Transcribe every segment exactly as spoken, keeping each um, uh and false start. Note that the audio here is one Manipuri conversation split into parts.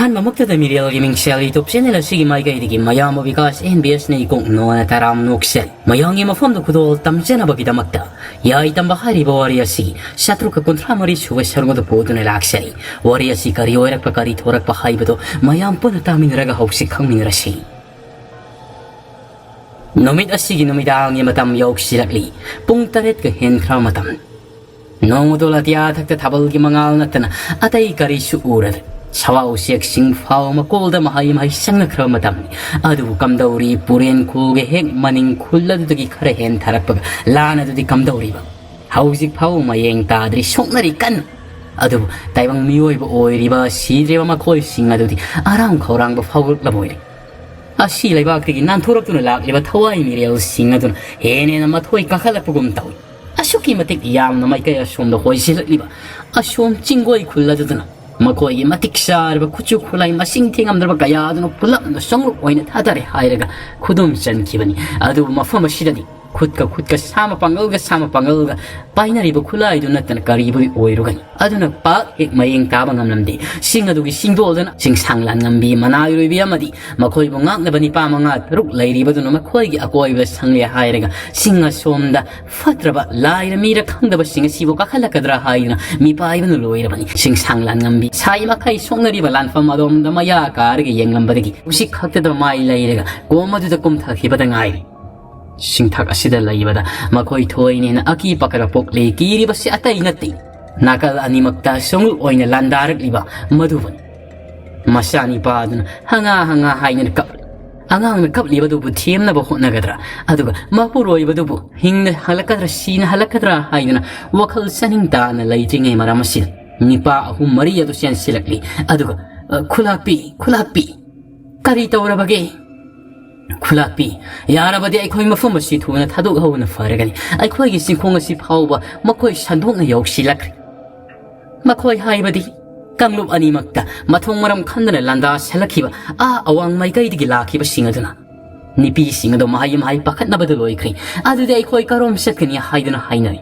ꯑꯍꯥꯟꯕꯃꯛꯇꯗ ꯃꯤꯔꯦꯜꯒꯤ ꯃꯤꯡꯁꯦꯜ YouTube channel ꯑꯁꯤꯒꯤ ꯃꯥꯏꯀꯩꯗꯒꯤ ꯃꯌꯥꯝꯕꯨ ꯕꯤꯀꯥꯁ ꯑꯦꯟ ꯕꯤ ꯑꯦꯁꯅ ꯏꯀꯣꯛ ꯅꯣꯟꯅ ꯇꯔꯥꯝ ꯅꯣꯛꯆꯔꯤ꯫ ꯃꯌꯥꯝꯒꯤ ꯃꯐꯝꯗ ꯈꯨꯗꯣꯜ ꯇꯝꯖꯅꯕꯒꯤꯗꯃꯛꯇ ꯌꯥꯏ ꯇꯝꯕ ꯍꯥꯏꯔꯤꯕ ꯋꯥꯔꯤ ꯑꯁꯤꯒꯤ ꯆꯥꯇ꯭ꯔꯨꯛꯀ ꯀꯨꯟꯊ꯭ꯔꯥ ꯃꯔꯤ ꯁꯨꯕ ꯁꯔꯨꯛ ꯑꯗꯨ ꯄꯨꯗꯨꯅ ꯂꯥꯛꯆꯔꯤ꯫ ꯋꯥꯔꯤ ꯑꯁꯤ ꯀꯔꯤ ꯑꯣꯏꯔꯛꯄ, ꯀꯔꯤ ꯊꯣꯔꯛꯄ ꯍꯥꯏꯕꯗꯨ ꯃꯌꯥꯝ ꯄꯨꯟꯅ ꯇꯥꯃꯤꯟꯅꯔꯒ ꯍꯧꯖꯤꯛ ꯈꯪꯃꯤꯟꯅꯔꯁꯤ꯫ ꯅꯨꯃꯤꯠ ꯑꯁꯤꯒꯤ ꯅꯨꯃꯤꯗꯥꯡꯒꯤ ꯃꯇꯝ ꯌꯧꯁꯤꯜꯂꯛꯂꯤ꯫ ꯄꯨꯡ ꯇꯔꯦꯠꯀ ꯍꯦꯟꯈ꯭ꯔꯕ ꯃꯇꯝ꯫ ꯅꯣꯡꯃꯗꯣ ꯑꯇꯤꯌꯥ ꯊꯛꯇ ꯊꯥꯕꯜꯒꯤ ꯃꯉꯥꯜ ꯅꯠꯇꯅ ꯑꯇꯩ ꯀꯔꯤꯁꯨ ꯎꯔꯗ꯭ꯔꯦ꯫ ꯁꯋꯥ ꯎꯆꯦꯛꯁꯤꯡ ꯐꯥꯎ ꯃꯀꯣꯜꯗ ꯃꯍꯩ ꯃꯍꯩ ꯆꯪꯅꯈ꯭ꯔꯕ ꯃꯇꯝꯅꯤ꯫ ꯑꯗꯨꯕꯨ ꯀꯝꯗꯧꯔꯤ, ꯄꯨꯔꯦꯟ ꯈꯨꯜꯒ ꯍꯦꯛ ꯃꯅꯤꯡ ꯈꯨꯜ ꯑꯗꯨꯗꯒꯤ ꯈꯔ ꯍꯦꯟꯊꯔꯛꯄꯒ ꯂꯥꯟ ꯑꯗꯨꯗꯤ ꯀꯝꯗꯧꯔꯤꯕ? ꯍꯧꯖꯤꯛ ꯐꯥꯎ ꯃꯌꯦꯡ ꯇꯥꯗ꯭ꯔꯤ, ꯁꯣꯛꯅꯔꯤ ꯀꯟꯅ꯫ ꯑꯗꯨꯕꯨ ꯇꯥꯏꯕꯪ ꯃꯤꯑꯣꯏꯕ ꯑꯣꯏꯔꯤꯕ ꯁꯤꯗ꯭ꯔꯤꯕ ꯃꯈꯣꯏꯁꯤꯡ ꯑꯗꯨꯗꯤ ꯑꯔꯥꯝ ꯈꯧꯔꯥꯡꯕ ꯐꯥꯎꯔꯛꯂꯕ ꯑꯣꯏꯔꯦ꯫ ꯑꯁꯤ ꯂꯩꯕꯥꯛꯇꯒꯤ ꯅꯥꯟꯊꯣꯔꯛꯇꯨꯅ ꯂꯥꯛꯂꯤꯕ ꯊꯋꯥꯏ ꯃꯤꯔꯦꯜꯁꯤꯡ ꯑꯗꯨꯅ ꯍꯦꯟꯅ ꯍꯦꯟꯅ ꯃꯊꯣꯏ ꯀꯥꯈꯠꯂꯛꯄꯒꯨꯝ ꯇꯧꯏ꯫ ꯑꯁꯨꯛꯀꯤ ꯃꯇꯤꯛ ꯌꯥꯝꯅ ꯃꯥꯏꯀꯩ ꯑꯁꯣꯝꯗ ꯍꯣꯏꯁꯤꯜꯂꯛꯂꯤꯕ ꯑꯁꯣꯝ ꯆꯤꯡꯒꯣꯏ ꯈꯨꯜ ꯑꯗꯨꯗꯅ ꯃꯈꯣꯏꯒꯤ ꯃꯇꯤꯛ ꯆꯥꯔꯕ ꯈꯨꯠꯁꯨ ꯈꯨꯠꯂꯥꯏ ꯃꯁꯤꯡ ꯊꯤꯉꯝꯗ꯭ꯔꯕ ꯀꯌꯥ ꯑꯗꯨꯅ ꯄꯨꯂꯞꯅ ꯁꯣꯡꯂꯨꯞ ꯑꯣꯏꯅ ꯊꯥꯗꯔꯦ ꯍꯥꯏꯔꯒ ꯈꯨꯗꯨꯝ ꯆꯟꯈꯤꯕꯅꯤ꯫ ꯑꯗꯨꯕꯨ ꯃꯐꯝ ꯑꯁꯤꯗꯗꯤ ꯈꯨꯠꯀ ꯈꯨꯠꯀ, ꯁꯥꯃ ꯄꯥꯡꯒꯜꯒ ꯁꯥꯃ ꯄꯥꯡꯒꯜꯒ ꯄꯥꯏꯅꯔꯤꯕ ꯈꯨꯠꯂꯥꯏꯗꯨ ꯅꯠꯇꯅ ꯀꯔꯤꯕꯨ ꯑꯣꯏꯔꯨꯒꯅꯤ? ꯑꯗꯨꯅ ꯄꯥꯛ ꯍꯦꯛ ꯃꯌꯦꯡ ꯇꯥꯕ ꯉꯝꯂꯝꯗꯦ꯫ ꯆꯤꯡ ꯑꯗꯨꯒꯤ ꯆꯤꯡꯗꯣꯜꯗꯅ ꯆꯤꯡꯁꯥꯡ ꯂꯥꯟꯉꯝꯕꯤ ꯃꯅꯥꯏꯔꯣꯏꯕꯤ ꯑꯃꯗꯤ ꯃꯈꯣꯏꯕꯨ ꯉꯥꯛꯅꯕ ꯅꯤꯄꯥ ꯃꯉꯥ ꯇꯔꯨꯛ ꯂꯩꯔꯤꯕꯗꯨꯅ ꯃꯈꯣꯏꯒꯤ ꯑꯀꯣꯏꯕꯗ ꯁꯪꯂꯦ ꯍꯥꯏꯔꯒ ꯆꯤꯡ ꯑꯁꯣꯝꯗ ꯐꯠꯇ꯭ꯔꯕ ꯂꯥꯏꯔ ꯃꯤꯔ ꯈꯪꯗꯕꯁꯤꯡ ꯑꯁꯤꯕꯨ ꯀꯥꯈꯠꯂꯛꯀꯗ꯭ꯔꯥ ꯍꯥꯏꯗꯨꯅ ꯃꯤꯄꯥꯏꯕꯅ ꯂꯣꯏꯔꯕꯅꯤ꯫ ꯆꯤꯡꯁꯥꯡ ꯂꯥꯟꯉꯝꯕꯤ ꯁꯥꯏ ꯃꯈꯩ ꯁꯣꯛꯅꯔꯤꯕ ꯂꯥꯟꯐꯝ ꯑꯗꯣꯝꯗ ꯃꯌꯥ ꯀꯥꯔꯒ ꯌꯦꯡꯂꯝꯕꯗꯒꯤ ꯍꯧꯖꯤꯛ ꯈꯛꯇꯗ ꯃꯥꯏ ꯂꯩꯔꯒ ꯀꯣꯝ ꯑꯗꯨꯗ ꯀꯨꯝꯊꯈꯤꯕꯗ ꯉꯥꯏꯔꯤ꯫ ꯆꯤꯡꯊꯛ ꯑꯁꯤꯗ ꯂꯩꯕꯗ ꯃꯈꯣꯏ ꯊꯣꯏꯅ ꯍꯦꯟꯅ ꯑꯀꯤ ꯄꯥꯈꯠꯄ ꯄꯣꯛꯂꯦ꯫ ꯀꯤꯔꯤꯕꯁꯤ ꯑꯇꯩ ꯅꯠꯇꯦ, ꯅꯥꯀꯜ ꯑꯅꯤꯃꯛꯇ ꯁꯣꯡꯂꯨꯞ ꯑꯣꯏꯅ ꯂꯥꯟꯗꯥꯔꯛꯂꯤꯕ ꯃꯗꯨꯕꯨꯅꯤ꯫ ꯃꯆꯥꯅꯤꯄꯥ ꯑꯗꯨꯅ ꯍꯉꯥ ꯍꯉꯥ ꯍꯥꯏꯗꯨꯅ ꯀꯞꯂꯤ꯫ ꯑꯉꯥꯡꯅ ꯀꯞꯂꯤꯕꯗꯨꯕꯨ ꯊꯦꯝꯅꯕ ꯍꯣꯠꯅꯒꯗ꯭ꯔꯥ? ꯑꯗꯨꯒ ꯃꯄꯨꯔꯣꯏꯕꯗꯨꯕꯨ ꯍꯤꯡꯅ ꯍꯜꯂꯛꯀꯗ꯭ꯔꯥ, ꯁꯤꯅ ꯍꯜꯂꯛꯀꯗ꯭ꯔꯥ ꯍꯥꯏꯗꯨꯅ ꯋꯥꯈꯜ ꯆꯥꯅꯤꯡ ꯇꯥꯅ ꯂꯩꯇ꯭ꯔꯤꯉꯩ ꯃꯔꯝ ꯑꯁꯤꯗ ꯅꯤꯄꯥ ꯑꯍꯨꯝ ꯃꯔꯤ ꯑꯗꯨ ꯆꯦꯟꯁꯤꯜꯂꯛꯂꯤ꯫ ꯑꯗꯨꯒ, "ꯑ, ꯈꯨꯂꯥꯛꯄꯤ, ꯈꯨꯂꯥꯛꯄꯤ, ꯀꯔꯤ ꯇꯧꯔꯕꯒꯦ?" "ꯈꯨꯂꯥꯛꯄꯤ, ꯌꯥꯔꯕꯗꯤ ꯑꯩꯈꯣꯏ ꯃꯐꯝ ꯑꯁꯤ ꯊꯨꯅ ꯊꯥꯗꯣꯛꯍꯧꯕꯅ ꯐꯔꯒꯅꯤ꯫ ꯑꯩꯈꯣꯏꯒꯤ ꯆꯤꯡꯈꯣꯡ ꯑꯁꯤ ꯐꯥꯎꯕ ꯃꯈꯣꯏ ꯁꯟꯗꯣꯛꯅ ꯌꯧꯁꯤꯜꯂꯛꯈ꯭ꯔꯦ꯫ ꯃꯈꯣꯏ ꯍꯥꯏꯕꯗꯤ ꯀꯥꯡꯂꯨꯞ ꯑꯅꯤꯃꯛꯇ ꯃꯊꯣꯡ ꯃꯔꯝ ꯈꯪꯗꯅ ꯂꯥꯟꯗꯥ ꯁꯦꯜꯂꯛꯈꯤꯕ ꯑꯥ ꯑꯋꯥꯡ ꯃꯥꯏꯀꯩꯗꯒꯤ ꯂꯥꯛꯈꯤꯕꯁꯤꯡ ꯑꯗꯨꯅ ꯅꯨꯄꯤꯁꯤꯡ ꯑꯗꯨ ꯃꯍꯩ ꯃꯍꯩ ꯄꯥꯈꯠꯅꯕꯗꯨ ꯂꯣꯏꯈ꯭ꯔꯦ꯫ ꯑꯗꯨꯗꯤ ꯑꯩꯈꯣꯏ ꯀꯔꯣꯝ ꯆꯠꯀꯅꯤ ꯍꯥꯏꯗꯨꯅ ꯍꯥꯏꯅꯔꯤ꯫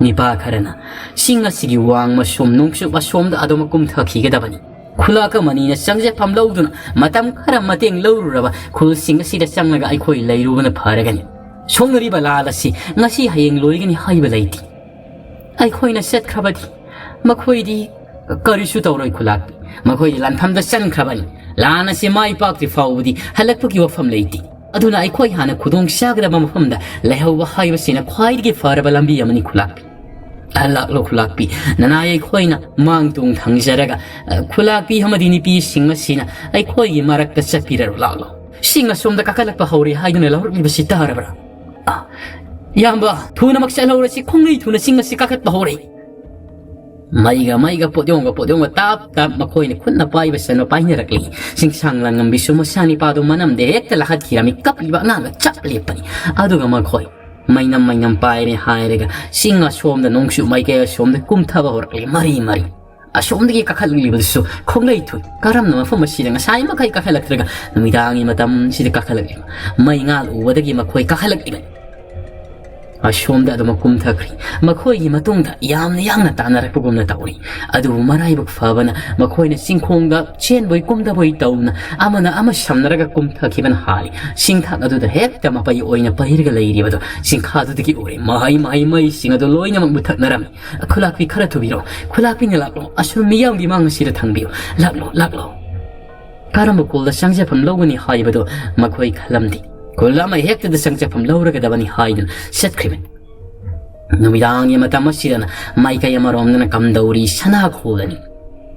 ꯅꯤꯄꯥ ꯈꯔꯅ ꯆꯤꯡ ꯑꯁꯤꯒꯤ ꯋꯥꯡꯃ ꯁꯣꯝ ꯅꯣꯡꯆꯨꯞ ꯑꯁꯣꯝꯗ ꯑꯗꯨꯃꯛ ꯀꯨꯝꯊꯈꯤꯒꯗꯕꯅꯤ꯫ ꯈꯨꯂꯥꯛ ꯑꯃꯅꯤꯅ ꯆꯪꯖꯐꯝ ꯂꯧꯗꯨꯅ ꯃꯇꯝ ꯈꯔ ꯃꯇꯦꯡ ꯂꯧꯔꯨꯔꯕ ꯈꯨꯜꯁꯤꯡ ꯑꯁꯤꯗ ꯆꯪꯂꯒ ꯑꯩꯈꯣꯏ ꯂꯩꯔꯨꯕꯅ ꯐꯔꯒꯅꯤ꯫ ꯁꯣꯛꯅꯔꯤꯕ ꯂꯥꯜ ꯑꯁꯤ ꯉꯁꯤ ꯍꯌꯦꯡ ꯂꯣꯏꯒꯅꯤ ꯍꯥꯏꯕ ꯂꯩꯇꯦ꯫ ꯑꯩꯈꯣꯏꯅ ꯆꯠꯈ꯭ꯔꯕꯗꯤ ꯃꯈꯣꯏꯗꯤ ꯀꯔꯤꯁꯨ ꯇꯧꯔꯣꯏ ꯈꯨꯂꯥꯛꯄꯤ꯫ ꯃꯈꯣꯏꯗꯤ ꯂꯥꯟꯐꯝꯗ ꯆꯪꯈ꯭ꯔꯕꯅꯤ꯫ ꯂꯥꯟ ꯑꯁꯤ ꯃꯥꯏ ꯄꯥꯛꯇ꯭ꯔꯤ ꯐꯥꯎꯕꯗꯤ ꯍꯜꯂꯛꯄꯒꯤ ꯋꯥꯐꯝ ꯂꯩꯇꯦ꯫ ꯑꯗꯨꯅ ꯑꯩꯈꯣꯏ ꯍꯥꯟꯅ ꯈꯨꯗꯣꯡ ꯆꯥꯒꯗꯕ ꯃꯐꯝꯗ ꯂꯩꯍꯧꯕ ꯍꯥꯏꯕꯁꯤꯅ ꯈ꯭ꯋꯥꯏꯗꯒꯤ ꯐꯔꯕ ꯂꯝꯕꯤ ꯑꯃꯅꯤ ꯈꯨꯂꯥꯛꯄꯤ꯫ ꯂꯥꯛꯂꯣ ꯈꯨꯂꯥꯛꯄꯤ, ꯅꯅꯥꯏ ꯑꯩꯈꯣꯏꯅ ꯃꯥꯡ ꯇꯨꯡ ꯊꯪꯖꯔꯒ, ꯑ, ꯈꯨꯂꯥꯛꯄꯤ ꯑꯃꯗꯤ ꯅꯨꯄꯤꯁꯤꯡ ꯑꯁꯤꯅ ꯑꯩꯈꯣꯏꯒꯤ ꯃꯔꯛꯇ ꯆꯠꯄꯤꯔꯔꯣ ꯂꯥꯛꯂꯣ꯫ ꯆꯤꯡ ꯑꯁꯣꯝꯗ ꯀꯥꯈꯠꯂꯛꯄ ꯍꯧꯔꯦ ꯍꯥꯏꯗꯨꯅ ꯂꯧꯔꯛꯂꯤꯕꯁꯤ ꯇꯥꯔꯕ꯭ꯔꯥ? ꯑ, ꯏꯌꯥꯝꯕ, ꯊꯨꯅꯃꯛ ꯆꯠꯍꯧꯔꯁꯤ, ꯈꯣꯡꯂꯩ ꯊꯨꯅ ꯆꯤꯡ ꯑꯁꯤ ꯀꯥꯈꯠꯄ ꯍꯧꯔꯦ꯫ ꯃꯩꯒ ꯃꯩꯒ ꯄꯣꯠꯌꯣꯝꯒ ꯄꯣꯠꯌꯣꯝꯒ ꯇꯥꯞ ꯇꯥꯞ ꯃꯈꯣꯏꯅ ꯈꯨꯠꯅ ꯄꯥꯏꯕ ꯆꯠꯅ ꯄꯥꯏꯅꯔꯛꯂꯤ꯫ ꯆꯤꯡꯁꯥꯡ ꯂꯥꯡꯉꯝꯕꯤꯁꯨ ꯃꯆꯥꯅꯤꯄꯥꯗꯨ ꯃꯅꯝꯗ ꯍꯦꯛꯇ ꯂꯥꯈꯠꯈꯤꯔꯝꯃꯤ꯫ ꯀꯞꯂꯤꯕ ꯑꯉꯥꯡꯒ ꯆꯞ ꯂꯦꯞꯄꯅꯤ꯫ ꯑꯗꯨꯒ ꯃꯈꯣꯏ ꯃꯩꯅꯝ ꯃꯩꯅꯝ ꯄꯥꯏꯔꯦ ꯍꯥꯏꯔꯒ ꯆꯤꯡ ꯑꯁꯣꯝꯗ ꯅꯣꯡꯆꯨꯞ ꯃꯥꯏꯀꯩ ꯑꯁꯣꯝꯗ ꯀꯨꯝꯊꯕ ꯍꯧꯔꯛꯂꯤ ꯃꯔꯤ ꯃꯔꯤ꯫ ꯑꯁꯣꯝꯗꯒꯤ ꯀꯥꯈꯠꯂꯛꯂꯤꯕꯗꯨꯁꯨ ꯈꯣꯡꯂꯩ ꯊꯨꯏ꯫ ꯀꯔꯝꯅ ꯃꯐꯝ ꯑꯁꯤꯗ ꯉꯁꯥꯏ ꯃꯈꯩ ꯀꯥꯈꯠꯂꯛꯇ꯭ꯔꯒ ꯅꯨꯃꯤꯗꯥꯡꯒꯤ ꯃꯇꯝꯁꯤꯗ ꯀꯥꯈꯠꯂꯛꯂꯤꯕ? ꯃꯩꯉꯥꯜ ꯎꯕꯗꯒꯤ ꯃꯈꯣꯏ ꯀꯥꯈꯠꯂꯛꯂꯤꯕꯅꯤ꯫ ꯑꯁꯣꯝꯗ ꯑꯗꯨꯃꯛ ꯀꯨꯝꯊꯈ꯭ꯔꯤ꯫ ꯃꯈꯣꯏꯒꯤ ꯃꯇꯨꯡꯗ ꯌꯥꯝꯅ ꯌꯥꯡꯅ ꯇꯥꯟꯅꯔꯛꯄꯒꯨꯝꯅ ꯇꯧꯔꯤ꯫ ꯑꯗꯨꯕꯨ ꯃꯔꯥꯏꯕꯛ ꯐꯕꯅ ꯃꯈꯣꯏꯅ ꯆꯤꯡꯈꯣꯡꯗ ꯆꯦꯟꯕꯣꯏ ꯀꯨꯝꯗꯕꯣꯏ ꯇꯧꯅ ꯑꯃꯅ ꯑꯃ ꯁꯝꯅꯔꯒ ꯀꯨꯝꯊꯈꯤꯕꯅ ꯍꯥꯜꯂꯤ꯫ ꯆꯤꯡꯊꯛ ꯑꯗꯨꯗ ꯍꯦꯛꯇ ꯃꯄꯩ ꯑꯣꯏꯅ ꯄꯩꯔꯒ ꯂꯩꯔꯤꯕꯗꯨ ꯆꯤꯡꯈꯥꯗꯨꯗꯒꯤ ꯎꯔꯦ꯫ ꯃꯍꯩ ꯃꯍꯩ ꯃꯩꯁꯤꯡ ꯑꯗꯨ ꯂꯣꯏꯅꯃꯛ ꯃꯨꯊꯠꯅꯔꯝꯃꯤ꯫ ꯈꯨꯂꯥꯛꯄꯤ ꯈꯔ ꯊꯨꯕꯤꯔꯣ, ꯈꯨꯂꯥꯛꯄꯤꯅ ꯂꯥꯛꯂꯣ, ꯑꯁꯨꯝ ꯃꯤꯌꯥꯝꯒꯤ ꯃꯥꯡ ꯑꯁꯤꯗ ꯊꯥꯡꯕꯤꯌꯨ, ꯂꯥꯛꯂꯣ, ꯂꯥꯛꯂꯣ꯫ ꯀꯔꯝꯕ ꯈꯨꯜꯗ ꯆꯪꯖꯐꯝ ꯂꯧꯒꯅꯤ ꯍꯥꯏꯕꯗꯨ ꯃꯈꯣꯏ ꯈꯜꯂꯝꯗꯦ꯫ ꯈꯨꯜ ꯑꯃ ꯍꯦꯛꯇꯗ ꯆꯪꯖꯐꯝ ꯂꯧꯔꯒꯗꯕꯅꯤ ꯍꯥꯏꯗꯨꯅ ꯆꯠꯈ꯭ꯔꯤꯕꯅꯤ꯫ ꯅꯨꯃꯤꯗꯥꯡꯒꯤ ꯃꯇꯝ ꯑꯁꯤꯗꯅ ꯃꯥꯏꯀꯩ ꯑꯃꯔꯣꯝꯗꯅ ꯀꯝꯗꯧꯔꯤ ꯁꯅꯥ ꯈꯨꯜꯗꯅꯤ꯫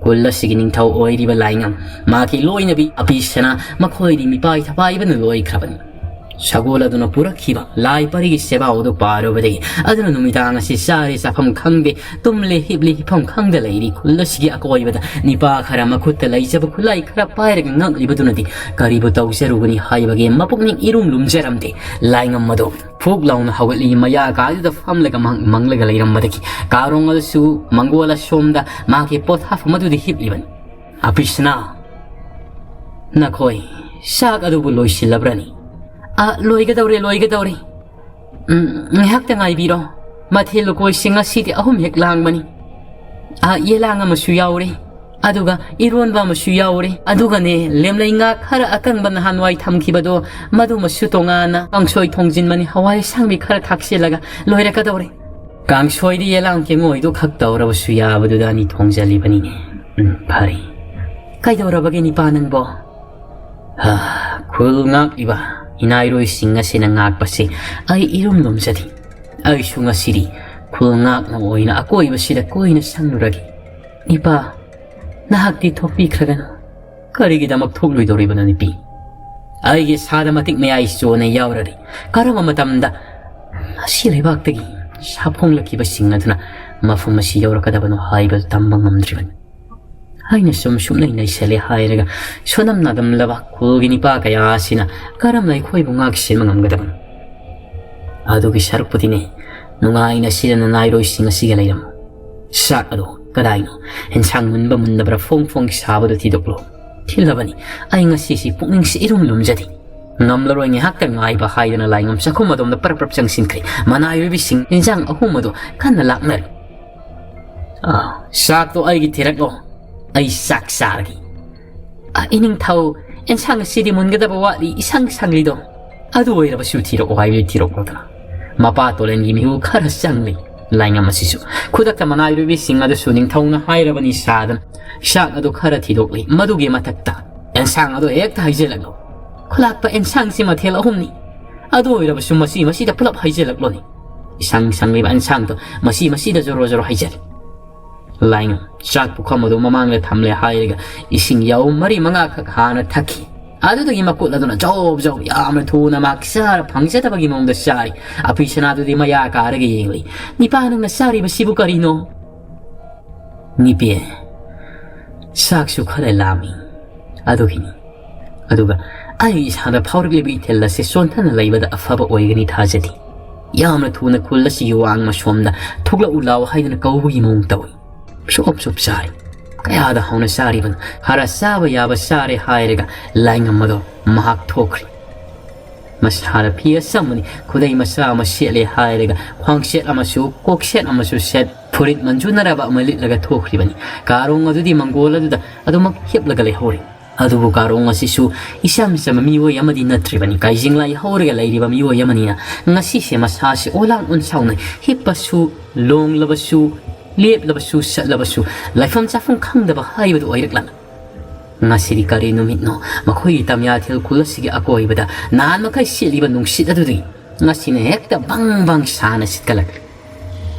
ꯈꯨꯜ ꯑꯁꯤꯒꯤ ꯅꯤꯡꯊꯧ ꯑꯣꯏꯔꯤꯕ ꯂꯥꯏꯉꯝ, ꯃꯍꯥꯛꯀꯤ ꯂꯣꯏꯅꯕꯤ ꯑꯄꯤ ꯁꯅꯥ, ꯃꯈꯣꯏꯗꯤ ꯃꯤꯄꯥꯏ ꯊꯄꯥꯏꯕꯅ ꯂꯣꯏꯈ꯭ꯔꯕꯅꯤ꯫ ꯁꯒꯣꯜ ꯑꯗꯨꯅ ꯄꯨꯔꯛꯈꯤꯕ ꯂꯥꯏ ꯄꯔꯤꯒꯤ ꯁꯦꯕꯥꯎ ꯑꯗꯨ ꯄꯥꯔꯨꯕꯗꯒꯤ ꯑꯗꯨꯅ ꯅꯨꯃꯤꯗꯥꯡ ꯑꯁꯤ ꯆꯥꯔꯦ ꯆꯥꯐꯝ ꯈꯪꯗꯦ, ꯇꯨꯝꯂꯦ ꯍꯤꯞꯂꯦ ꯍꯤꯞꯐꯝ ꯈꯪꯗ ꯂꯩꯔꯤ꯫ ꯈꯨꯜ ꯑꯁꯤꯒꯤ ꯑꯀꯣꯏꯕꯗ ꯅꯤꯄꯥ ꯈꯔ ꯃꯈꯨꯠꯇ ꯂꯩꯖꯕ ꯈꯨꯠꯂꯥꯏ ꯈꯔ ꯄꯥꯏꯔꯒ ꯉꯛꯂꯤꯕꯗꯨꯅꯗꯤ ꯀꯔꯤꯕꯨ ꯇꯧꯖꯔꯨꯒꯅꯤ ꯍꯥꯏꯕꯒꯤ ꯃꯄꯨꯛꯅꯤꯡ ꯏꯔꯨꯝ ꯂꯨꯝꯖꯔꯝꯗꯦ꯫ ꯂꯥꯏꯉꯝ ꯑꯗꯨ ꯐꯨꯛ ꯂꯥꯎꯅ ꯍꯧꯒꯠꯂꯤ꯫ ꯃꯌꯥ ꯀꯥꯗꯨꯗ ꯐꯝꯂꯒ ꯃꯍꯥꯛ ꯃꯪꯂꯒ ꯂꯩꯔꯝꯕꯗꯒꯤ ꯀꯥꯔꯣꯡ ꯑꯗꯨꯁꯨ ꯃꯪꯒꯣꯜ ꯑꯁꯣꯝꯗ ꯃꯍꯥꯛꯀꯤ ꯄꯣꯊꯥꯐꯝ ꯑꯗꯨꯗ ꯍꯤꯞꯂꯤꯕꯅꯤ꯫ ꯑꯄꯤꯁꯅꯥ, ꯅꯈꯣꯏ ꯆꯥꯛ ꯑꯗꯨꯕꯨ ꯂꯣꯏꯁꯤꯜꯂꯕ꯭ꯔꯅꯤ? "ꯑ, ꯂꯣꯏꯒꯗꯧꯔꯦ, ꯂꯣꯏꯒꯗꯧꯔꯦ꯫ ꯎꯝ, ꯉꯥꯏꯍꯥꯛꯇ ꯉꯥꯏꯕꯤꯔꯣ꯫ ꯃꯊꯦꯜ ꯂꯨꯀꯣꯏꯁꯤꯡ ꯉꯁꯤꯗꯤ ꯑꯍꯨꯝ ꯍꯦꯛ ꯂꯥꯡꯕꯅꯤ꯫ ꯑ, ꯌꯦꯂꯥꯡ ꯑꯃꯁꯨ ꯌꯥꯎꯔꯦ꯫ ꯑꯗꯨꯒ ꯏꯔꯣꯟꯕ ꯑꯃꯁꯨ ꯌꯥꯎꯔꯦ꯫ ꯑꯗꯨꯒꯅꯦ, ꯂꯦꯝꯂꯩ ꯉꯥ ꯈꯔ ꯑꯀꯪꯕ ꯅꯍꯥꯟꯋꯥꯏ ꯊꯝꯈꯤꯕꯗꯣ, ꯃꯗꯨꯃꯁꯨ ꯇꯣꯉꯥꯟꯅ ꯀꯥꯡꯁꯣꯏ ꯊꯣꯡꯖꯤꯟꯕꯅꯤ, ꯍꯋꯥꯏ ꯑꯁꯥꯡꯕꯤ ꯈꯔ ꯊꯥꯛꯆꯤꯜꯂꯒ ꯂꯣꯏꯔꯛꯀꯗꯧꯔꯦ꯫ ꯀꯥꯡꯁꯣꯏꯗꯤ ꯌꯦꯂꯥꯡ ꯀꯦꯡꯉꯣꯏꯗꯨ ꯈꯛ ꯇꯧꯔꯕꯁꯨ ꯌꯥꯕꯗꯨꯗ ꯑꯅꯤ ꯊꯣꯡꯖꯜꯂꯤꯕꯅꯤꯅꯦ꯫ ꯎꯝ, ꯐꯔꯦ꯫ ꯀꯩꯗꯧꯔꯕꯒꯦ ꯅꯤꯄꯥ ꯅꯪꯕꯣ? ꯍꯥ, ꯈꯨꯜ ꯉꯥꯛꯂꯤꯕ ꯏꯅꯥꯏꯔꯣꯏꯁꯤꯡ ꯑꯁꯤꯅ ꯉꯥꯛꯄꯁꯦ ꯑꯩ ꯏꯔꯨꯝ ꯂꯨꯝꯖꯗꯦ꯫ ꯑꯩꯁꯨ ꯉꯁꯤꯗꯤ ꯈꯨꯜ ꯉꯥꯛꯅ ꯑꯣꯏꯅ ꯑꯀꯣꯏꯕꯁꯤꯗ ꯀꯣꯏꯅ ꯁꯪꯂꯨꯔꯒꯦ꯫ ꯅꯤꯄꯥ, ꯅꯍꯥꯛꯇꯤ ꯊꯣꯛꯄꯤꯈ꯭ꯔꯒꯅꯨ꯫ ꯀꯔꯤꯒꯤꯗꯃꯛ ꯊꯣꯛꯂꯣꯏꯗꯧꯔꯤꯕꯅꯣ ꯅꯨꯄꯤ? ꯑꯩꯒꯤ ꯁꯥꯗ ꯃꯇꯤꯛ ꯃꯌꯥꯏ ꯆꯣꯟꯅ ꯌꯥꯎꯔꯔꯤ꯫ ꯀꯔꯝꯕ ꯃꯇꯝꯗ ꯑꯁꯤ ꯂꯩꯕꯥꯛꯇꯒꯤ ꯁꯥꯐꯣꯡꯂꯛꯈꯤꯕꯁꯤꯡ ꯑꯗꯨꯅ ꯃꯐꯝ ꯑꯁꯤ ꯌꯧꯔꯛꯀꯗꯕꯅꯣ ꯍꯥꯏꯕꯗꯨ ꯇꯝꯕ ꯉꯝꯗ꯭ꯔꯤꯕꯅꯤ꯫ ꯑꯩꯅ ꯁꯨꯝ ꯁꯨꯝꯅꯩ ꯅꯩꯁꯜꯂꯦ ꯍꯥꯏꯔꯒ ꯁꯣꯅꯝ ꯅꯥꯗꯝꯂꯕ ꯈꯨꯜꯒꯤ ꯅꯤꯄꯥ ꯀꯌꯥ ꯑꯁꯤꯅ ꯀꯔꯝꯅ ꯑꯩꯈꯣꯏꯕꯨ ꯉꯥꯛ ꯁꯦꯟꯕ ꯉꯝꯒꯗꯕꯅꯣ? ꯑꯗꯨꯒꯤ ꯁꯔꯨꯛꯄꯨꯗꯤꯅꯦ, ꯅꯨꯡꯉꯥꯏꯅ ꯁꯤꯗꯅ ꯅꯥꯏꯔꯣꯏꯁꯤꯡ ꯑꯁꯤꯒ ꯂꯩꯔꯝꯃꯨ꯫ ꯆꯥꯛ ꯑꯗꯣ ꯀꯗꯥꯏꯅꯣ? ꯑꯦꯟꯁꯥꯡ ꯃꯨꯟꯕ ꯃꯨꯟꯗꯕ꯭ꯔꯥ ꯐꯣꯡ ꯐꯣꯡ ꯁꯥꯕꯗꯨ ꯊꯤꯗꯣꯛꯂꯣ꯫ ꯊꯤꯜꯂꯕꯅꯤ꯫ ꯑꯩ ꯉꯁꯤꯁꯤ ꯄꯨꯛꯅꯤꯡꯁꯤ ꯏꯔꯨꯝ ꯂꯨꯝꯖꯗꯦ꯫ ꯉꯝꯂꯔꯣꯏ ꯉꯥꯏꯍꯥꯛꯇ ꯉꯥꯏꯕ ꯍꯥꯏꯗꯨꯅ ꯂꯥꯏꯉꯝ ꯆꯥꯛꯈꯨꯝ ꯑꯗꯣꯝꯗ ꯄꯔꯞ ꯄꯔꯞ ꯆꯪꯁꯤꯟꯈ꯭ꯔꯦ꯫ ꯃꯅꯥꯏꯔꯣꯏꯕꯤꯁꯤꯡ ꯏꯟꯁꯥꯡ ꯑꯍꯨꯝ ꯑꯗꯨ ꯀꯟꯅ ꯂꯥꯛꯅꯔꯤ꯫ "ꯑꯥ, ꯆꯥꯛꯇꯣ ꯑꯩꯒꯤ ꯊꯤꯔꯛꯂꯣ꯫ ꯑꯩ ꯆꯥꯛ ꯆꯥꯔꯒꯦ꯫" "ꯑ, ꯏꯅꯤꯡꯊꯧ, ꯑꯦꯟꯁꯥꯡ ꯑꯁꯤꯗꯤ ꯃꯨꯟꯒꯗꯕ ꯋꯥꯠꯂꯤ, ꯏꯁꯪ ꯁꯪꯂꯤꯗꯣ꯫ ꯑꯗꯨ ꯑꯣꯏꯔꯕꯁꯨ ꯊꯤꯔꯛꯑꯣ ꯍꯥꯏꯕꯗꯤ ꯊꯤꯔꯛꯂꯗꯅ꯫" ꯃꯄꯥ ꯇꯣꯂꯦꯟꯒꯤ ꯃꯤꯍꯨ ꯈꯔ ꯆꯪꯂꯤ꯫ ꯂꯥꯏꯉꯝ ꯑꯁꯤꯁꯨ ꯈꯨꯗꯛꯇ ꯃꯅꯥꯏꯔꯣꯏꯕꯤꯁꯤꯡ ꯑꯗꯨꯁꯨ ꯅꯤꯡꯊꯧꯅ ꯍꯥꯏꯔꯕꯅꯤ ꯁꯥꯗꯅ ꯆꯥꯛ ꯑꯗꯨ ꯈꯔ ꯊꯤꯗꯣꯛꯂꯤ꯫ ꯃꯗꯨꯒꯤ ꯃꯊꯛꯇ ꯑꯦꯟꯁꯥꯡ ꯑꯗꯨ ꯍꯦꯛꯇ ꯍꯩꯖꯤꯜꯂꯛꯂꯣ꯫ "ꯈꯨꯂꯥꯛꯄ ꯑꯦꯟꯁꯥꯡꯁꯤ ꯃꯊꯦꯜ ꯑꯍꯨꯝꯅꯤ꯫ ꯑꯗꯨ ꯑꯣꯏꯔꯕꯁꯨ ꯃꯁꯤ ꯃꯁꯤꯗ ꯄꯨꯂꯞ ꯍꯩꯖꯤꯜꯂꯛꯂꯣꯅꯦ꯫" ꯏꯁꯪ ꯁꯪꯂꯤꯕ ꯑꯦꯟꯁꯥꯡꯗꯣ ꯃꯁꯤ ꯃꯁꯤꯗ ꯖꯣꯔꯣ ꯖꯣꯔꯣ ꯍꯩꯖꯤꯜꯂꯤ꯫ ꯂꯥꯏꯉꯝ ꯆꯥꯛ ꯄꯨꯈꯝ ꯑꯗꯨ ꯃꯃꯥꯡꯗ ꯊꯝꯂꯦ ꯍꯥꯏꯔꯒ ꯏꯁꯤꯡ ꯌꯥꯎ ꯃꯔꯤ ꯃꯉꯥꯈꯛ ꯍꯥꯟꯅ ꯊꯛꯈꯤ꯫ ꯑꯗꯨꯗꯒꯤ ꯃꯈꯨꯠ ꯑꯗꯨꯅ ꯖꯧ ꯖꯧ ꯌꯥꯝꯅ ꯊꯨꯅ ꯃꯍꯥꯛ ꯆꯥꯔ ꯐꯪꯖꯗꯕꯒꯤ ꯃꯑꯣꯡꯗ ꯆꯥꯔꯤ꯫ ꯑꯄꯤ ꯁꯅꯥꯗꯨꯗꯤ ꯃꯌꯥ ꯀꯥꯔꯒ ꯌꯦꯡꯂꯤ꯫ "ꯅꯤꯄꯥ, ꯅꯪꯅ ꯆꯥꯔꯤꯕꯁꯤꯕꯨ ꯀꯔꯤꯅꯣ?" "ꯅꯤꯄꯤ, ꯆꯥꯛꯁꯨ ꯈꯔ ꯂꯥꯝꯃꯤ, ꯑꯗꯨꯒꯤꯅꯤ꯫ ꯑꯗꯨꯒ ꯑꯩ ꯏꯁꯥꯗ ꯐꯥꯎꯔꯛꯂꯤꯕ ꯏꯊꯤꯜ ꯑꯁꯤ ꯆꯣꯟꯊꯅ ꯂꯩꯕꯗ ꯑꯐꯕ ꯑꯣꯏꯒꯅꯤ ꯊꯥꯖꯗꯦ꯫ ꯌꯥꯝꯅ ꯊꯨꯅ ꯈꯨꯜ ꯑꯁꯤꯒꯤ ꯋꯥꯡꯃ ꯁꯣꯝꯗ ꯊꯣꯛꯂꯛꯎ ꯂꯥꯎ ꯍꯥꯏꯗꯨꯅ ꯀꯧꯕꯒꯤ ꯃꯑꯣꯡ ꯇꯧꯏ꯫ ꯆꯣꯞ ꯆꯣꯞ ꯆꯥꯔꯤ꯫ ꯀꯌꯥꯗ ꯍꯥꯎꯅ ꯆꯥꯔꯤꯕꯅꯣ꯫ ꯈꯔ ꯆꯥꯕ ꯌꯥꯕ ꯆꯥꯔꯦ" ꯍꯥꯏꯔꯒ ꯂꯥꯏꯉꯝ ꯑꯗꯣ ꯃꯍꯥꯛ ꯊꯣꯛꯈ꯭ꯔꯦ꯫ ꯃꯁꯥꯗ ꯐꯤ ꯑꯆꯝꯕꯅꯤ, ꯈꯨꯗꯩ ꯃꯆꯥ ꯑꯃ ꯁꯦꯠꯂꯦ ꯍꯥꯏꯔꯒ ꯈ꯭ꯋꯥꯡꯁꯦꯠ ꯑꯃꯁꯨ ꯀꯣꯛꯁꯦꯠ ꯑꯃꯁꯨ ꯁꯦꯠ, ꯐꯨꯔꯤꯠ ꯃꯟꯖꯨꯅꯔꯕ ꯑꯃ ꯂꯤꯠꯂꯒ ꯊꯣꯛꯈ꯭ꯔꯤꯕꯅꯤ꯫ ꯀꯥꯔꯣꯡ ꯑꯗꯨꯗꯤ ꯃꯪꯒꯣꯜ ꯑꯗꯨꯗ ꯑꯗꯨꯃꯛ ꯍꯤꯞꯂꯒ ꯂꯩꯍꯧꯔꯤ꯫ ꯑꯗꯨꯕꯨ ꯀꯥꯔꯣꯡ ꯑꯁꯤꯁꯨ ꯏꯆꯝ ꯆꯝꯕ ꯃꯤꯑꯣꯏ ꯑꯃꯗꯤ ꯅꯠꯇ꯭ꯔꯤꯕꯅꯤ꯫ ꯀꯥꯏꯖꯤꯡꯂꯥꯏ ꯍꯧꯔꯒ ꯂꯩꯔꯤꯕ ꯃꯤꯑꯣꯏ ꯑꯃꯅꯤꯅ ꯉꯁꯤꯁꯦ ꯃꯁꯥꯁꯤ ꯑꯣꯂꯥꯡ ꯑꯣꯟꯁꯥꯎꯅ ꯍꯤꯞꯄꯁꯨ, ꯂꯣꯡꯂꯕꯁꯨ, ꯂꯦꯞꯂꯕꯁꯨ, ꯆꯠꯂꯕꯁꯨ ꯂꯩꯐꯝ ꯆꯥꯐꯝ ꯈꯪꯗꯕ ꯍꯥꯏꯕꯗꯨ ꯑꯣꯏꯔꯛꯂꯝꯃꯤ꯫ ꯉꯁꯤꯗꯤ ꯀꯔꯤ ꯅꯨꯃꯤꯠꯅꯣ? ꯃꯈꯣꯏꯒꯤ ꯇꯝꯌꯥꯊꯦꯜ ꯈꯨꯜ ꯑꯁꯤꯒꯤ ꯑꯀꯣꯏꯕꯗ ꯅꯍꯥꯟ ꯃꯈꯩ ꯁꯤꯠꯂꯤꯕ ꯅꯨꯡꯁꯤꯠ ꯑꯗꯨꯗꯤ ꯉꯁꯤꯅ ꯍꯦꯛꯇ ꯕꯪ ꯕꯪ ꯁꯥꯅ ꯁꯤꯠꯀꯠꯂꯛꯂꯤ꯫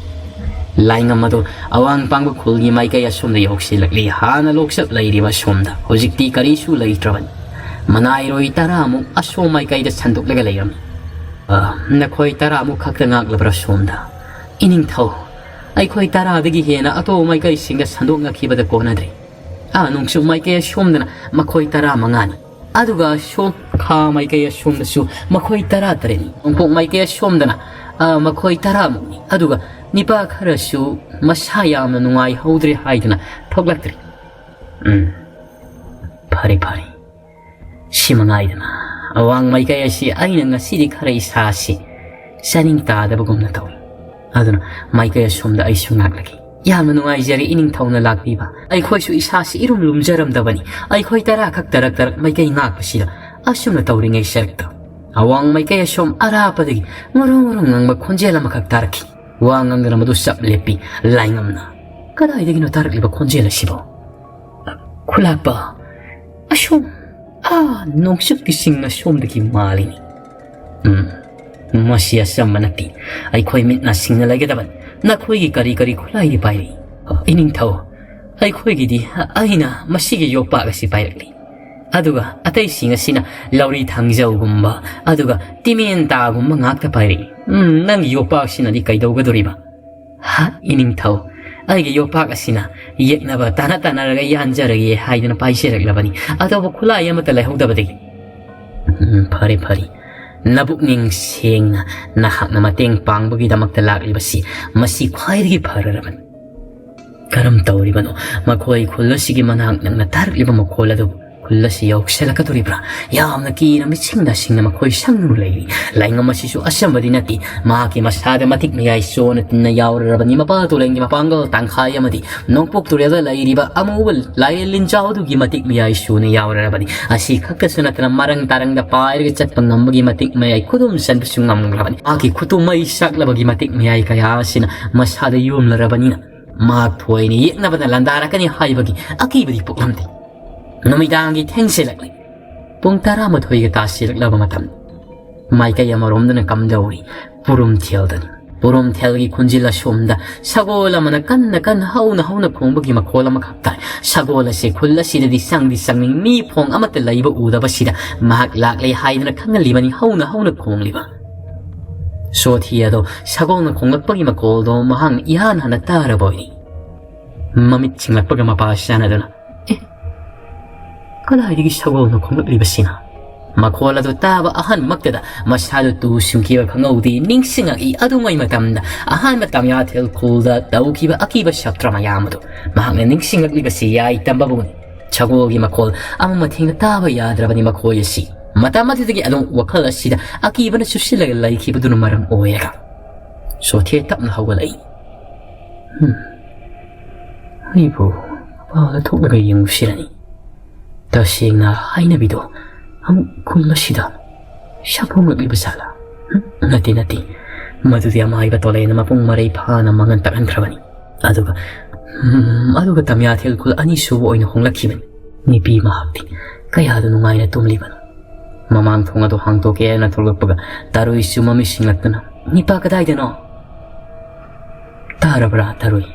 ꯂꯥꯏꯉꯝ ꯑꯗꯨ ꯑꯋꯥꯡ ꯄꯥꯡꯕ ꯈꯨꯜꯒꯤ ꯃꯥꯏꯀꯩ ꯑꯁꯣꯝꯗ ꯌꯧꯁꯤꯜꯂꯛꯂꯤ꯫ ꯍꯥꯟꯅ ꯂꯣꯛꯆꯞ ꯂꯩꯔꯤꯕ ꯑꯁꯣꯝꯗ ꯍꯧꯖꯤꯛꯇꯤ ꯀꯔꯤꯁꯨ ꯂꯩꯇ꯭ꯔꯕꯅꯤ꯫ ꯃꯅꯥꯏꯔꯣꯏ ꯇꯔꯥꯃꯨꯛ ꯑꯁꯣꯝ ꯃꯥꯏꯀꯩꯗ ꯁꯟꯗꯣꯛꯂꯒ ꯂꯩꯔꯝꯃꯤ꯫ "ꯑ, ꯅꯈꯣꯏ ꯇꯔꯥꯃꯨꯛ ꯈꯛꯇ ꯉꯥꯛꯂꯕ꯭ꯔꯥ ꯁꯣꯝꯗ?" "ꯏꯅꯤꯡꯊꯧ, ꯑꯩꯈꯣꯏ ꯇꯔꯥꯗꯒꯤ ꯍꯦꯟꯅ ꯑꯇꯣꯞꯄ ꯃꯥꯏꯀꯩꯁꯤꯡꯗ ꯁꯟꯗꯣꯛꯅꯈꯤꯕꯗ ꯀꯣꯟꯅꯗ꯭ꯔꯦ꯫ ꯑ, ꯅꯣꯡꯆꯨꯞ ꯃꯥꯏꯀꯩ ꯑꯁꯣꯝꯗꯅ ꯃꯈꯣꯏ ꯇꯔꯥꯃꯉꯥꯅꯤ꯫ ꯑꯗꯨꯒ ꯁꯣꯝ ꯈꯥ ꯃꯥꯏꯀꯩ ꯑꯁꯣꯝꯗꯁꯨ ꯃꯈꯣꯏ ꯇꯔꯥꯇꯔꯦꯠꯅꯤ꯫ ꯅꯣꯡꯄꯣꯛ ꯃꯥꯏꯀꯩ ꯑꯁꯣꯝꯗꯅ, ꯑ, ꯃꯈꯣꯏ ꯇꯔꯥꯃꯨꯛꯅꯤ꯫ ꯑꯗꯨꯒ ꯅꯤꯄꯥ ꯈꯔꯁꯨ ꯃꯁꯥ ꯌꯥꯝꯅ ꯅꯨꯡꯉꯥꯏꯍꯧꯗ꯭ꯔꯦ ꯍꯥꯏꯗꯨꯅ ꯊꯣꯛꯂꯛꯇ꯭ꯔꯤ꯫" "ꯎꯝ, ꯐꯔꯦ, ꯐꯔꯦ꯫ ꯁꯤ ꯃꯉꯥꯏꯗꯅ ꯑꯋꯥꯡ ꯃꯥꯏꯀꯩ ꯑꯁꯤ ꯑꯩꯅ ꯉꯁꯤꯗꯤ ꯈꯔ ꯏꯁꯥꯁꯤ ꯆꯥꯅꯤꯡ ꯇꯥꯗꯕꯒꯨꯝꯅ ꯇꯧꯏ꯫ ꯑꯗꯨꯅ ꯃꯥꯏꯀꯩ ꯑꯁꯣꯝꯗ ꯑꯩꯁꯨ ꯉꯥꯛꯂꯒꯦ꯫" "ꯌꯥꯝꯅ ꯅꯨꯡꯉꯥꯏꯖꯔꯦ ꯏꯅꯤꯡꯊꯧꯅ ꯂꯥꯛꯄꯤꯕ꯫ ꯑꯩꯈꯣꯏꯁꯨ ꯏꯁꯥꯁꯤ ꯏꯔꯨꯝ ꯂꯨꯝꯖꯔꯝꯗꯕꯅꯤ꯫ ꯑꯩꯈꯣꯏ ꯇꯔꯥ ꯈꯛ ꯇꯔꯛ ꯇꯔꯛ ꯃꯥꯏꯀꯩ ꯉꯥꯛꯄꯁꯤꯗ ꯑꯁꯨꯝꯅ ꯇꯧꯔꯤꯉꯩ ꯁꯔꯛꯇ ꯑꯋꯥꯡ ꯃꯥꯏꯀꯩ ꯑꯁꯣꯝ ꯑꯔꯥꯞꯄꯗꯒꯤ ꯉꯣꯔꯣꯡ ꯉꯣꯔꯣꯡ ꯉꯪꯕ ꯈꯣꯟꯖꯦꯜ ꯑꯃꯈꯛ ꯇꯥꯔꯛꯈꯤ꯫" ꯋꯥ ꯉꯥꯡꯗꯅ ꯃꯗꯨ ꯆꯞ ꯂꯦꯞꯄꯤ ꯂꯥꯏꯉꯝꯅ꯫ "ꯀꯗꯥꯏꯗꯒꯤꯅꯣ ꯇꯥꯔꯛꯂꯤꯕ ꯈꯣꯟꯖꯦꯜ ꯑꯁꯤꯕꯣ? ꯈꯨꯂꯥꯛꯄ, ꯑꯁꯣꯝ, ꯑꯥ, ꯅꯣꯡꯆꯨꯞꯀꯤ ꯆꯤꯡ ꯑꯁꯣꯝꯗꯒꯤ ꯃꯥꯜꯂꯤꯅꯤ꯫" "ꯎꯝ, ꯃꯁꯤ ꯑꯆꯝꯕ ꯅꯠꯇꯦ꯫ ꯑꯩꯈꯣꯏ ꯃꯤꯠ ꯅꯥ ꯁꯤꯡꯅ ꯂꯩꯒꯗꯕꯅꯤ꯫ ꯅꯈꯣꯏꯒꯤ ꯀꯔꯤ ꯀꯔꯤ ꯈꯨꯠꯂꯥꯏꯗꯤ ꯄꯥꯏꯔꯤ?" "ꯏꯅꯤꯡꯊꯧ, ꯑꯩꯈꯣꯏꯒꯤꯗꯤ ꯑꯩꯅ ꯃꯁꯤꯒꯤ ꯌꯣꯄꯥꯛ ꯑꯁꯤ ꯄꯥꯏꯔꯛꯂꯤ꯫ ꯑꯗꯨꯒ ꯑꯇꯩꯁꯤꯡ ꯑꯁꯤꯅ ꯂꯧꯔꯤ ꯊꯥꯡꯖꯧꯒꯨꯝꯕ, ꯑꯗꯨꯒ ꯇꯤꯃꯦꯟ ꯇꯥꯒꯨꯝꯕ ꯉꯥꯛꯇ ꯄꯥꯏꯔꯛꯏ꯫ ꯎꯝ, ꯅꯪꯒꯤ ꯌꯣꯄꯥꯛꯁꯤꯅꯗꯤ ꯀꯩꯗꯧꯒꯗꯣꯔꯤꯕ?" "ꯍꯥ, ꯏꯅꯤꯡꯊꯧ, ꯑꯩꯒꯤ ꯌꯣꯄꯥꯛ ꯑꯁꯤꯅ ꯌꯦꯛꯅꯕ ꯇꯥꯅ ꯇꯥꯅꯔꯒ ꯌꯥꯟꯖꯔꯒꯦ ꯍꯥꯏꯗꯨꯅ ꯄꯥꯏꯖꯔꯛꯂꯕꯅꯤ, ꯑꯇꯣꯞꯄ ꯈꯨꯠꯂꯥꯏ ꯑꯃꯠꯇ ꯂꯩꯍꯧꯗꯕꯗꯒꯤ꯫" "ꯎꯝ, ꯐꯔꯦ, ꯐꯔꯦ꯫ ꯅꯕꯨꯛꯅꯤꯡ ꯁꯦꯡꯅ ꯅꯍꯥꯛꯅ ꯃꯇꯦꯡ ꯄꯥꯡꯕꯒꯤꯗꯃꯛꯇ ꯂꯥꯛꯂꯤꯕꯁꯤ ꯃꯁꯤ ꯈ꯭ꯋꯥꯏꯗꯒꯤ ꯐꯔꯔꯕꯅꯤ꯫" ꯀꯔꯝ ꯇꯧꯔꯤꯕꯅꯣ? ꯃꯈꯣꯏ ꯈꯨꯜ ꯑꯁꯤꯒꯤ ꯃꯅꯥꯛ ꯅꯛꯅ ꯇꯥꯔꯛꯂꯤꯕ ꯃꯈꯣꯜ ꯑꯗꯨ ꯈꯨꯜ ꯑꯁꯤ ꯌꯧꯁꯤꯜꯂꯛꯀꯗꯧꯔꯤꯕ꯭ꯔꯥ? ꯌꯥꯝꯅ ꯀꯤꯅ ꯃꯤꯠꯁꯤꯡ ꯅꯥꯁꯤꯡꯅ ꯃꯈꯣꯏ ꯁꯪꯗꯨꯅ ꯂꯩꯔꯤ꯫ ꯂꯥꯏꯉꯝ ꯑꯁꯤꯁꯨ ꯑꯆꯝꯕꯗꯤ ꯅꯠꯇꯦ꯫ ꯃꯍꯥꯛꯀꯤ ꯃꯁꯥꯗ ꯃꯇꯤꯛ ꯃꯌꯥꯏ ꯆꯣꯟꯅ ꯇꯤꯟꯅ ꯌꯥꯎꯔꯔꯕꯅꯤ꯫ ꯃꯄꯥ ꯇꯨꯔꯦꯜꯒꯤ ꯃꯄꯥꯡꯒꯜ ꯇꯪꯈꯥꯏ ꯑꯃꯗꯤ ꯅꯣꯡꯄꯣꯛ ꯇꯨꯔꯦꯜꯗ ꯂꯩꯔꯤꯕ ꯑꯃꯨꯕ ꯂꯥꯏꯔꯦꯟ ꯂꯤꯟꯖꯥꯎꯗꯨꯒꯤ ꯃꯇꯤꯛ ꯃꯌꯥꯏ ꯆꯣꯟꯅ ꯌꯥꯎꯔꯔꯕꯅꯤ꯫ ꯑꯁꯤ ꯈꯛꯇꯁꯨ ꯅꯠꯇꯅ ꯃꯔꯪ ꯇꯥꯔꯪꯗ ꯄꯥꯏꯔꯒ ꯆꯠꯄ ꯉꯝꯕꯒꯤ ꯃꯇꯤꯛ ꯃꯌꯥꯏ ꯈꯨꯗꯨꯝ ꯆꯟꯕꯁꯨ ꯉꯝꯈ꯭ꯔꯕꯅꯤ꯫ ꯃꯍꯥꯛꯀꯤ ꯈꯨꯠꯇꯨ ꯃꯩ ꯆꯥꯛꯂꯕꯒꯤ ꯃꯇꯤꯛ ꯃꯌꯥꯏ ꯀꯌꯥ ꯑꯁꯤꯅ ꯃꯁꯥꯗ ꯌꯣꯝꯂꯔꯕꯅꯤꯅ ꯃꯍꯥꯛ ꯊꯣꯏꯅ ꯌꯦꯛꯅꯕꯗ ꯂꯥꯟꯗꯥꯔꯛꯀꯅꯤ ꯍꯥꯏꯕꯒꯤ ꯑꯀꯤꯕꯗꯤ ꯄꯣꯛꯂꯝꯗꯦ꯫ ꯅꯨꯃꯤꯗꯥꯡꯒꯤ ꯊꯦꯡꯖꯤꯜꯂꯛꯂꯤ꯫ ꯄꯨꯡ ꯇꯔꯥꯃꯥꯊꯣꯏꯒ ꯇꯥꯁꯤꯜꯂꯛꯂꯕ ꯃꯇꯝ꯫ ꯃꯥꯏꯀꯩ ꯑꯃꯔꯣꯝꯗꯅ ꯀꯝꯗꯧꯔꯤ? ꯄꯨꯔꯨꯝꯊꯦꯜꯗꯅꯤ꯫ ꯄꯨꯔꯨꯝꯊꯦꯜꯒꯤ ꯈꯨꯟꯖꯤꯜ ꯑꯁꯣꯝꯗ ꯁꯒꯣꯜ ꯑꯃꯅ ꯀꯟꯅ ꯀꯟꯅ ꯍꯧꯅ ꯍꯧꯅ ꯈꯣꯡꯕꯒꯤ ꯃꯈꯣꯜ ꯑꯃꯈꯛ ꯇꯥꯏ꯫ ꯁꯒꯣꯜ ꯑꯁꯤ ꯈꯨꯜ ꯑꯁꯤꯗꯗꯤ ꯆꯪꯗꯤ ꯆꯪꯅꯤꯡ, ꯃꯤ ꯐꯣꯡ ꯑꯃꯠꯇ ꯂꯩꯕ ꯎꯗꯕꯁꯤꯗ ꯃꯍꯥꯛ ꯂꯥꯛꯂꯦ ꯍꯥꯏꯗꯨꯅ ꯈꯪꯍꯜꯂꯤꯕꯅꯤ ꯍꯧꯅ ꯍꯧꯅ ꯈꯣꯡꯂꯤꯕ꯫ ꯁꯣꯊꯤ ꯑꯗꯣ ꯁꯒꯣꯜꯅ ꯈꯣꯡꯂꯛꯄꯒꯤ ꯃꯈꯣꯜꯗꯣ ꯃꯍꯥꯛꯅ ꯏꯍꯥꯟ ꯍꯥꯟꯅ ꯇꯥꯔꯕ ꯑꯣꯏꯔꯤ꯫ ꯃꯃꯤꯠ ꯁꯤꯡꯂꯛꯄꯒ ꯃꯄꯥ ꯁꯥꯟꯅꯗꯨꯅ, "ꯑꯦ, ꯀꯗꯥꯏꯗꯒꯤ ꯁꯒꯣꯜꯅꯣ ꯈꯣꯡꯂꯛꯂꯤꯕꯁꯤꯅ?" ꯃꯈꯣꯜ ꯑꯗꯨ ꯇꯥꯕ ꯑꯍꯟꯃꯛꯇꯗ ꯃꯁꯥꯗꯨ ꯇꯨ ꯁꯤꯡꯈꯤꯕ ꯈꯪꯍꯧꯗꯦ꯫ ꯅꯤꯡꯁꯤꯡꯉꯛꯏ ꯑꯗꯨꯉꯩ ꯃꯇꯝꯗ ꯑꯍꯥꯟꯕ ꯇꯝꯌꯥꯊꯦꯜ ꯈꯨꯜꯗ ꯇꯧꯈꯤꯕ ꯑꯀꯤꯕ ꯁꯛꯇ꯭ꯔ ꯃꯌꯥꯝ ꯑꯗꯨ ꯃꯍꯥꯛꯅ ꯅꯤꯡꯁꯤꯡꯂꯛꯂꯤꯕꯁꯤ ꯌꯥꯏ ꯇꯝꯕꯕꯨꯅꯤ꯫ ꯁꯒꯣꯜꯒꯤ ꯃꯈꯣꯜ ꯑꯃ ꯃꯊꯦꯡꯅ ꯇꯥꯕ ꯌꯥꯗ꯭ꯔꯕꯅꯤ ꯃꯈꯣꯏ ꯑꯁꯤ꯫ ꯃꯇꯝ ꯑꯗꯨꯗꯒꯤ ꯑꯗꯨꯝ ꯋꯥꯈꯜ ꯑꯁꯤꯗ ꯑꯀꯤꯕꯅ ꯆꯨꯞꯁꯤꯜꯂꯒ ꯂꯩꯈꯤꯕꯗꯨꯅ ꯃꯔꯝ ꯑꯣꯏꯔꯒ ꯁꯣꯊꯦ ꯇꯞꯅ ꯍꯧꯒꯠꯂꯛꯏ꯫ "ꯍꯝ, ꯑꯩꯕꯨ ꯃꯄꯥꯟꯗ ꯊꯣꯛꯂꯒ ꯌꯦꯡꯉꯨꯁꯤꯔꯅꯤ꯫ ꯇꯁꯦꯡꯅ ꯍꯥꯏꯅꯕꯤꯗꯣ ꯑꯃꯨꯛ ꯈꯨꯜ ꯑꯁꯤꯗ ꯁꯛꯐꯣꯡꯂꯛꯂꯤꯕ ꯖꯥꯠꯂꯥ? ꯍꯝ, ꯅꯠꯇꯦ, ꯅꯠꯇꯦ꯫ ꯃꯗꯨꯗꯤ ꯑꯃꯥꯏꯕ ꯇꯣꯂꯦꯅ ꯃꯄꯨꯡ ꯃꯔꯩ ꯐꯥꯅ ꯃꯉꯟ ꯇꯥꯛꯍꯟꯈ꯭ꯔꯕꯅꯤ꯫ ꯑꯗꯨꯒ, ꯎꯝ, ꯑꯗꯨꯒ ꯇꯝꯌꯥꯊꯦꯜ ꯈꯨꯜ ꯑꯅꯤꯁꯨꯕ ꯑꯣꯏꯅ ꯍꯣꯡꯂꯛꯈꯤꯕꯅꯤ꯫ ꯅꯨꯄꯤ ꯃꯍꯥꯛꯇꯤ ꯀꯌꯥꯗ ꯅꯨꯡꯉꯥꯏꯅ ꯇꯨꯝꯂꯤꯕꯅꯣ?" ꯃꯃꯥꯡ ꯊꯣꯡ ꯑꯗꯨ ꯍꯥꯡꯗꯣꯛꯀꯦ ꯍꯥꯏꯅ ꯊꯣꯛꯂꯛꯄꯒ ꯇꯔꯨꯏꯁꯨ ꯃꯃꯤꯠ ꯁꯤꯡꯂꯛꯇꯨꯅ, "ꯅꯤꯄꯥ ꯀꯗꯥꯏꯗꯅꯣ?" "ꯇꯥꯔꯕ꯭ꯔꯥ, ꯇꯔꯨꯏ?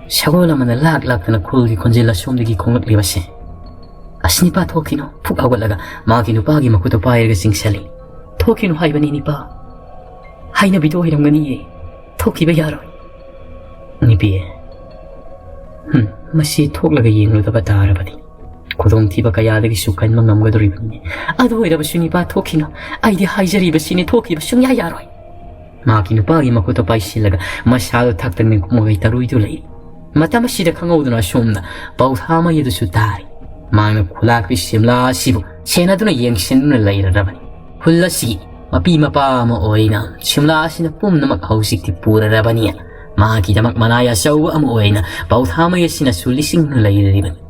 ꯁꯒꯣꯜ ꯑꯃꯅ ꯂꯥꯛ ꯂꯥꯛꯇꯅ ꯈꯨꯜꯒꯤ ꯈꯣꯟꯖꯦꯜ ꯑꯁꯣꯝꯗꯒꯤ ꯈꯣꯡꯂꯛꯂꯤꯕꯁꯦ꯫ ꯑꯁ, ꯅꯤꯄꯥ ꯊꯣꯛꯈꯤꯅꯨ!" ꯐꯨꯛ ꯍꯧꯒꯠꯂꯒ ꯃꯥꯒꯤ ꯅꯨꯄꯥꯒꯤ ꯃꯈꯨꯠꯇꯨ ꯄꯥꯏꯔꯒ ꯆꯤꯡꯁꯤꯜꯂꯤ꯫ "ꯊꯣꯛꯈꯤꯅꯨ ꯍꯥꯏꯕꯅꯤ, ꯅꯤꯄꯥ꯫ ꯍꯥꯏꯅꯕꯤꯗꯣ ꯑꯣꯏꯔꯝꯒꯅꯤꯌꯦ꯫ ꯊꯣꯛꯈꯤꯕ ꯌꯥꯔꯣꯏ꯫" "ꯅꯨꯄꯤ, ꯍꯝ, ꯃꯁꯤ ꯊꯣꯛꯂꯒ ꯌꯦꯡꯂꯨꯗꯕ ꯇꯥꯔꯕꯗꯤ ꯈꯨꯗꯣꯡꯊꯤꯕ ꯀꯌꯥꯗꯒꯤꯁꯨ ꯀꯟꯕ ꯉꯝꯒꯗꯧꯔꯤꯕꯅꯤꯅꯦ꯫ ꯑꯗꯨ ꯑꯣꯏꯔꯕꯁꯨ, ꯅꯤꯄꯥ, ꯊꯣꯛꯈꯤꯅꯨ꯫ ꯑꯩꯗꯤ ꯍꯥꯏꯖꯔꯤꯕꯁꯤꯅꯤ, ꯊꯣꯛꯈꯤꯕ ꯁꯨꯡꯌꯥ ꯌꯥꯔꯣꯏ꯫" ꯃꯍꯥꯛꯀꯤ ꯅꯨꯄꯥꯒꯤ ꯃꯈꯨꯠꯇ ꯄꯥꯏꯁꯤꯜꯂꯒ ꯃꯁꯥꯗꯨ ꯊꯛꯇ ꯅꯤꯛꯃꯒꯩ ꯇꯔꯨꯏꯗꯨ ꯂꯩꯔꯤ꯫ ꯃꯇꯝ ꯑꯁꯤꯗ ꯈꯪꯍꯧꯗꯅ ꯑꯁꯣꯝꯗ ꯄꯥꯎꯊꯥ ꯃꯩ ꯑꯗꯨꯁꯨ ꯇꯥꯔꯤ꯫ ꯃꯍꯥꯛꯅ ꯈꯨꯂꯥꯛꯄꯤ ꯁꯤꯝꯂꯥ ꯑꯁꯤꯕꯨ ꯁꯦꯟꯅꯗꯨꯅ ꯌꯦꯡꯁꯤꯟꯗꯨꯅ ꯂꯩꯔꯔꯕꯅꯤ꯫ ꯈꯨꯜ ꯑꯁꯤꯒꯤ ꯃꯄꯤ ꯃꯄꯥ ꯑꯃ ꯑꯣꯏꯅ ꯁꯤꯝꯂꯥ ꯑꯁꯤꯅ ꯄꯨꯝꯅꯃꯛ ꯍꯧꯖꯤꯛꯇꯤ ꯄꯨꯔꯔꯕꯅꯤ꯫ ꯃꯍꯥꯛꯀꯤꯗꯃꯛ ꯃꯅꯥꯏ ꯑꯆꯧꯕ ꯑꯃ ꯑꯣꯏꯅ ꯄꯥꯎꯊꯥꯃꯩ ꯑꯁꯤꯅꯁꯨ ꯂꯤꯁꯤꯡꯅ ꯂꯩꯔꯔꯤꯕꯅꯤ꯫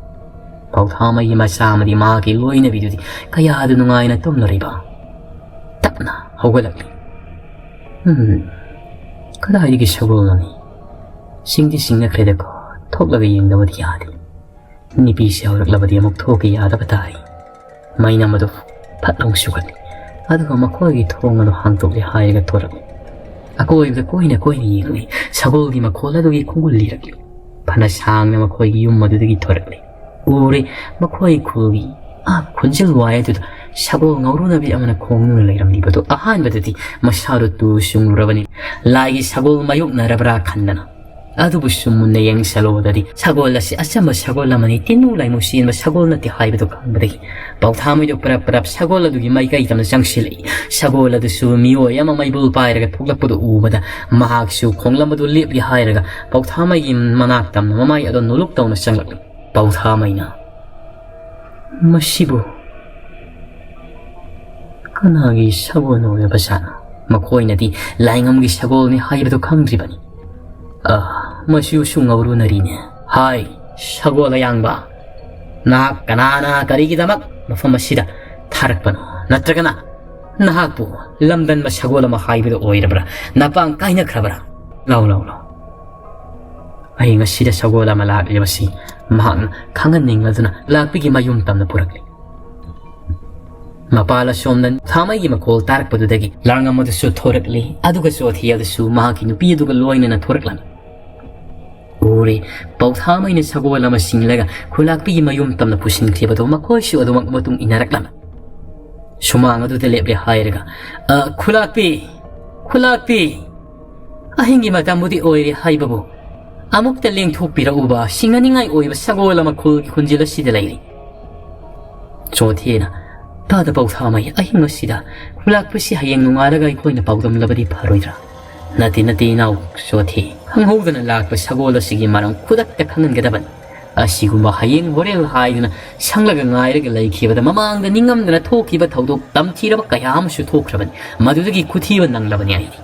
ꯄꯥꯎꯊꯥꯃꯩꯒꯤ ꯃꯆꯥ ꯑꯃꯗꯤ ꯃꯍꯥꯛꯀꯤ ꯂꯣꯏꯅꯕꯤꯗꯨꯗꯤ ꯀꯌꯥꯗ ꯅꯨꯡꯉꯥꯏꯅ ꯇꯨꯝꯂꯔꯤꯕ꯫ ꯇꯞꯅ ꯍꯧꯒꯠꯂꯛꯂꯤ꯫ ꯎꯝ, ꯀꯗꯥꯏꯗꯒꯤ ꯁꯒꯣꯜꯅꯣꯅꯤ? ꯁꯤꯡꯗꯤ ꯁꯤꯡꯅꯈ꯭ꯔꯦꯗꯀꯣ, ꯊꯣꯛꯂꯒ ꯌꯦꯡꯗꯕꯗꯤ ꯌꯥꯗꯦ꯫ ꯅꯨꯄꯤꯁꯦ ꯍꯧꯔꯛꯂꯕꯗꯤ ꯑꯃꯨꯛ ꯊꯣꯛꯀꯦ ꯌꯥꯗꯕ ꯇꯥꯔꯦ꯫ ꯃꯩꯅꯝ ꯑꯗꯨ ꯐꯠ ꯂꯥꯎ ꯁꯨꯒꯠꯂꯤ꯫ ꯑꯗꯨꯒ ꯃꯈꯣꯏꯒꯤ ꯊꯣꯡ ꯑꯗꯨ ꯍꯥꯡꯗꯣꯛꯂꯦ ꯍꯥꯏꯔꯒ ꯊꯣꯔꯛꯂꯤ꯫ ꯑꯀꯣꯏꯕꯗ ꯀꯣꯏꯅ ꯀꯣꯏꯅ ꯌꯦꯡꯂꯤ꯫ ꯁꯒꯣꯜꯒꯤ ꯃꯈꯣꯜ ꯑꯗꯨꯒꯤ ꯈꯣꯡꯒꯨꯜ ꯂꯤꯔꯛꯂꯤ꯫ ꯐꯅ ꯁꯥꯡꯅ ꯃꯈꯣꯏꯒꯤ ꯌꯨꯝ ꯑꯗꯨꯗꯒꯤ ꯊꯣꯔꯛꯂꯤ꯫ ꯎꯔꯦ, ꯃꯈꯣꯏ ꯈꯨꯜꯒꯤ ꯑꯥ ꯈꯨꯟꯖꯤꯜ ꯋꯥꯏ ꯑꯗꯨꯗ ꯁꯒꯣꯜ ꯉꯧꯔꯨꯅꯕꯤ ꯑꯃꯅ ꯈꯣꯡꯗꯨꯅ ꯂꯩꯔꯝꯂꯤꯕꯗꯨ ꯑꯍꯥꯟꯕꯗꯗꯤ ꯃꯁꯥꯗꯨ ꯇꯨ ꯆꯨꯡꯂꯨꯔꯕꯅꯤ꯫ ꯂꯥꯏꯒꯤ ꯁꯒꯣꯜ ꯃꯥꯌꯣꯛꯅꯔꯕ꯭ꯔꯥ ꯈꯟꯗꯅ꯫ ꯑꯗꯨꯕꯨꯁꯨ ꯃꯨꯟꯅ ꯌꯦꯡꯁꯜꯂꯨꯕꯗꯗꯤ ꯁꯒꯣꯜ ꯑꯁꯤ ꯑꯆꯝꯕ ꯁꯒꯣꯜ ꯑꯃꯅꯤ, ꯇꯤꯟꯅꯨ ꯂꯥꯏꯃꯨ ꯆꯦꯟꯕ ꯁꯒꯣꯜ ꯅꯠꯇꯦ ꯍꯥꯏꯕꯗꯨ ꯈꯪꯕꯗꯒꯤ ꯄꯥꯎꯊꯥꯃꯩꯗꯨ ꯄꯔꯞ ꯄꯔꯞ ꯁꯒꯣꯜ ꯑꯗꯨꯒꯤ ꯃꯥꯏꯀꯩ ꯇꯝꯅ ꯆꯪꯁꯤꯜꯂꯛꯏ꯫ ꯁꯒꯣꯜ ꯑꯗꯨꯁꯨ ꯃꯤꯑꯣꯏ ꯑꯃ ꯃꯩꯕꯨꯜ ꯄꯥꯏꯔꯒ ꯊꯣꯛꯂꯛꯄꯗꯨ ꯎꯕꯗ ꯃꯍꯥꯛꯁꯨ ꯈꯣꯡꯂꯝ ꯑꯗꯨ ꯂꯦꯞꯂꯤ ꯍꯥꯏꯔꯒ ꯄꯥꯎꯊꯥꯃꯩꯒꯤ ꯃꯅꯥꯛ ꯇꯝꯅ ꯃꯃꯥꯏ ꯑꯗꯨ ꯅꯣꯂꯨꯛ ꯇꯧꯅ ꯆꯪꯂꯛꯂꯤ꯫ ꯄꯥꯎꯊꯥꯃꯩꯅ, "ꯃꯁꯤꯕꯨ ꯀꯅꯥꯒꯤ ꯁꯒꯣꯜ ꯑꯣꯏꯔꯕꯖꯥꯠꯅꯣ? ꯃꯈꯣꯏꯅꯗꯤ ꯂꯥꯏꯉꯝꯒꯤ ꯁꯒꯣꯜꯅꯤ ꯍꯥꯏꯕꯗꯨ ꯈꯪꯗ꯭ꯔꯤꯕꯅꯤ꯫ ꯑ, ꯃꯁꯤꯁꯨ ꯉꯧꯔꯨꯅꯔꯤꯅꯦ꯫ ꯍꯥꯏ, ꯁꯒꯣꯜ ꯑꯌꯥꯡꯕ, ꯅꯍꯥꯛ ꯀꯅꯥꯅ ꯀꯔꯤꯒꯤꯗꯃꯛ ꯃꯐꯝ ꯑꯁꯤꯗ ꯊꯥꯔꯛꯄꯅꯣ? ꯅꯠꯇ꯭ꯔꯒꯅ ꯅꯍꯥꯛꯄꯨ ꯂꯝꯗꯟꯕ ꯁꯒꯣꯜ ꯑꯃ ꯍꯥꯏꯕꯗꯨ ꯑꯣꯏꯔꯕ꯭ꯔꯥ? ꯅꯄꯥꯡ ꯀꯥꯏꯅꯈ꯭ꯔꯕ꯭ꯔꯥ? ꯂꯥꯎ, ꯂꯥꯎ, ꯂꯥꯎ꯫ ꯑꯍꯤꯡ ꯑꯁꯤꯗ ꯁꯒꯣꯜ ꯑꯃ ꯂꯥꯛꯂꯤꯕꯁꯤ ꯃꯍꯥꯛꯅ ꯈꯪꯍꯟꯅꯤꯡꯂꯗꯨꯅ ꯂꯥꯛꯄꯤꯒꯤ ꯃꯌꯨꯝ ꯇꯝꯅ ꯄꯨꯔꯛꯂꯤ꯫" ꯃꯄꯥꯜ ꯑꯁꯣꯝꯗ ꯊꯥꯃꯩꯒꯤ ꯃꯈꯣꯜ ꯇꯥꯔꯛꯄꯗꯨꯗꯒꯤ ꯂꯥꯡꯉꯝ ꯑꯗꯨꯁꯨ ꯊꯣꯔꯛꯂꯤ, ꯑꯗꯨꯒ ꯆꯣꯊꯤ ꯑꯗꯨꯁꯨ ꯃꯍꯥꯛꯀꯤ ꯅꯨꯄꯤ ꯑꯗꯨꯒ ꯂꯣꯏꯅꯅ ꯊꯣꯔꯛꯂꯝꯃꯤ꯫ ꯎꯔꯦ, ꯄꯥꯎꯊꯥꯃꯩꯅ ꯁꯒꯣꯜ ꯑꯃ ꯆꯤꯡꯂꯒ ꯈꯨꯂꯥꯛꯄꯤꯒꯤ ꯃꯌꯨꯝ ꯇꯝꯅ ꯄꯨꯁꯤꯟꯈꯤꯕꯗꯨ ꯃꯈꯣꯏꯁꯨ ꯑꯗꯨꯃꯛ ꯃꯇꯨꯡ ꯏꯟꯅꯔꯛꯂꯝꯃꯤ꯫ ꯁꯨꯃꯥꯡ ꯑꯗꯨꯗ ꯂꯦꯞꯂꯦ ꯍꯥꯏꯔꯒ, "ꯑ, ꯈꯨꯂꯥꯛꯄꯤ! ꯈꯨꯂꯥꯛꯄꯤ! ꯑꯍꯤꯡꯒꯤ ꯃꯇꯝꯕꯨꯗꯤ ꯑꯣꯏꯔꯦ ꯍꯥꯏꯕꯕꯨ, ꯑꯃꯨꯛꯇ ꯂꯦꯡꯊꯣꯛꯄꯤꯔꯛꯎꯕ, ꯁꯤꯡꯅꯅꯤꯡꯉꯥꯏ ꯑꯣꯏꯕ ꯁꯒꯣꯜ ꯑꯃ ꯈꯨꯜꯒꯤ ꯈꯨꯟꯖꯤꯜ ꯑꯁꯤꯗ ꯂꯩꯔꯤ꯫" ꯆꯣꯊꯦꯅ, "ꯇꯥꯗ ꯄꯥꯎꯊꯥꯃꯩ, ꯑꯍꯤꯡ ꯑꯁꯤꯗ ꯈꯨꯂꯥꯛꯄꯤꯁꯤ ꯍꯌꯦꯡ ꯅꯣꯡꯉꯥꯜꯂꯒ ꯑꯩꯈꯣꯏꯅ ꯄꯥꯎꯗꯝꯂꯕꯗꯤ ꯐꯔꯣꯏꯗ꯭ꯔꯥ?" "ꯅꯠꯇꯦ, ꯅꯠꯇꯦ, ꯏꯅꯥꯎ ꯆꯣꯊꯦ, ꯈꯪꯍꯧꯗꯅ ꯂꯥꯛꯄ ꯁꯒꯣꯜ ꯑꯁꯤꯒꯤ ꯃꯔꯝ ꯈꯨꯗꯛꯇ ꯈꯪꯍꯟꯒꯗꯕꯅꯤ꯫ ꯑꯁꯤꯒꯨꯝꯕ ꯍꯌꯦꯡ ꯍꯣꯔꯦꯟ ꯍꯥꯏꯗꯨꯅ ꯁꯪꯂꯒ ꯉꯥꯏꯔꯒ ꯂꯩꯈꯤꯕꯗ ꯃꯃꯥꯡꯗ ꯅꯤꯡꯉꯝꯗꯅ ꯊꯣꯛꯈꯤꯕ ꯊꯧꯗꯣꯛ ꯇꯝꯊꯤꯔꯕ ꯀꯌꯥ ꯑꯃꯁꯨ ꯊꯣꯛꯈ꯭ꯔꯕꯅꯤ꯫ ꯃꯗꯨꯗꯒꯤ ꯈꯨꯊꯤꯕ ꯅꯪꯂꯕꯅꯤ ꯑꯩꯗꯤ꯫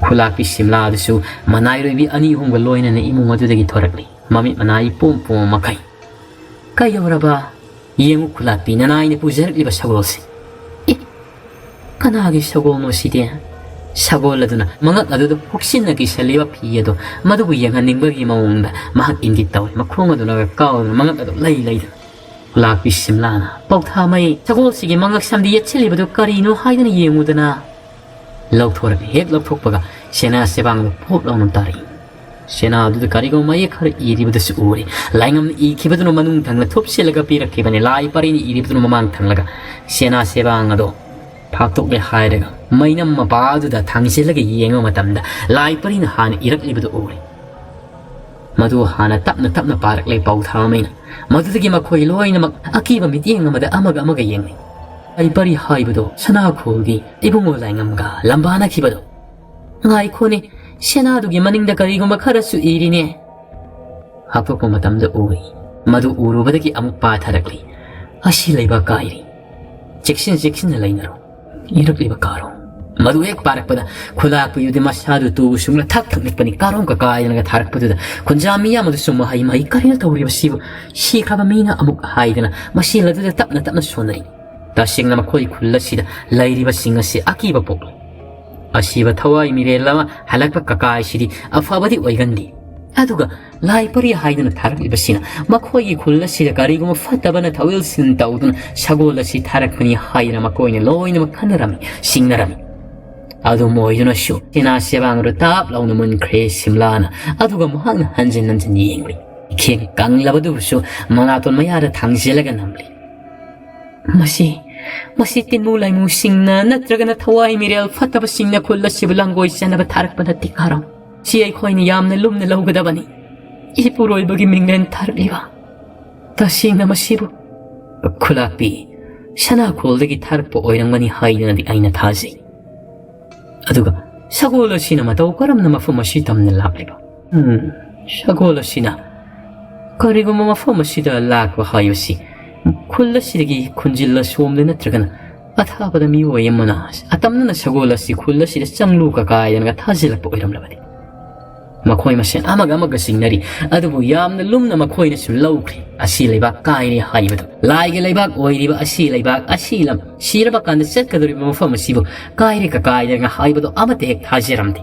ꯈꯨꯂꯥꯛꯄꯤ ꯁꯤꯝꯂꯥ ꯑꯗꯨꯁꯨ ꯃꯅꯥꯏꯔꯣꯏꯕꯤ ꯑꯅꯤ ꯑꯍꯨꯝꯒ ꯂꯣꯏꯅꯅ ꯏꯃꯨꯡ ꯑꯗꯨꯗꯒꯤ ꯊꯣꯔꯛꯂꯤ꯫ ꯃꯃꯤꯠ ꯃꯅꯥ ꯏꯄꯣꯝ ꯄꯣꯝꯕ ꯃꯈꯩ꯫ "ꯀꯩꯗꯧꯔꯕ? ꯌꯦꯡꯉꯨ ꯈꯨꯂꯥꯛꯄꯤ, ꯅꯅꯥꯏꯅ ꯄꯨꯖꯔꯛꯂꯤꯕ ꯁꯒꯣꯜꯁꯦ꯫" "ꯑꯦ, ꯀꯅꯥꯒꯤ ꯁꯒꯣꯜꯅꯣ ꯁꯤꯗꯤ?" ꯁꯒꯣꯜ ꯑꯗꯨꯅ ꯃꯉꯛ ꯑꯗꯨꯗ ꯍꯨꯛꯁꯤꯟꯅ ꯀꯤꯁꯜꯂꯤꯕ ꯐꯤ ꯑꯗꯨ ꯃꯗꯨꯕꯨ ꯌꯦꯡꯍꯟꯅꯤꯡꯕꯒꯤ ꯃꯑꯣꯡꯗ ꯃꯍꯥꯛ ꯏꯪꯒꯤꯠ ꯇꯧꯏ꯫ ꯃꯈꯣꯡ ꯑꯗꯨꯅ ꯀꯥꯎꯗꯨꯅ ꯃꯉꯛ ꯑꯗꯨ ꯂꯩ ꯂꯩꯗꯨꯅ꯫ ꯈꯨꯂꯥꯛꯄꯤ ꯁꯤꯝꯂꯥꯅ, "ꯄꯧꯊꯥꯃꯩ, ꯁꯒꯣꯜꯁꯤꯒꯤ ꯃꯉꯛ ꯁꯝꯗ ꯌꯦꯠꯁꯤꯜꯂꯤꯕꯗꯨ ꯀꯔꯤꯅꯣ ꯍꯥꯏꯗꯨꯅ ꯌꯦꯡꯉꯨꯗꯅ꯫" ꯂꯧꯊꯣꯔꯛꯏ꯫ ꯍꯦꯛ ꯂꯧꯊꯣꯛꯄꯒ ꯁꯦꯅꯥ ꯁꯦꯕꯥꯡꯗ ꯄꯣꯞ ꯂꯥꯎꯅ ꯇꯥꯔꯛꯏ꯫ ꯁꯦꯅꯥ ꯑꯗꯨꯗ ꯀꯔꯤꯒꯨꯝꯕ ꯃꯌꯦꯛ ꯈꯔ ꯏꯔꯤꯕꯗꯨꯁꯨ ꯎꯔꯦ꯫ ꯂꯥꯏꯉꯝꯅ ꯏꯈꯤꯕꯗꯨꯅ ꯃꯅꯨꯡ ꯊꯪꯅ ꯊꯨꯞꯆꯤꯜꯂꯒ ꯄꯤꯔꯛꯈꯤꯕꯅꯤ꯫ ꯂꯥꯏ ꯄꯔꯤꯅ ꯏꯔꯤꯕꯗꯨꯅ ꯃꯃꯥꯡ ꯊꯪꯂꯒ꯫ ꯁꯦꯅꯥ ꯁꯦꯕꯥꯡ ꯑꯗꯣ ꯐꯥꯛꯇꯣꯛꯂꯦ ꯍꯥꯏꯔꯒ ꯃꯩꯅꯝ ꯃꯄꯥ ꯑꯗꯨꯗ ꯊꯥꯡꯖꯤꯜꯂꯒ ꯌꯦꯡꯕ ꯃꯇꯝꯗ ꯂꯥꯏ ꯄꯔꯤꯅ ꯍꯥꯟꯅ ꯏꯔꯛꯂꯤꯕꯗꯨ ꯎꯔꯦ꯫ ꯃꯗꯨ ꯍꯥꯟꯅ ꯇꯞꯅ ꯇꯞꯅ ꯄꯥꯔꯛꯂꯦ ꯄꯥꯎꯊꯥꯃꯩꯅ꯫ ꯃꯗꯨꯗꯒꯤ ꯃꯈꯣꯏ ꯂꯣꯏꯅꯃꯛ ꯑꯀꯤꯕ ꯃꯤꯠꯌꯦꯡ ꯑꯃꯗ ꯑꯃꯒ ꯑꯃꯒ ꯌꯦꯡꯅꯩ꯫ ꯂꯥꯏ ꯄꯔꯤ ꯍꯥꯏꯕꯗꯣ ꯁꯅꯥꯈꯣꯜꯒꯤ ꯏꯕꯨꯡꯉꯣ ꯂꯥꯏꯉꯝꯒ ꯂꯝꯕꯥꯅꯈꯤꯕꯗꯣ꯫ "ꯉꯥꯏꯈꯣꯅꯦ, ꯁꯦꯅꯥꯗꯨꯒꯤ ꯃꯅꯤꯡꯗ ꯀꯔꯤꯒꯨꯝꯕ ꯈꯔꯁꯨ ꯏꯔꯤꯅꯦ꯫" ꯍꯥꯞꯇꯣꯛꯄ ꯃꯇꯝꯗ ꯎꯏ꯫ ꯃꯗꯨ ꯎꯔꯨꯕꯗꯒꯤ ꯑꯃꯨꯛ ꯄꯥꯊꯔꯛꯂꯤ꯫ "ꯑꯁꯤ ꯂꯩꯕꯥꯛ ꯀꯥꯏꯔꯤ꯫ ꯆꯦꯛꯁꯤꯟ ꯆꯦꯛꯁꯤꯟꯅ ꯂꯩꯅꯔꯣ꯫ ꯏꯔꯛꯂꯤꯕ ꯀꯥꯔꯣꯡ꯫" ꯃꯗꯨ ꯍꯦꯛ ꯄꯥꯔꯛꯄꯗ ꯈꯨꯂꯥꯛꯄꯤꯗꯨꯗꯤ ꯃꯁꯥꯗꯨ ꯇꯨ ꯁꯨꯡꯅ ꯊꯛ ꯊꯛ ꯅꯤꯛꯄꯅꯤ꯫ ꯀꯥꯔꯣꯡ ꯀꯀꯥꯏꯗꯅꯒ ꯊꯥꯔꯛꯄꯗꯨꯗ ꯈꯨꯟꯖꯥ ꯃꯤꯌꯥꯝ ꯑꯗꯨꯁꯨ ꯃꯍꯩ ꯃꯍꯩ, "ꯀꯔꯤꯅꯣ ꯇꯧꯔꯤꯕꯁꯤꯕꯨ?" ꯁꯤꯈ꯭ꯔꯕ ꯃꯤꯅ ꯑꯃꯨꯛ ꯍꯥꯏꯗꯅ ꯃꯁꯦꯜ ꯑꯗꯨꯗ ꯇꯞꯅ ꯇꯞꯅ ꯁꯣꯟꯅꯔꯤ꯫ ꯇꯁꯦꯡꯅ ꯃꯈꯣꯏ ꯈꯨꯜ ꯑꯁꯤꯗ ꯂꯩꯔꯤꯕꯁꯤꯡ ꯑꯁꯤ ꯑꯀꯤꯕ ꯄꯣꯛꯂꯣꯏ꯫ ꯑꯁꯤꯕ ꯊꯋꯥꯏ ꯃꯤꯔꯦꯜ ꯑꯃ ꯍꯜꯂꯛꯄ ꯀꯀꯥꯏꯁꯤꯗꯤ ꯑꯐꯕꯗꯤ ꯑꯣꯏꯒꯟꯗꯦ꯫ ꯑꯗꯨꯒ ꯂꯥꯏ ꯄꯔꯤ ꯍꯥꯏꯗꯨꯅ ꯊꯥꯔꯛꯂꯤꯕꯁꯤꯅ ꯃꯈꯣꯏꯒꯤ ꯈꯨꯜ ꯑꯁꯤꯗ ꯀꯔꯤꯒꯨꯝꯕ ꯐꯠꯇꯕꯅ ꯊꯧꯏꯜꯁꯤꯟ ꯇꯧꯗꯨꯅ ꯁꯒꯣꯜ ꯑꯁꯤ ꯊꯥꯔꯛꯄꯅꯤ ꯍꯥꯏꯗꯨꯅ ꯃꯈꯣꯏꯅ ꯂꯣꯏꯅꯃꯛ ꯈꯟꯅꯔꯝꯃꯤ, ꯁꯤꯡꯅꯔꯝꯃꯤ꯫ ꯑꯗꯨꯝ ꯑꯣꯏꯗꯨꯅꯁꯨ ꯁꯦꯅꯥ ꯁꯦꯕꯥꯡꯗꯨ ꯇꯥꯞ ꯂꯥꯎꯅ ꯃꯨꯟꯈ꯭ꯔꯦ ꯁꯤꯝꯂꯥꯅ꯫ ꯑꯗꯨꯒ ꯃꯍꯥꯛꯅ ꯍꯟꯖꯤꯟ ꯍꯟꯖꯤꯟ ꯌꯦꯡꯂꯤ꯫ ꯏꯈꯦꯡ ꯀꯪꯂꯕꯗꯨꯕꯨꯁꯨ ꯃꯅꯥꯇꯣꯟ ꯃꯌꯥꯗ ꯊꯥꯡꯖꯤꯜꯂꯒ ꯅꯝꯂꯤ꯫ "ꯃꯁꯤ, ꯃꯁꯤ ꯇꯤꯟꯃꯨ ꯂꯥꯏꯃꯨꯁꯤꯡꯅ ꯅꯠꯇ꯭ꯔꯒꯅ ꯊꯋꯥꯏ ꯃꯤꯔꯦꯜ ꯐꯠꯇꯕꯁꯤꯡꯅ ꯈꯨꯜ ꯑꯁꯤꯕꯨ ꯂꯥꯡꯒꯣꯏ ꯆꯥꯅꯕ ꯊꯥꯔꯛꯄ ꯅꯠꯇꯦ ꯀꯥꯔꯣ꯫ ꯁꯤ ꯑꯩꯈꯣꯏꯅ ꯌꯥꯝꯅ ꯂꯨꯝꯅ ꯂꯧꯒꯗꯕꯅꯤ꯫ ꯏꯄꯨꯔꯣꯏꯕꯒꯤ ꯃꯤꯡꯂꯦꯟ ꯊꯥꯔꯛꯂꯤꯕ꯫ ꯇꯁꯦꯡꯅ ꯃꯁꯤꯕꯨ ꯈꯨꯂꯥꯛꯄꯤ ꯁꯅꯥꯈꯣꯜꯗꯒꯤ ꯊꯥꯔꯛꯄ ꯑꯣꯏꯔꯝꯒꯅꯤ ꯍꯥꯏꯗꯨꯅꯗꯤ ꯑꯩꯅ ꯊꯥꯖꯩ꯫ ꯑꯗꯨꯒ ꯁꯒꯣꯜ ꯑꯁꯤꯅ ꯃꯇꯧ ꯀꯔꯝꯅ ꯃꯐꯝ ꯑꯁꯤ ꯇꯝꯅ ꯂꯥꯛꯂꯤꯕ? ꯎꯝ, ꯁꯒꯣꯜ ꯑꯁꯤꯅ ꯀꯔꯤꯒꯨꯝꯕ ꯃꯐꯝ ꯑꯁꯤꯗ ꯂꯥꯛꯄ ꯍꯥꯏꯕꯁꯤ ꯈꯨꯜ ꯑꯁꯤꯗꯒꯤ ꯈꯨꯟꯖꯤꯜ ꯑꯁꯣꯝꯗ ꯅꯠꯇ꯭ꯔꯒꯅ ꯑꯊꯥꯞꯄꯗ ꯃꯤꯑꯣꯏ ꯑꯃꯅ ꯑꯇꯝꯅꯅ ꯁꯒꯣꯜ ꯑꯁꯤ ꯈꯨꯜ ꯑꯁꯤꯗ ꯆꯪꯂꯨ ꯀꯀꯥꯏꯗꯅꯒ ꯊꯥꯖꯤꯜꯂꯛꯄ ꯑꯣꯏꯔꯝꯂꯕꯗꯤ꯫ ꯃꯈꯣꯏ ꯃꯁꯦꯟ ꯑꯃꯒ ꯑꯃꯒ ꯆꯤꯡꯅꯔꯤ, ꯑꯗꯨꯕꯨ ꯌꯥꯝꯅ ꯂꯨꯝꯅ ꯃꯈꯣꯏꯅꯁꯨ ꯂꯧꯈ꯭ꯔꯦ꯫ ꯑꯁꯤ ꯂꯩꯕꯥꯛ ꯀꯥꯏꯔꯦ ꯍꯥꯏꯕꯗꯨ, ꯂꯥꯏꯒꯤ ꯂꯩꯕꯥꯛ ꯑꯣꯏꯔꯤꯕ ꯑꯁꯤ ꯂꯩꯕꯥꯛ, ꯑꯁꯤ ꯂꯝ, ꯁꯤꯔꯕ ꯀꯥꯟꯗ ꯆꯠꯀꯗꯧꯔꯤꯕ ꯃꯐꯝ ꯑꯁꯤꯕꯨ ꯀꯥꯏꯔꯦ ꯀꯀꯥꯏꯗꯅꯒ ꯍꯥꯏꯕꯗꯨ ꯑꯃꯠꯇ ꯍꯦꯛ ꯊꯥꯖꯔꯝꯗꯦ꯫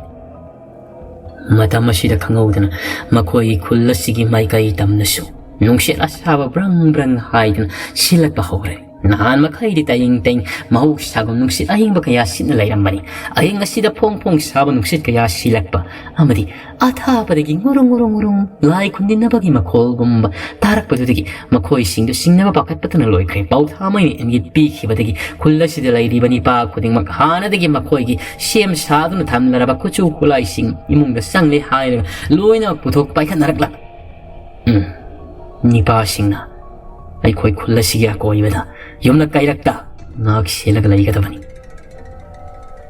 ꯃꯇꯝ ꯑꯁꯤꯗ ꯈꯪꯍꯧꯗꯅ ꯃꯈꯣꯏꯒꯤ ꯈꯨꯜ ꯑꯁꯤꯒꯤ ꯃꯥꯏꯀꯩ ꯇꯝꯅꯁꯨ ꯅꯨꯡꯁꯤꯠ ꯑꯁꯥꯕ ꯕ꯭ꯔꯪ ꯕ꯭ꯔꯪ ꯍꯥꯏꯗꯨꯅ ꯁꯤꯜꯂꯛꯄ ꯍꯧꯔꯦ꯫ ꯅꯍꯥꯟ ꯃꯈꯩꯗꯤ ꯇꯌꯤꯡ ꯇꯌꯤꯡ ꯃꯍꯧꯁꯥꯒꯨꯝ ꯅꯨꯡꯁꯤꯠ ꯑꯏꯪꯕ ꯀꯌꯥ ꯁꯤꯠꯅ ꯂꯩꯔꯝꯕꯅꯤ꯫ ꯑꯍꯤꯡ ꯑꯁꯤꯗ ꯐꯣꯡ ꯐꯣꯡ ꯁꯥꯕ ꯅꯨꯡꯁꯤꯠ ꯀꯌꯥ ꯁꯤꯜꯂꯛꯄ ꯑꯃꯗꯤ ꯑꯊꯥꯞꯄꯗꯒꯤ ꯉꯨꯔꯨꯡ ꯉꯨꯔꯨꯡ ꯉꯨꯔꯨꯡ ꯂꯥꯏ ꯈꯨꯟꯗꯤꯟꯅꯕꯒꯤ ꯃꯈꯣꯜꯒꯨꯝꯕ ꯇꯥꯔꯛꯄꯗꯨꯗꯒꯤ ꯃꯈꯣꯏꯁꯤꯡꯗꯨ ꯆꯤꯡꯅꯕ ꯄꯥꯈꯠꯄꯇꯅ ꯂꯣꯏꯈ꯭ꯔꯦ꯫ ꯄꯥꯎꯊꯥꯃꯩꯅ ꯏꯪꯒꯤꯠ ꯄꯤꯈꯤꯕꯗꯒꯤ ꯈꯨꯜ ꯑꯁꯤꯗ ꯂꯩꯔꯤꯕ ꯅꯤꯄꯥ ꯈꯨꯗꯤꯡꯃꯛ ꯍꯥꯟꯅꯗꯒꯤ ꯃꯈꯣꯏꯒꯤ ꯁꯦꯝ ꯁꯥꯗꯨꯅ ꯊꯝꯂꯔꯕ ꯈꯨꯠꯁꯨ ꯈꯨꯠꯂꯥꯏꯁꯤꯡ ꯏꯃꯨꯡꯗ ꯆꯪꯂꯦ ꯍꯥꯏꯔꯒ ꯂꯣꯏꯅꯃꯛ ꯄꯨꯊꯣꯛ ꯄꯥꯏꯈꯠꯅꯔꯛꯂ꯫ ꯎꯝ, ꯅꯤꯄꯥꯁꯤꯡꯅ ꯑꯩꯈꯣꯏ ꯈꯨꯜ ꯑꯁꯤꯒꯤ ꯑꯀꯣꯏꯕꯗ ꯌꯨꯝꯂꯛ ꯀꯩꯔꯛꯇ ꯉꯥꯛ ꯁꯦꯜꯂꯒ ꯂꯩꯒꯗꯕꯅꯤ꯫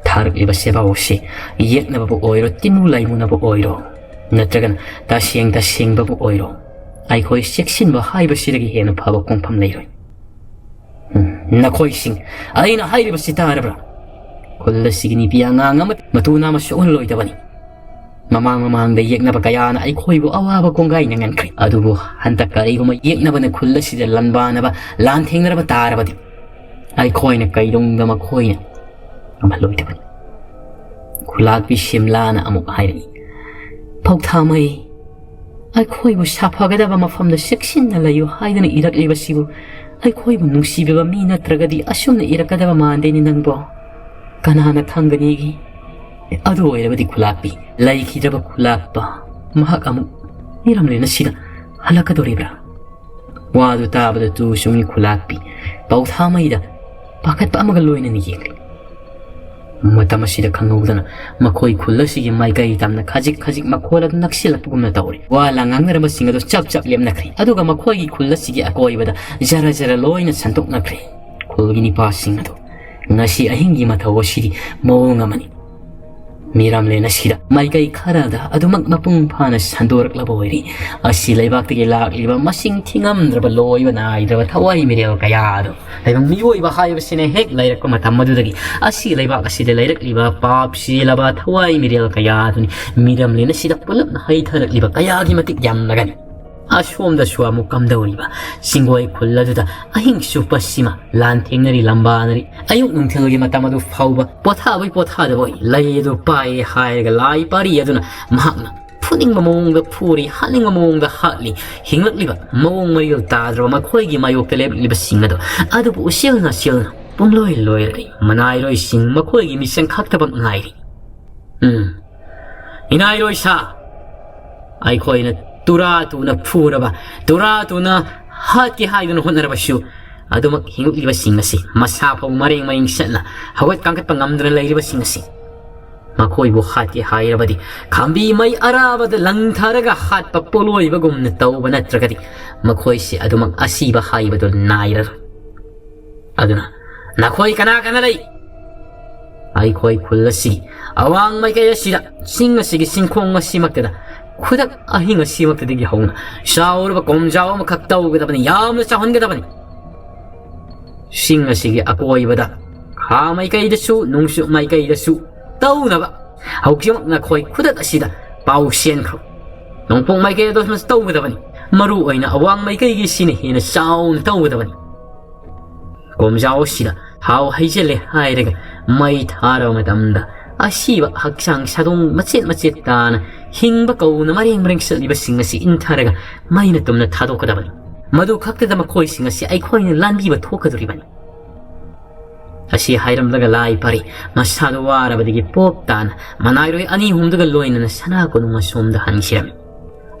ꯊꯥꯔꯛꯂꯤꯕ ꯁꯦꯕꯥꯎ ꯑꯁꯤ ꯌꯦꯛꯅꯕꯕꯨ ꯑꯣꯏꯔꯣ, ꯇꯤꯟꯃꯨ ꯂꯥꯏꯃꯨꯅꯕꯨ ꯑꯣꯏꯔꯣ, ꯅꯠꯇ꯭ꯔꯒꯅ ꯇꯁꯦꯡ ꯇꯁꯦꯡꯕꯕꯨ ꯑꯣꯏꯔꯣ, ꯑꯩꯈꯣꯏ ꯆꯦꯛꯁꯤꯟꯕ ꯍꯥꯏꯕꯁꯤꯗꯒꯤ ꯍꯦꯟꯅ ꯐꯕ ꯈꯣꯡꯐꯝ ꯂꯩꯔꯣꯏ꯫ ꯎꯝ, ꯅꯈꯣꯏꯁꯤꯡ, ꯑꯩꯅ ꯍꯥꯏꯔꯤꯕꯁꯤ ꯇꯥꯔꯕ꯭ꯔꯥ? ꯈꯨꯜ ꯑꯁꯤꯒꯤ ꯅꯨꯄꯤ ꯑꯉꯥꯡ ꯑꯃ ꯃꯇꯨ ꯅꯥꯝꯃ ꯁꯣꯛꯍꯜꯂꯣꯏꯗꯕꯅꯤ꯫ ꯃꯃꯥꯡ ꯃꯃꯥꯡꯗ ꯌꯦꯛꯅꯕ ꯀꯌꯥꯅ ꯑꯩꯈꯣꯏꯕꯨ ꯑꯋꯥꯕ ꯀꯣꯡꯒꯥꯏ ꯅꯪꯍꯟꯈ꯭ꯔꯦ, ꯑꯗꯨꯕꯨ ꯍꯟꯗꯛ ꯀꯔꯤꯒꯨꯝꯕ ꯌꯦꯛꯅꯕꯅ ꯈꯨꯜ ꯑꯁꯤꯗ ꯂꯥꯟꯕꯥꯟꯅꯕ ꯂꯥꯟꯊꯦꯡꯅꯔꯕ ꯇꯥꯔꯕꯗꯤ ꯑꯩꯈꯣꯏꯅ ꯀꯩꯗꯧꯅꯨꯡꯗ ꯃꯈꯣꯏꯅ ꯉꯝꯍꯜꯂꯣꯏꯗꯕꯅꯤ꯫ ꯈꯨꯂꯥꯛꯄꯤ ꯁꯤꯝꯂꯥꯅ ꯑꯃꯨꯛ ꯍꯥꯏꯔꯛꯏ, "ꯄꯥꯎꯊꯥꯃꯩ, ꯑꯩꯈꯣꯏꯕꯨ ꯁꯥꯐꯒꯗꯕ ꯃꯐꯝꯗ ꯆꯦꯛꯁꯤꯟꯅ ꯂꯩꯌꯨ ꯍꯥꯏꯗꯨꯅ ꯏꯔꯛꯂꯤꯕꯁꯤꯕꯨ ꯑꯩꯈꯣꯏꯕꯨ ꯅꯨꯡꯁꯤꯕꯤꯕ ꯃꯤ ꯅꯠꯇ꯭ꯔꯒꯗꯤ ꯑꯁꯨꯝꯅ ꯏꯔꯛꯀꯗꯕ ꯃꯥꯟꯗꯦꯅꯦ ꯅꯪꯕꯣ꯫ ꯀꯅꯥꯅ ꯈꯪꯒꯅꯤꯒꯤ? ꯑꯗꯨ ꯑꯣꯏꯔꯕꯗꯤ ꯈꯨꯂꯥꯛꯄꯤ, ꯂꯩꯈꯤꯗ꯭ꯔꯕ ꯈꯨꯂꯥꯛꯄ ꯃꯍꯥꯛ ꯑꯃꯨꯛ ꯃꯤꯔꯝꯂꯦꯟ ꯑꯁꯤꯗ ꯍꯜꯂꯛꯀꯗꯧꯔꯤꯕ꯭ꯔꯥ?" ꯋꯥꯗꯨ ꯇꯥꯕꯗ ꯇꯨ ꯆꯨꯡꯉꯤ ꯈꯨꯂꯥꯛꯄꯤ ꯄꯥꯎꯊꯥꯃꯩꯗ ꯄꯥꯈꯠꯄ ꯑꯃꯒ ꯂꯣꯏꯅꯅ ꯌꯦꯡꯂꯤ꯫ ꯃꯇꯝ ꯑꯁꯤꯗ ꯈꯪꯍꯧꯗꯅ ꯃꯈꯣꯏ ꯈꯨꯜ ꯑꯁꯤꯒꯤ ꯃꯥꯏꯀꯩ ꯇꯝꯅ ꯈꯖꯤꯛ ꯈꯖꯤꯛ ꯃꯈꯣꯜ ꯑꯗꯨ ꯅꯛꯁꯤꯜꯂꯛꯄꯒꯨꯝꯅ ꯇꯧꯔꯤ꯫ ꯋꯥ ꯂꯥꯡ ꯉꯥꯡꯅꯔꯝꯕꯁꯤꯡ ꯑꯗꯨ ꯆꯞ ꯆꯞ ꯂꯦꯞꯅꯈ꯭ꯔꯦ, ꯑꯗꯨꯒ ꯃꯈꯣꯏꯒꯤ ꯈꯨꯜ ꯑꯁꯤꯒꯤ ꯑꯀꯣꯏꯕꯗ ꯖꯔ ꯖꯔ ꯂꯣꯏꯅ ꯁꯟꯗꯣꯛꯅꯈ꯭ꯔꯦ꯫ ꯈꯨꯜꯒꯤ ꯅꯤꯄꯥꯁꯤꯡ ꯑꯗꯨ ꯉꯁꯤ ꯑꯍꯤꯡꯒꯤ ꯃꯊꯧ ꯑꯁꯤꯗꯤ ꯃꯑꯣꯡ ꯑꯃꯅꯤ꯫ ꯃꯤꯔꯝꯂꯦꯟ ꯑꯁꯤꯗ ꯃꯥꯏꯀꯩ ꯈꯔꯗ ꯑꯗꯨꯃꯛ ꯃꯄꯨꯡ ꯐꯥꯅ ꯁꯟꯗꯣꯔꯛꯂꯕ ꯑꯣꯏꯔꯤ꯫ ꯑꯁꯤ ꯂꯩꯕꯥꯛꯇꯒꯤ ꯂꯥꯛꯂꯤꯕ ꯃꯁꯤꯡ ꯊꯤꯉꯝꯗ꯭ꯔꯕ ꯂꯣꯏꯕ ꯅꯥꯏꯗ꯭ꯔꯕ ꯊꯋꯥꯏ ꯃꯤꯔꯦꯜ ꯀꯌꯥ ꯑꯗꯨ ꯂꯥꯏꯕꯛ ꯃꯤꯑꯣꯏꯕ ꯍꯥꯏꯕꯁꯤꯅ ꯍꯦꯛ ꯂꯩꯔꯛꯄ ꯃꯇꯝ ꯑꯗꯨꯗꯒꯤ ꯑꯁꯤ ꯂꯩꯕꯥꯛ ꯑꯁꯤꯗ ꯂꯩꯔꯛꯂꯤꯕ ꯄꯥꯞ ꯆꯦꯜꯂꯕ ꯊꯋꯥꯏ ꯃꯤꯔꯦꯜ ꯀꯌꯥ ꯑꯗꯨꯅꯤ ꯃꯤꯔꯝꯂꯦꯟ ꯑꯁꯤꯗ ꯄꯨꯂꯞꯅ ꯍꯩꯊꯔꯛꯂꯤꯕ ꯀꯌꯥꯒꯤ ꯃꯇꯤꯛ ꯌꯥꯝꯂꯒꯅꯤ꯫ ꯑꯁꯣꯝꯗꯁꯨ ꯑꯃꯨꯛ ꯀꯝꯗꯧꯔꯤꯕ ꯆꯤꯡꯒꯣꯏ ꯈꯨꯜ ꯑꯗꯨꯗ ꯑꯍꯤꯡ ꯆꯨꯞꯄ ꯁꯤꯃ ꯂꯥꯟ ꯊꯦꯡꯅꯔꯤ ꯂꯝꯕꯥꯅꯔꯤ꯫ ꯑꯌꯨꯛ ꯅꯨꯡꯊꯤꯜꯒꯤ ꯃꯇꯝ ꯑꯗꯨ ꯐꯥꯎꯕ ꯄꯣꯊꯥꯕꯣꯏ ꯄꯣꯊꯥꯗꯕꯣꯏ ꯂꯩ ꯑꯗꯨ ꯄꯥꯏꯔꯦ ꯍꯥꯏꯔꯒ ꯂꯥꯏ ꯄꯥꯔꯤ ꯑꯗꯨꯅ ꯃꯍꯥꯛꯅ ꯐꯨꯅꯤꯡꯕ ꯃꯑꯣꯡꯗ ꯐꯨꯔꯤ, ꯍꯥꯠꯅꯤꯡꯕ ꯃꯑꯣꯡꯗ ꯍꯥꯠꯂꯤ꯫ ꯍꯤꯡꯂꯛꯂꯤꯕ ꯃꯑꯣꯡ ꯃꯔꯤꯜ ꯇꯥꯗ꯭ꯔꯕ ꯃꯈꯣꯏꯒꯤ ꯃꯥꯌꯣꯛꯇ ꯂꯦꯞꯂꯤꯕꯁꯤꯡ ꯑꯗꯨ ꯑꯗꯨꯕꯨ ꯎꯆꯦꯜꯅ ꯆꯦꯜꯅ ꯄꯨꯡꯂꯣꯏ ꯂꯣꯏꯔꯔꯤ꯫ ꯃꯅꯥꯏꯔꯣꯏꯁꯤꯡ ꯃꯈꯣꯏꯒꯤ ꯃꯤꯆꯪ ꯈꯛꯇꯃꯛ ꯉꯥꯏꯔꯤ꯫ ꯎꯝ, ꯏꯅꯥꯏꯔꯣꯏ ꯁꯥ, ꯑꯩꯈꯣꯏꯅ ꯇꯨꯔꯥ ꯇꯨꯅ ꯐꯨꯔꯕ, ꯇꯨꯔꯥ ꯇꯨꯅ ꯍꯥꯠꯀꯦ ꯍꯥꯏꯗꯨꯅ ꯍꯣꯠꯅꯔꯕꯁꯨ, ꯑꯗꯨꯃꯛ ꯍꯤꯡꯂꯤꯕꯁꯤꯡ ꯑꯁꯤ, ꯃꯁꯥ ꯐꯥꯎ ꯃꯔꯦꯡ ꯃꯔꯦꯡ ꯆꯠꯅ ꯍꯧꯒꯠ ꯀꯥꯡꯈꯠꯄ ꯉꯝꯗꯅ ꯂꯩꯔꯤꯕꯁꯤꯡ ꯑꯁꯤ, ꯃꯈꯣꯏꯕꯨ ꯍꯥꯠꯀꯦ ꯍꯥꯏꯔꯕꯗꯤ ꯈꯥꯝꯕꯤ ꯃꯩ ꯑꯔꯥꯕꯗ ꯂꯪꯊꯔꯒ ꯍꯥꯠꯄ ꯄꯣꯠꯂꯣꯏꯕꯒꯨꯝꯅ ꯇꯧꯕ ꯅꯠꯇ꯭ꯔꯒꯗꯤ ꯃꯈꯣꯏꯁꯤ ꯑꯗꯨꯃꯛ ꯑꯁꯤꯕ ꯍꯥꯏꯕꯗꯨ ꯅꯥꯏꯔꯔꯣꯏ꯫ ꯑꯗꯨꯅ ꯅꯈꯣꯏ ꯀꯅꯥ ꯀꯅꯥ ꯂꯩ? ꯑꯩꯈꯣꯏ ꯈꯨꯜ ꯑꯁꯤꯒꯤ ꯑꯋꯥꯡ ꯃꯥꯏꯀꯩ ꯑꯁꯤꯗ, ꯆꯤꯡ ꯑꯁꯤꯒꯤ ꯆꯤꯡꯈꯣꯡ ꯑꯁꯤꯃꯛꯇꯗ, ꯈꯨꯗꯛ ꯑꯍꯤꯡ ꯑꯁꯤꯃꯛꯇꯗꯒꯤ ꯍꯧꯅ ꯆꯥꯎꯔꯕ ꯀꯣꯝꯖꯥꯎ ꯑꯃꯈꯛ ꯇꯧꯒꯗꯕꯅꯤ, ꯌꯥꯝꯅ ꯆꯥꯎꯍꯟꯒꯗꯕꯅꯤ꯫ ꯆꯤꯡ ꯑꯁꯤꯒꯤ ꯑꯀꯣꯏꯕꯗ, ꯈꯥ ꯃꯥꯏꯀꯩꯗꯁꯨ, ꯅꯣꯡꯆꯨꯞ ꯃꯥꯏꯀꯩꯗꯁꯨ ꯇꯧꯅꯕ ꯍꯧꯖꯤꯛꯃꯛ ꯅꯈꯣꯏ ꯈꯨꯗꯛ ꯑꯁꯤꯗ ꯄꯥꯎ ꯆꯦꯟꯈ꯭ꯔꯣ꯫ ꯅꯣꯡꯄꯣꯛ ꯃꯥꯏꯀꯩ ꯑꯗꯨꯁꯨ ꯇꯧꯒꯗꯕꯅꯤ꯫ ꯃꯔꯨ ꯑꯣꯏꯅ ꯑꯋꯥꯡ ꯃꯥꯏꯀꯩꯒꯤ ꯁꯤꯅ ꯍꯦꯟꯅ ꯆꯥꯎꯅ ꯇꯧꯒꯗꯕꯅꯤ꯫ ꯀꯣꯝꯖꯥꯎ ꯑꯁꯤꯗ ꯊꯥꯎ ꯍꯩꯖꯤꯜꯂꯦ ꯍꯥꯏꯔꯒ ꯃꯩ ꯊꯥꯔꯕ ꯃꯇꯝꯗ ꯑꯁꯤꯕ ꯍꯛꯆꯥꯡ ꯁꯥꯗꯣꯡ ꯃꯆꯦꯠ ꯃꯆꯦꯠ ꯇꯥꯅ ꯍꯤꯡꯕ ꯀꯧꯅ ꯃꯔꯦꯡ ꯃꯔꯦꯡ ꯆꯠꯂꯤꯕꯁꯤꯡ ꯑꯁꯤ ꯏꯟꯊꯔꯒ ꯃꯩꯅ ꯇꯨꯝꯅ ꯊꯥꯗꯣꯛꯀꯗꯕꯅꯤ꯫ ꯃꯗꯨ ꯈꯛꯇꯗ ꯃꯈꯣꯏꯁꯤꯡ ꯑꯁꯤ ꯑꯩꯈꯣꯏꯅ ꯂꯥꯟꯕꯤꯕ ꯊꯣꯛꯀꯗꯧꯔꯤꯕꯅꯤ꯫ ꯑꯁꯤ ꯍꯥꯏꯔꯝꯂꯒ ꯂꯥꯏ ꯄꯔꯤ ꯃꯁꯥꯗꯨ ꯋꯥꯔꯕꯗꯒꯤ ꯄꯣꯞ ꯇꯥꯅ ꯃꯅꯥꯏꯔꯣꯏ ꯑꯅꯤ ꯑꯍꯨꯝꯗꯨꯒ ꯂꯣꯏꯅꯅ ꯁꯅꯥ ꯀꯣꯅꯨꯡ ꯑꯁꯣꯝꯗ ꯍꯟꯈꯤꯔꯝꯃꯤ꯫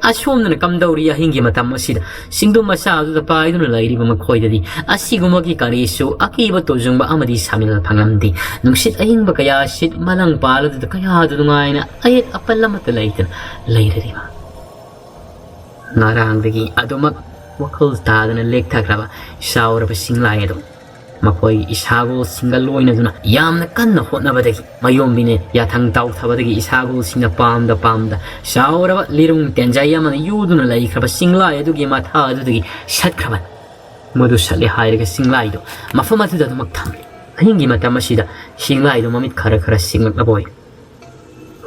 ꯑꯁꯣꯝꯗꯅ ꯀꯝꯗꯧꯔꯤ ꯑꯍꯤꯡꯒꯤ ꯃꯇꯝ ꯑꯁꯤꯗ ꯆꯤꯡꯗꯨꯝ ꯃꯆꯥ ꯑꯗꯨꯗ ꯄꯥꯏꯗꯨꯅ ꯂꯩꯔꯤꯕ ꯃꯈꯣꯏꯗꯗꯤ ꯑꯁꯤꯒꯨꯝꯕꯒꯤ ꯀꯔꯤꯁꯨ ꯑꯀꯤꯕ ꯇꯨꯖꯨꯡꯕ ꯑꯃꯗꯤ ꯁꯥꯃꯤꯜ ꯐꯪꯂꯝꯗꯦ꯫ ꯅꯨꯡꯁꯤꯠ ꯑꯏꯪꯕ ꯀꯌꯥ ꯁꯤꯠ ꯃꯂꯪ ꯄꯥꯜ ꯑꯗꯨꯗ ꯀꯌꯥꯗꯨ ꯅꯨꯡꯉꯥꯏꯅ ꯑꯌꯦꯠ ꯑꯄꯟ ꯑꯃꯠꯇ ꯂꯩꯇꯅ ꯂꯩꯔꯔꯤꯕ꯫ ꯉꯔꯥꯡꯗꯒꯤ ꯑꯗꯨꯃꯛ ꯋꯥꯈꯜ ꯇꯥꯗꯅ ꯂꯦꯛꯊꯈ꯭ꯔꯕ ꯆꯥꯎꯔꯕ ꯆꯤꯡꯂꯥꯏ ꯑꯗꯨ ꯃꯈꯣꯏ ꯏꯁꯥꯒꯣꯜꯁꯤꯡꯒ ꯂꯣꯏꯅꯗꯨꯅ ꯌꯥꯝꯅ ꯀꯟꯅ ꯍꯣꯠꯅꯕꯗꯒꯤ ꯃꯌꯣꯝꯕꯤꯅ ꯌꯥꯊꯪ ꯇꯥꯎꯊꯕꯗꯒꯤ ꯏꯁꯥꯒꯣꯜꯁꯤꯡꯅ ꯄꯥꯝꯗ ꯄꯥꯝꯗ ꯆꯥꯎꯔꯕ ꯂꯤꯔꯨꯡ ꯇꯦꯟꯖꯩ ꯑꯃꯅ ꯌꯨꯗꯨꯅ ꯂꯩꯈ꯭ꯔꯕ ꯆꯤꯡꯂꯥꯏ ꯑꯗꯨꯒꯤ ꯃꯊꯥ ꯑꯗꯨꯗꯒꯤ ꯁꯠꯈ꯭ꯔꯕꯅꯤ꯫ ꯃꯗꯨ ꯁꯠꯂꯦ ꯍꯥꯏꯔꯒ ꯆꯤꯡꯂꯥꯏꯗꯨ ꯃꯐꯝ ꯑꯗꯨꯗ ꯑꯗꯨꯃꯛ ꯊꯝꯃꯤ꯫ ꯑꯍꯤꯡꯒꯤ ꯃꯇꯝ ꯑꯁꯤꯗ ꯆꯤꯡꯂꯥꯏꯗꯨ ꯃꯃꯤꯠ ꯈꯔ ꯈꯔ ꯁꯤꯡꯂꯛꯂꯕ ꯑꯣꯏ꯫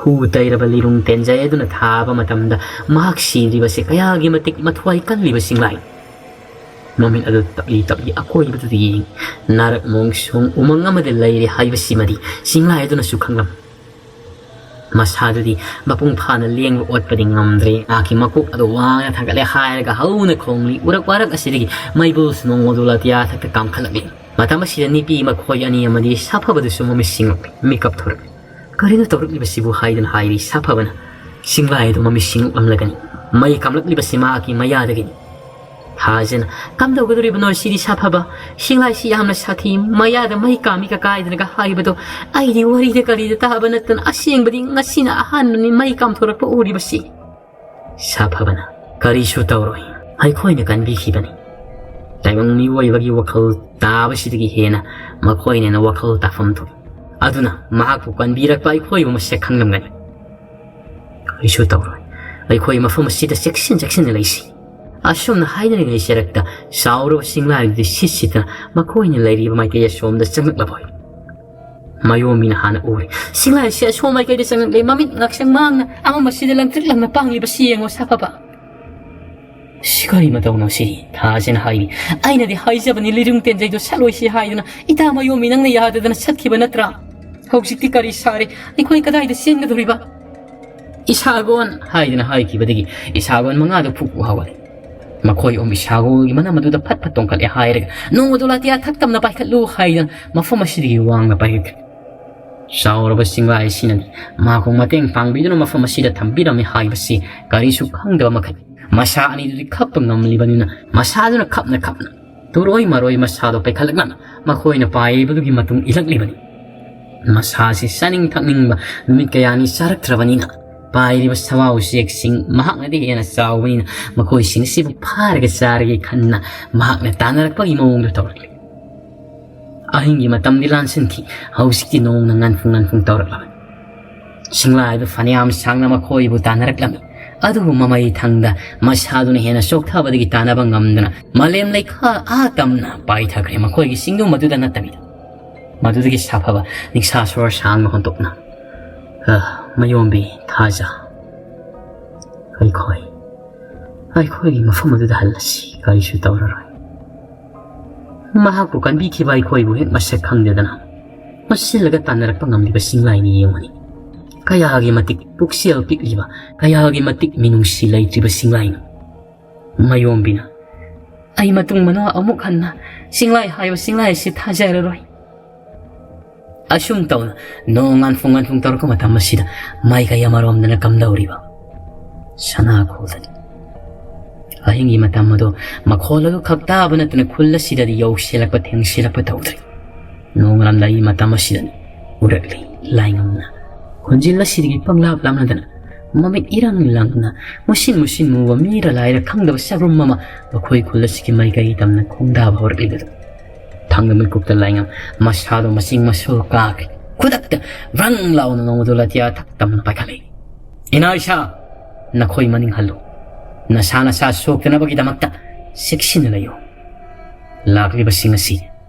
ꯍꯨ ꯇꯩꯔꯕ ꯂꯤꯔꯨꯡ ꯇꯦꯟꯖꯩ ꯑꯗꯨꯅ ꯊꯥꯕ ꯃꯇꯝꯗ ꯃꯍꯥꯛ ꯁꯤꯗ꯭ꯔꯤꯕꯁꯦ ꯀꯌꯥꯒꯤ ꯃꯇꯤꯛ ꯃꯊ꯭ꯋꯥꯏ ꯀꯜꯂꯤꯕ ꯆꯤꯡꯂꯥꯏ꯫ ꯃꯃꯤꯠ ꯑꯗꯨ ꯇꯞꯂꯤ ꯇꯞꯂꯤ ꯑꯀꯣꯏꯕꯗꯨꯗ ꯌꯦꯡꯏ꯫ ꯅꯥꯔꯛ ꯃꯣꯡꯁꯣꯡ ꯎꯃꯪ ꯑꯃꯗ ꯂꯩꯔꯦ ꯍꯥꯏꯕꯁꯤꯃꯗꯤ ꯆꯤꯡꯂꯥꯏ ꯑꯗꯨꯅꯁꯨ ꯈꯪꯂꯝ꯫ ꯃꯁꯥꯗꯨꯗꯤ ꯃꯄꯨꯡ ꯐꯥꯅ ꯂꯦꯡꯕ ꯑꯣꯠꯄꯗꯤ ꯉꯝꯗ꯭ꯔꯦ꯫ ꯃꯍꯥꯛꯀꯤ ꯃꯀꯣꯛ ꯑꯗꯨ ꯋꯥꯡꯅ ꯊꯥꯡꯒꯠꯂꯦ ꯍꯥꯏꯔꯒ ꯍꯧꯅ ꯈꯣꯡꯂꯤ꯫ ꯎꯔꯛ ꯋꯥꯔꯛ ꯑꯁꯤꯗꯒꯤ ꯃꯩꯕꯨꯜꯁꯨ ꯅꯣꯡꯃꯗꯨ ꯂꯥꯇꯤꯌꯥ ꯊꯛꯇ ꯀꯥꯝꯈꯠꯂꯛꯂꯤ꯫ ꯃꯇꯝ ꯑꯁꯤꯗ ꯅꯨꯄꯤ ꯃꯈꯣꯏ ꯑꯅꯤ ꯑꯃꯗꯤ ꯁꯥꯐꯕꯗꯨꯁꯨ ꯃꯃꯤꯠ ꯁꯤꯡꯂꯛꯂꯤ꯫ ꯃꯤꯀꯞ ꯊꯣꯔꯛꯂꯤ꯫ ꯀꯔꯤꯅꯣ ꯇꯧꯔꯛꯂꯤꯕꯁꯤꯕꯨ ꯍꯥꯏꯗꯨꯅ ꯍꯥꯏꯔꯤ ꯁꯥꯐꯕꯅ꯫ ꯆꯤꯡꯂꯥꯏ ꯑꯗꯨ ꯃꯃꯤꯠ ꯁꯤꯡꯂꯛꯂꯝꯂꯒꯅꯤ꯫ ꯃꯩ ꯀꯥꯝꯂꯛꯂꯤꯕꯁꯤ ꯃꯍꯥꯛꯀꯤ ꯃꯌꯥꯗꯒꯤꯅꯤ꯫ ꯊꯥꯖꯅ, "ꯀꯝꯗꯧꯒꯗꯧꯔꯤꯕꯅꯣ ꯁꯤꯗꯤ ꯁꯥꯐꯕ? ꯆꯤꯡꯂꯥꯏꯁꯤ ꯌꯥꯝꯅ ꯁꯥꯊꯤ, ꯃꯌꯥꯗ ꯃꯩ ꯀꯥꯝꯃꯤꯒ ꯀꯥꯏꯗꯅꯒ ꯍꯥꯏꯕꯗꯣ ꯑꯩꯗꯤ ꯋꯥꯔꯤꯗ ꯀꯔꯤꯗ ꯇꯥꯕ ꯅꯠꯇꯅ ꯑꯁꯦꯡꯕꯗꯤ ꯉꯁꯤꯅ ꯑꯍꯥꯟꯕꯅꯤ ꯃꯩ ꯀꯥꯝꯊꯣꯔꯛꯄ ꯎꯔꯤꯕꯁꯤ꯫" ꯁꯥꯐꯕꯅ, "ꯀꯔꯤꯁꯨ ꯇꯧꯔꯣꯏ, ꯑꯩꯈꯣꯏꯅ ꯀꯟꯕꯤꯈꯤꯕꯅꯤ꯫" ꯇꯥꯏꯕꯪ ꯃꯤꯑꯣꯏꯕꯒꯤ ꯋꯥꯈꯜ ꯇꯥꯕꯁꯤꯗꯒꯤ ꯍꯦꯟꯅ ꯃꯈꯣꯏꯅ ꯍꯦꯟꯅ ꯋꯥꯈꯜ ꯇꯥꯐꯝ ꯊꯣꯛꯏ꯫ ꯑꯗꯨꯅ ꯃꯍꯥꯛꯄꯨ ꯀꯟꯕꯤꯔꯛꯄ ꯑꯩꯈꯣꯏꯕꯨ ꯃꯁꯛ ꯈꯪꯂꯝꯒꯅꯤ꯫ "ꯀꯔꯤꯁꯨ ꯇꯧꯔꯣꯏ, ꯑꯩꯈꯣꯏ ꯃꯐꯝ ꯑꯁꯤꯗ ꯆꯦꯛꯁꯤꯟ ꯆꯦꯛꯁꯤꯟꯅ ꯂꯩꯁꯤ꯫" ꯑꯁꯨꯝꯅ ꯍꯥꯏꯅꯔꯤꯉꯩ ꯁꯔꯛꯇ ꯆꯥꯎꯔꯕ ꯆꯤꯡꯂꯥꯏꯗꯨꯗꯤ ꯁꯤꯠ ꯁꯤꯠꯇꯅ ꯃꯈꯣꯏꯅ ꯂꯩꯔꯤꯕ ꯃꯥꯏꯀꯩ ꯑꯁꯣꯝꯗ ꯆꯪꯂꯛꯂꯕ ꯑꯣꯏ꯫ ꯃꯌꯣꯝꯕꯤꯅ ꯍꯥꯟꯅ ꯎꯔꯦ꯫ "ꯆꯤꯡꯂꯥꯏꯁꯤ ꯑꯁꯣꯝ ꯃꯥꯏꯀꯩꯗ ꯆꯪꯂꯛꯂꯦ, ꯃꯃꯤꯠ ꯉꯥꯛꯁꯪ ꯃꯥꯡꯅ ꯑꯃꯝꯕꯁꯤꯗ ꯂꯪꯇ꯭ꯔꯤꯛ ꯂꯪꯅ ꯄꯥꯡꯂꯤꯕꯁꯤ ꯌꯦꯡꯉꯣ ꯁꯥꯐꯕ꯫" "ꯁꯤ ꯀꯔꯤ ꯃꯇꯧꯅꯣ ꯁꯤꯗꯤ?" ꯊꯥꯖꯅ ꯍꯥꯏꯔꯤ꯫ "ꯑꯩꯅꯗꯤ ꯍꯥꯏꯖꯕꯅꯤ ꯂꯤꯔꯨꯡ ꯇꯦꯟꯖꯩꯗꯣ ꯁꯠꯂꯣꯏꯁꯤ ꯍꯥꯏꯗꯨꯅ, ꯏꯇꯥ ꯃꯌꯣꯝꯕꯤ ꯅꯪꯅ ꯌꯥꯗꯗꯅ ꯁꯠꯈꯤꯕ ꯅꯠꯇ꯭ꯔꯥ? ꯍꯧꯖꯤꯛꯇꯤ ꯀꯔꯤ ꯁꯥꯔꯦ? ꯑꯩꯈꯣꯏ ꯀꯗꯥꯏꯗ ꯆꯦꯟꯒꯗꯧꯔꯤꯕ?" "ꯏꯁꯥꯒꯣꯟ!" ꯍꯥꯏꯗꯨꯅ ꯍꯥꯏꯈꯤꯕꯗꯒꯤ ꯏꯁꯥꯒꯣꯟ ꯃꯉꯥꯗꯨ ꯐꯨꯛ ꯐꯨꯛ ꯍꯧꯒꯠꯂꯦ꯫ ꯃꯈꯣꯏ ꯑꯍꯨꯝ ꯏꯁꯥꯒꯣꯜꯒꯤ ꯃꯅꯝ ꯑꯗꯨꯗ ꯐꯠ ꯐꯠ ꯇꯣꯡꯈꯠꯂꯦ ꯍꯥꯏꯔꯒ, "ꯅꯣꯡꯃꯗꯣ ꯂꯥꯇꯤꯌꯥ ꯊꯛꯇꯝꯅ ꯄꯥꯏꯈꯠꯂꯨ" ꯍꯥꯏꯗꯨꯅ ꯃꯐꯝ ꯑꯁꯤꯗꯒꯤ ꯋꯥꯡꯅ ꯄꯥꯏꯈꯠꯈ꯭ꯔꯦ꯫ ꯆꯥꯎꯔꯕ ꯆꯤꯡꯂꯥꯏ ꯑꯁꯤꯅꯗꯤ ꯃꯍꯥꯛꯄꯨ ꯃꯇꯦꯡ ꯄꯥꯡꯕꯤꯗꯨꯅ ꯃꯐꯝ ꯑꯁꯤꯗ ꯊꯝꯕꯤꯔꯝꯃꯤ ꯍꯥꯏꯕꯁꯤ ꯀꯔꯤꯁꯨ ꯈꯪꯗꯕ ꯃꯈꯩ ꯃꯁꯥ ꯑꯅꯤꯗꯨꯗꯤ ꯈꯞꯄ ꯉꯝꯂꯤꯕꯅꯤꯅ ꯃꯁꯥꯗꯨꯅ ꯈꯞꯅ ꯈꯞꯅ ꯇꯨꯔꯣꯏ ꯃꯔꯣꯏ ꯃꯁꯥꯗꯣ ꯄꯥꯏꯈꯠꯂꯛꯅ ꯃꯈꯣꯏꯅ ꯄꯥꯏꯔꯤꯕꯗꯨꯒꯤ ꯃꯇꯨꯡ ꯏꯜꯂꯛꯂꯤꯕꯅꯤ꯫ ꯃꯁꯥꯁꯤ ꯆꯥꯅꯤꯡ ꯊꯛꯅꯤꯡꯕ ꯅꯨꯃꯤꯠ ꯀꯌꯥꯅꯤ ꯆꯥꯔꯛꯇ꯭ꯔꯕꯅꯤꯅ ꯄꯥꯏꯔꯤꯕ ꯁꯋꯥ ꯎꯆꯦꯛꯁꯤꯡ ꯃꯍꯥꯛꯅꯗꯤ ꯍꯦꯟꯅ ꯆꯥꯎꯕꯅꯤꯅ ꯃꯈꯣꯏꯁꯤꯡ ꯑꯁꯤꯕꯨ ꯐꯥꯔꯒ ꯆꯥꯔꯒꯦ ꯈꯟꯅ ꯃꯍꯥꯛꯅ ꯇꯥꯟꯅꯔꯛꯄꯒꯤ ꯃꯑꯣꯡꯗꯨ ꯇꯧꯔꯛꯂꯤ꯫ ꯑꯍꯤꯡꯒꯤ ꯃꯇꯝꯗꯤ ꯂꯥꯟꯁꯤꯟꯈꯤ꯫ ꯍꯧꯖꯤꯛꯇꯤ ꯅꯣꯡꯅ ꯉꯥꯟꯐꯨꯡ ꯉꯥꯟꯐꯨꯡ ꯇꯧꯔꯛꯂꯕꯅꯤ꯫ ꯁꯤꯡꯂꯥꯏꯗꯨ ꯐꯅꯌꯥꯝ ꯁꯥꯡꯅ ꯃꯈꯣꯏꯕꯨ ꯇꯥꯟꯅꯔꯛꯂꯝꯃꯤ꯫ ꯑꯗꯨꯕꯨ ꯃꯃꯩ ꯊꯪꯗ ꯃꯁꯥꯗꯨꯅ ꯍꯦꯟꯅ ꯆꯣꯛꯊꯕꯗꯒꯤ ꯇꯥꯟꯅꯕ ꯉꯝꯗꯅ ꯃꯥꯂꯦꯝ ꯂꯩꯈꯥ ꯑꯥ ꯇꯝꯅ ꯄꯥꯏꯊꯈ꯭ꯔꯦ꯫ ꯃꯈꯣꯏꯒꯤ ꯆꯤꯡꯗꯨ ꯃꯗꯨꯗ ꯅꯠꯇꯕꯤꯗ꯫ ꯃꯗꯨꯗꯒꯤ ꯁꯥꯐꯕ ꯅꯤꯡꯁꯥ ꯁꯣꯔ ꯁꯥꯡꯅ ꯍꯣꯟꯗꯣꯛꯅ, "ꯑ, ꯃꯌꯣꯝꯕꯤ ꯊꯥꯖ, ꯑꯩꯈꯣꯏ, ꯑꯩꯈꯣꯏꯒꯤ ꯃꯐꯝ ꯑꯗꯨꯗ ꯍꯜꯂꯁꯤ, ꯀꯔꯤꯁꯨ ꯇꯧꯔꯔꯣꯏ꯫ ꯃꯍꯥꯛꯄꯨ ꯀꯟꯕꯤꯈꯤꯕ ꯑꯩꯈꯣꯏꯕꯨ ꯍꯦꯛ ꯃꯁꯛ ꯈꯪꯗꯗꯅ ꯃꯁꯤꯜꯂꯒ ꯇꯥꯟꯅꯔꯛꯄ ꯉꯝꯂꯤꯕ ꯁꯤꯡꯂꯥꯏꯅꯤ ꯌꯦꯡꯉꯨꯅꯤ꯫ ꯀꯌꯥꯒꯤ ꯃꯇꯤꯛ ꯄꯨꯛꯆꯦꯜ ꯄꯤꯛꯂꯤꯕ, ꯀꯌꯥꯒꯤ ꯃꯇꯤꯛ ꯃꯤꯅꯨꯡꯁꯤ ꯂꯩꯇ꯭ꯔꯤꯕ ꯁꯤꯡꯂꯥꯏꯅꯣ꯫ ꯃꯌꯣꯝꯕꯤꯅ, ꯑꯩ ꯃꯇꯨꯡ ꯃꯅꯥꯎ ꯑꯃꯨꯛ ꯍꯟꯅ ꯁꯤꯡꯂꯥꯏ ꯍꯥꯏꯕ ꯁꯤꯡꯂꯥꯏ ꯑꯁꯤ ꯊꯥꯖꯔꯔꯣꯏ"꯫ ꯑꯁꯨꯝ ꯇꯧꯅ ꯅꯣꯡ ꯉꯥꯟꯐꯨꯡ ꯉꯥꯟꯐꯨꯡ ꯇꯧꯔꯛꯄ ꯃꯇꯝ ꯑꯁꯤꯗ ꯃꯥꯏꯀꯩ ꯑꯃꯔꯣꯝꯗꯅ ꯀꯝꯗꯧꯔꯤꯕ ꯁꯅꯥ ꯈꯨꯜꯗꯅꯤ꯫ ꯑꯍꯤꯡꯒꯤ ꯃꯇꯝ ꯑꯗꯨ ꯃꯈꯣꯜ ꯑꯗꯨ ꯈꯛ ꯇꯥꯕ ꯅꯠꯇꯅ ꯈꯨꯜ ꯑꯁꯤꯗꯗꯤ ꯌꯧꯁꯤꯜꯂꯛꯄ ꯊꯦꯡꯁꯤꯜꯂꯛꯄ ꯇꯧꯗ꯭ꯔꯤ꯫ ꯅꯣꯡꯉꯥꯜꯂꯝꯗꯥꯏꯒꯤ ꯃꯇꯝ ꯑꯁꯤꯗꯅꯤ ꯎꯔꯛꯂꯤ ꯂꯥꯏꯉꯝꯅ ꯈꯣꯟꯖꯦꯜ ꯑꯁꯤꯗꯒꯤ ꯄꯪꯂꯥꯞ ꯂꯥꯞꯅꯗꯅ ꯃꯃꯤꯠ ꯏꯔꯪ ꯂꯪꯅ ꯃꯨꯁꯤꯟ ꯃꯨꯁꯤꯟ ꯃꯨꯕ ꯃꯤꯔ ꯂꯥꯏꯔ ꯈꯪꯗꯕ ꯁꯛꯔꯨꯝ ꯑꯃ ꯃꯈꯣꯏ ꯈꯨꯜ ꯑꯁꯤꯒꯤ ꯃꯥꯏꯀꯩ ꯇꯝꯅ ꯈꯣꯡꯗꯥꯕ ꯍꯧꯔꯛꯂꯤꯕꯗꯨ ꯊꯥꯡꯗ ꯃꯤꯀꯨꯞꯇ ꯂꯥꯏꯉꯝ ꯃꯁꯥꯗꯣ ꯃꯆꯤꯡ ꯃꯁꯨ ꯀꯥꯈꯤ꯫ ꯈꯨꯗꯛꯇ ꯔꯪ ꯂꯥꯎꯅ ꯅꯣꯡꯃꯗꯣ ꯂꯥꯇꯤꯌꯥ ꯊꯛ ꯇꯝꯅ ꯄꯥꯏꯈꯠꯂꯛꯏ꯫ "ꯏꯅꯥ ꯏꯁꯥ, ꯅꯈꯣꯏ ꯃꯅꯤꯡ ꯍꯜꯂꯨ꯫ ꯅꯁꯥ ꯅꯁꯥ ꯁꯣꯛꯇꯅꯕꯒꯤꯗꯃꯛꯇ ꯆꯦꯛꯁꯤꯟꯅ ꯂꯩꯌꯨ꯫ ꯂꯥꯛꯂꯤꯕꯁꯤꯡ ꯑꯁꯤ,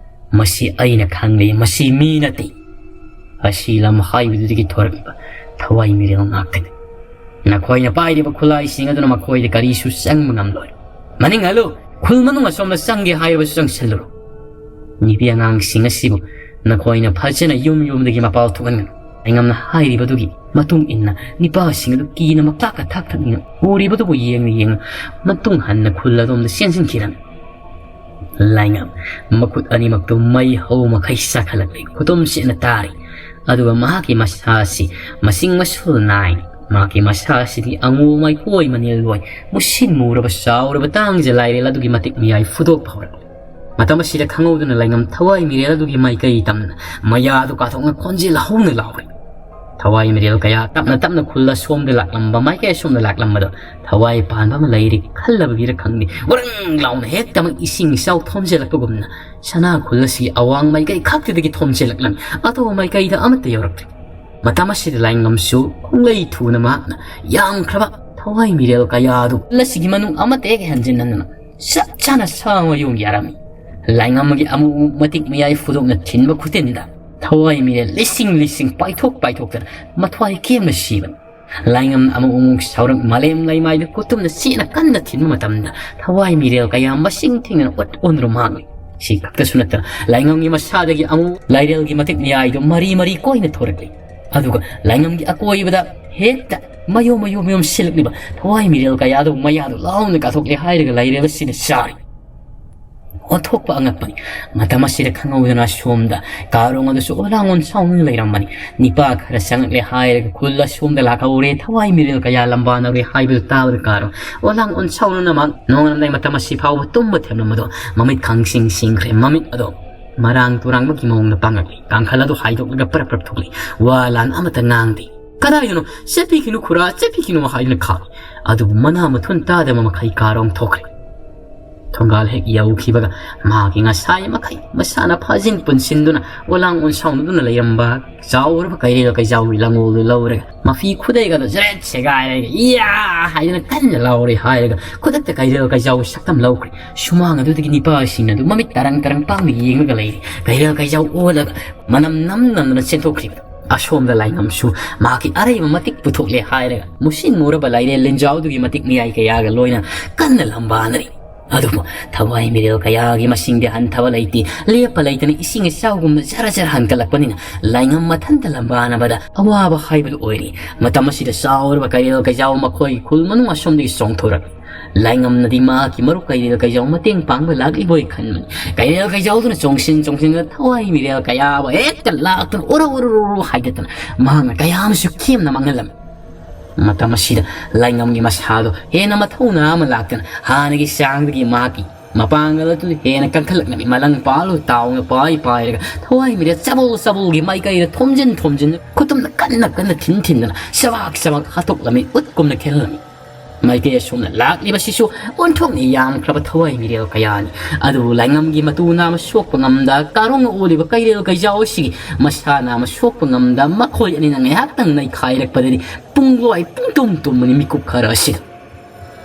ꯃꯁꯤ ꯑꯩꯅ ꯈꯪꯂꯤ, ꯃꯁꯤ ꯃꯤ ꯅꯠꯇꯦ꯫ ꯑꯁꯤ ꯂꯝ ꯍꯥꯏꯕꯗꯨꯗꯒꯤ ꯊꯣꯔꯛꯂꯤꯕ ꯊꯋꯥꯏ ꯃꯤꯔꯦꯜ ꯉꯥꯛꯇꯅꯤ꯫ ꯅꯈꯣꯏꯅ ꯄꯥꯏꯔꯤꯕ ꯈꯨꯠꯂꯥꯏꯁꯤꯡ ꯑꯗꯨꯅ ꯃꯈꯣꯏꯗ ꯀꯔꯤꯁꯨ ꯆꯪꯕ ꯉꯝꯂꯣꯏ꯫ ꯃꯅꯤꯡ ꯍꯜꯂꯨ, ꯈꯨꯜ ꯃꯅꯨꯡ ꯑꯁꯣꯝꯗ ꯆꯪꯒꯦ ꯍꯥꯏꯔꯕꯁꯨ ꯆꯪꯁꯤꯜꯂꯨꯔꯣ꯫ ꯅꯨꯄꯤ ꯑꯉꯥꯡꯁꯤꯡ ꯑꯁꯤꯕꯨ ꯅꯈꯣꯏꯅ ꯐꯖꯅ ꯌꯨꯝ ꯌꯨꯝꯗꯒꯤ ꯃꯄꯥꯜ ꯊꯣꯛꯍꯟꯒꯅꯨ꯫ ꯂꯥꯏꯉꯝꯅ ꯍꯥꯏꯔꯤꯕꯗꯨꯒꯤ ꯃꯇꯨꯡ ꯏꯟꯅ ꯅꯤꯄꯥꯁꯤꯡ ꯑꯗꯨ ꯀꯤꯅ ꯃꯀꯥ ꯀꯊꯛ ꯊꯛꯅꯤꯅ ꯎꯔꯤꯕꯗꯨꯕꯨ ꯌꯦꯡꯅ ꯌꯦꯡꯅ ꯃꯇꯨꯡ ꯍꯟꯅ ꯈꯨꯜ ꯑꯗꯣꯝꯗ ꯆꯦꯟꯁꯤꯟꯈꯤꯔꯝꯃꯤ꯫ ꯂꯥꯏꯉꯝ ꯃꯈꯨꯠ ꯑꯅꯤꯃꯛꯇꯨ ꯃꯩ ꯍꯧ ꯃꯈꯩ ꯆꯥꯈꯠꯂꯛꯂꯤ꯫ ꯈꯨꯇꯨꯝ ꯆꯦꯠꯅ ꯇꯥꯔꯤ꯫ ꯑꯗꯨꯒ ꯃꯍꯥꯛꯀꯤ ꯃꯁꯥ ꯑꯁꯤ ꯃꯁꯤꯡ ꯃꯁꯨ ꯅꯥꯏ꯫ ꯃꯍꯥꯛꯀꯤ ꯃꯁꯥ ꯑꯁꯤꯗꯤ ꯑꯉꯧ ꯃꯩꯀꯣꯏ ꯃꯅꯤꯜ ꯑꯣꯏ꯫ ꯃꯨꯁꯤꯟ ꯃꯨꯔꯕ ꯆꯥꯎꯔꯕ ꯇꯥꯡꯖ ꯂꯥꯏꯔꯦꯜ ꯑꯗꯨꯒꯤ ꯃꯇꯤꯛ ꯃꯌꯥꯏ ꯐꯨꯗꯣꯛꯄ ꯍꯧꯔꯛꯂꯤ꯫ ꯃꯇꯝ ꯑꯁꯤꯗ ꯈꯪꯍꯧꯗꯅ ꯂꯥꯏꯉꯝ ꯊꯋꯥꯏ ꯃꯤꯔꯦꯜ ꯑꯗꯨꯒꯤ ꯃꯥꯏꯀꯩ ꯇꯝꯅ ꯃꯌꯥꯗꯨ ꯀꯥꯊꯣꯛꯅ ꯈꯣꯟꯖꯦꯜ ꯍꯧꯅ ꯂꯥꯎꯔꯦ꯫ ꯊꯋꯥꯏ ꯃꯤꯔꯦꯜ ꯀꯌꯥ ꯇꯞꯅ ꯇꯞꯅ ꯈꯨꯜ ꯑꯁꯣꯝꯗ ꯂꯥꯛꯂꯝꯕ, ꯃꯥꯏꯀꯩ ꯑꯁꯣꯝꯗ ꯂꯥꯛꯂꯝꯕꯗꯣ ꯊꯋꯥꯏ ꯄꯥꯟꯕ ꯑꯃ ꯂꯩꯔꯤ ꯈꯜꯂꯕꯒꯤꯔ ꯈꯪꯗꯦ, ꯋꯔꯪ ꯂꯥꯎꯅ ꯍꯦꯛꯇꯃꯛ ꯏꯁꯤꯡ ꯏꯆꯥꯎ ꯊꯣꯝꯖꯤꯜꯂꯛꯄꯒꯨꯝꯅ ꯁꯅꯥ ꯈꯨꯜ ꯑꯁꯤꯒꯤ ꯑꯋꯥꯡ ꯃꯥꯏꯀꯩ ꯈꯛꯇꯗꯒꯤ ꯊꯣꯝꯖꯤꯜꯂꯛꯂꯝꯃꯤ꯫ ꯑꯇꯣꯞꯄ ꯃꯥꯏꯀꯩꯗ ꯑꯃꯠꯇ ꯌꯧꯔꯛꯇ꯭ꯔꯦ꯫ ꯃꯇꯝ ꯑꯁꯤꯗ ꯂꯥꯏꯉꯝꯁꯨ ꯈꯣꯡꯂꯩ ꯊꯨꯅ ꯃꯍꯥꯛꯅ ꯌꯥꯝꯈ꯭ꯔꯕ ꯊꯋꯥꯏ ꯃꯤꯔꯦꯜ ꯀꯌꯥꯗꯨ ꯈꯨꯜ ꯑꯁꯤꯒꯤ ꯃꯅꯨꯡ ꯑꯃꯠꯇ ꯍꯦꯛ ꯍꯟꯖꯤꯟꯍꯟꯗꯅ ꯆꯞ ꯆꯥꯅ ꯁꯥ ꯃꯌꯨꯡ ꯌꯥꯔꯝꯃꯤ꯫ ꯂꯥꯏꯉꯝꯒꯤ ꯑꯃꯨꯛ ꯑꯃꯨꯛ ꯃꯇꯤꯛ ꯃꯌꯥꯏ ꯐꯨꯗꯣꯛꯅ ꯊꯤꯟꯕ ꯈꯨꯇꯤꯟꯗ ꯊꯋꯥꯏ ꯃꯤꯔꯦꯜ ꯂꯤꯁꯤꯡ ꯂꯤꯁꯤꯡ ꯄꯥꯏꯊꯣꯛ ꯄꯥꯏꯊꯣꯛꯇꯅ ꯃꯊ꯭ꯋꯥꯏ ꯀꯦꯝꯅ ꯁꯤꯕꯅꯤ꯫ ꯂꯥꯏꯉꯝꯅ ꯑꯃꯨꯛ ꯑꯃꯨꯛ ꯁꯥꯎꯔꯛ ꯃꯥꯂꯦꯝ ꯂꯩꯃꯥꯏꯗ ꯈꯨꯇꯨꯝꯅ ꯆꯦꯠꯅ ꯀꯟꯅ ꯊꯤꯟꯕ ꯃꯇꯝꯗ ꯊꯋꯥꯏ ꯃꯤꯔꯦꯜ ꯀꯌꯥ ꯃꯁꯤꯡ ꯊꯤꯗꯅ ꯑꯣꯠ ꯑꯣꯟꯗꯨꯅ ꯃꯥꯡꯂꯤ꯫ ꯁꯤ ꯈꯛꯇꯁꯨ ꯅꯠꯇꯅ ꯂꯥꯏꯉꯝꯒꯤ ꯃꯁꯥꯗꯒꯤ ꯑꯃꯨꯛ ꯂꯥꯏꯔꯦꯜꯒꯤ ꯃꯇꯤꯛ ꯃꯌꯥꯏꯗꯨ ꯃꯔꯤ ꯃꯔꯤ ꯀꯣꯏꯅ ꯊꯣꯔꯛꯂꯤ꯫ ꯑꯗꯨꯒ ꯂꯥꯏꯉꯝꯒꯤ ꯑꯀꯣꯏꯕꯗ ꯍꯦꯛꯇ ꯃꯌꯣꯝ ꯃꯌꯣꯝ ꯃꯌꯣꯝ ꯁꯤꯜꯂꯛꯂꯤꯕ ꯊꯋꯥꯏ ꯃꯤꯔꯦꯜ ꯀꯌꯥꯗꯨ ꯃꯌꯥꯗꯨ ꯂꯥꯎꯅ ꯀꯥꯊꯣꯛꯂꯦ ꯍꯥꯏꯔꯒ ꯂꯥꯏꯔꯦꯜ ꯑꯁꯤꯅ ꯆꯥꯔꯤ꯫ ꯑꯣꯟꯊꯣꯛꯄ ꯑꯉꯛꯄꯅꯤ꯫ ꯃꯇꯝ ꯑꯁꯤꯗ ꯈꯪꯍꯧꯗꯅ ꯑꯁꯣꯝꯗ ꯀꯥꯔꯣꯡ ꯑꯗꯨꯁꯨ ꯑꯣꯂꯥꯡ ꯑꯣꯟꯁꯥꯎꯅ ꯂꯩꯔꯝꯕꯅꯤ꯫ ꯅꯤꯄꯥ ꯈꯔ ꯆꯪꯉꯛꯂꯦ ꯍꯥꯏꯔꯒ ꯈꯨꯜ ꯑꯁꯣꯝꯗ ꯂꯥꯛꯍꯧꯔꯦ, ꯊꯋꯥꯏ ꯃꯤꯔꯦꯜ ꯀꯌꯥ ꯂꯝꯕꯥꯅꯔꯦ ꯍꯥꯏꯕꯗꯨ ꯇꯥꯕꯗ ꯀꯥꯔꯣꯡ ꯑꯣꯂꯥꯡ ꯑꯣꯟꯁꯥꯎꯅꯅ ꯃꯍꯥꯛ ꯅꯣꯡꯉꯥꯜꯂꯝꯗꯥꯏ ꯃꯇꯝ ꯑꯁꯤ ꯐꯥꯎꯕ ꯇꯨꯝꯕ ꯊꯦꯝꯂꯝꯕꯗꯣ ꯃꯃꯤꯠ ꯈꯪꯁꯤꯡ ꯁꯤꯡꯈ꯭ꯔꯦ꯫ ꯃꯃꯤꯠ ꯑꯗꯣ ꯃꯔꯥꯡ ꯇꯨꯔꯥꯡꯕꯒꯤ ꯃꯑꯣꯡꯗ ꯄꯥꯡꯂꯛꯂꯤ꯫ ꯀꯥꯡꯈꯜ ꯑꯗꯨ ꯍꯥꯏꯗꯣꯛꯂꯒ ꯄꯔꯞ ꯄꯔꯞ ꯊꯣꯛꯂꯤ꯫ ꯋꯥ ꯂꯥꯟ ꯑꯃꯠꯇ ꯉꯥꯡꯗꯦ꯫ "ꯀꯗꯥꯏꯗꯅꯣ? ꯆꯠꯄꯤꯈꯤꯅꯨ ꯈꯨꯔꯥ, ꯆꯠꯄꯤꯈꯤꯅꯨ" ꯍꯥꯏꯗꯨꯅ ꯈꯥꯝꯃꯤ꯫ ꯑꯗꯨꯕꯨ ꯃꯅꯥ ꯃꯊꯨꯟ ꯇꯥꯗꯕ ꯃꯈꯩ ꯀꯥꯔꯣꯡ ꯊꯣꯛꯈ꯭ꯔꯦ꯫ ꯊꯣꯡꯒꯥꯜ ꯍꯦꯛ ꯌꯧꯈꯤꯕꯒ ꯃꯍꯥꯛꯀꯤ ꯉꯁꯥꯏ ꯃꯈꯩ ꯃꯁꯥꯅ ꯐꯥꯖꯤꯟ ꯄꯨꯟꯁꯤꯟꯗꯨꯅ ꯑꯣꯂꯥꯡ ꯑꯣꯟꯁꯥꯎꯅꯗꯨꯅ ꯂꯩꯔꯝꯕ ꯆꯥꯎꯔꯕ ꯀꯩꯔꯦꯜ ꯀꯩꯖꯥꯎꯒꯤ ꯂꯪꯒꯣꯜꯗꯨ ꯂꯧꯔꯒ ꯃꯐꯤ ꯈꯨꯗꯩꯒꯗꯣ ꯖꯔꯦꯠ ꯁꯦꯒꯥꯏꯔꯒ "ꯏꯌꯥ!" ꯍꯥꯏꯗꯨꯅ ꯀꯟꯅ ꯂꯥꯎꯔꯦ ꯍꯥꯏꯔꯒ ꯈꯨꯗꯛꯇ ꯀꯩꯔꯦꯜ ꯀꯩꯖꯥꯎꯒꯤ ꯁꯛꯇꯝ ꯂꯧꯈ꯭ꯔꯦ꯫ ꯁꯨꯃꯥꯡ ꯑꯗꯨꯗꯒꯤ ꯅꯤꯄꯥꯁꯤꯡ ꯑꯗꯨ ꯃꯃꯤꯠ ꯇꯔꯪ ꯇꯔꯪ ꯄꯥꯡꯅ ꯌꯦꯡꯂꯒ ꯂꯩꯔꯦ꯫ ꯀꯩꯔꯦꯜ ꯀꯩꯖꯥꯎ ꯑꯣꯜꯂꯒ ꯃꯅꯝ ꯅꯝ ꯅꯝꯗꯨꯅ ꯆꯦꯟꯊꯣꯛꯈ꯭ꯔꯤꯕꯗꯣ꯫ ꯑꯁꯣꯝꯗ ꯂꯥꯏꯉꯝꯁꯨ ꯃꯍꯥꯛꯀꯤ ꯑꯔꯩꯕ ꯃꯇꯤꯛ ꯄꯨꯊꯣꯛꯂꯦ ꯍꯥꯏꯔꯒ ꯃꯨꯁꯤꯟ ꯃꯨꯔꯕ ꯂꯥꯏꯔꯦꯜ ꯂꯦꯟꯖꯥꯎꯗꯨꯒꯤ ꯃꯇꯤꯛ ꯃꯌꯥꯏ ꯀꯌꯥꯒ ꯂꯣꯏꯅ ꯀꯟꯅ ꯂꯝꯕꯥꯅꯔꯤ꯫ ꯑꯗꯨꯕꯨ ꯊꯋꯥꯏ ꯃꯤꯔꯦꯜ ꯀꯌꯥꯒꯤ ꯃꯁꯤꯡꯗꯤ ꯍꯟꯊꯕ ꯂꯩꯇꯦ꯫ ꯂꯦꯞꯄ ꯂꯩꯇꯅ ꯏꯁꯤꯡ ꯏꯆꯥꯎꯒꯨꯝꯅ ꯖꯔ ꯖꯔ ꯍꯟꯒꯠꯂꯛꯄꯅꯤꯅ ꯂꯥꯏꯉꯝ ꯃꯊꯟꯇ ꯂꯝꯕꯥꯅꯕꯗ ꯑꯋꯥꯕ ꯍꯥꯏꯕꯗꯨ ꯑꯣꯏꯔꯤ꯫ ꯃꯇꯝ ꯑꯁꯤꯗ ꯆꯥꯎꯔꯕ ꯀꯩꯔꯦꯜ ꯀꯩꯖꯥꯎ ꯃꯈꯣꯏꯒꯤ ꯈꯨꯜ ꯃꯅꯨꯡ ꯑꯁꯣꯝꯗꯒꯤ ꯆꯣꯡꯊꯣꯔꯛꯏ꯫ ꯂꯥꯏꯉꯝꯅꯗꯤ ꯃꯍꯥꯛꯀꯤ ꯃꯔꯨꯞ ꯀꯩꯔꯦꯜ ꯀꯩꯖꯥꯎ ꯃꯇꯦꯡ ꯄꯥꯡꯕ ꯂꯥꯛꯂꯤꯕꯣꯏ ꯈꯟꯕꯅꯤ꯫ ꯀꯩꯔꯦꯜ ꯀꯩꯖꯥꯎꯗꯨꯅ ꯆꯣꯡꯁꯤꯟ ꯆꯣꯡꯁꯤꯟꯗꯨꯅ ꯊꯋꯥꯏ ꯃꯤꯔꯦꯜ ꯀꯌꯥꯕꯨ ꯍꯦꯛꯇ ꯂꯥꯛꯇꯨꯅ ꯎꯔꯨ ꯎꯔꯨ ꯎꯔꯨ ꯍꯥꯏꯗꯠꯇꯅ ꯃꯍꯥꯛꯅ ꯀꯌꯥ ꯑꯃꯁꯨ ꯈꯦꯝꯅ ꯃꯥꯡꯍꯜꯂꯝꯃꯤ꯫ ꯃꯇꯝ ꯑꯁꯤꯗ ꯂꯥꯏꯉꯝꯒꯤ ꯃꯁꯥꯗꯣ ꯍꯦꯟꯅ ꯃꯊꯧꯅꯥ ꯑꯃ ꯂꯥꯛꯇꯅ ꯍꯥꯟꯅꯒꯤ ꯆꯥꯡꯗꯒꯤ ꯃꯍꯥꯛꯀꯤ ꯃꯄꯥꯡꯒꯜ ꯑꯗꯨ ꯍꯦꯟꯅ ꯀꯟꯈꯠꯂꯛꯂꯝꯃꯤ꯫ ꯃꯂꯪ ꯄꯥꯜꯂꯨ ꯇꯥꯎꯅ ꯄꯥꯏ ꯄꯥꯏꯔꯒ ꯊꯋꯥꯏ ꯃꯤꯔꯦꯜ ꯆꯕꯨꯜ ꯆꯕꯨꯜꯒꯤ ꯃꯥꯏꯀꯩꯗ ꯊꯣꯝꯖꯤꯟ ꯊꯣꯝꯖꯤꯟ ꯈꯨꯇꯨꯝꯅ ꯀꯟꯅ ꯀꯟꯅ ꯊꯤꯟ ꯊꯤꯟꯗꯅ ꯁꯕꯥꯛ ꯁꯕꯥꯛ ꯍꯥꯠꯇꯣꯛꯂꯝꯃꯤ, ꯎꯠꯀꯨꯝꯅ ꯈꯦꯜꯂꯝꯃꯤ꯫ ꯃꯥꯏꯀꯩ ꯑꯁꯣꯝꯅ ꯂꯥꯛꯂꯤꯕꯁꯤꯁꯨ ꯑꯣꯟꯊꯣꯛꯅ ꯌꯥꯝꯈ꯭ꯔꯕ ꯊꯋꯥꯏ ꯃꯤꯔꯦꯜ ꯀꯌꯥꯅꯤ꯫ ꯑꯗꯨꯕꯨ ꯂꯥꯏꯉꯝꯒꯤ ꯃꯇꯨ ꯅꯥꯝꯃ ꯁꯣꯛꯄ ꯉꯝꯗ ꯀꯥꯔꯣꯡꯅ ꯑꯣꯜꯂꯤꯕ ꯀꯩꯔꯦꯜ ꯀꯩꯖꯥꯎ ꯑꯁꯤꯒꯤ ꯃꯁꯥ ꯅꯥꯝꯃ ꯁꯣꯛꯄ ꯉꯝꯗ ꯃꯈꯣꯏ ꯑꯅꯤꯅ ꯉꯥꯏꯍꯥꯛꯇꯪ ꯅꯩꯈꯥꯏꯔꯛꯄꯗꯗꯤ ꯄꯨꯡꯂꯣꯏ ꯄꯨꯡꯇꯨꯝ ꯇꯨꯝꯕꯅꯤ ꯃꯤꯀꯨꯞ ꯈꯔ ꯑꯁꯤꯗ꯫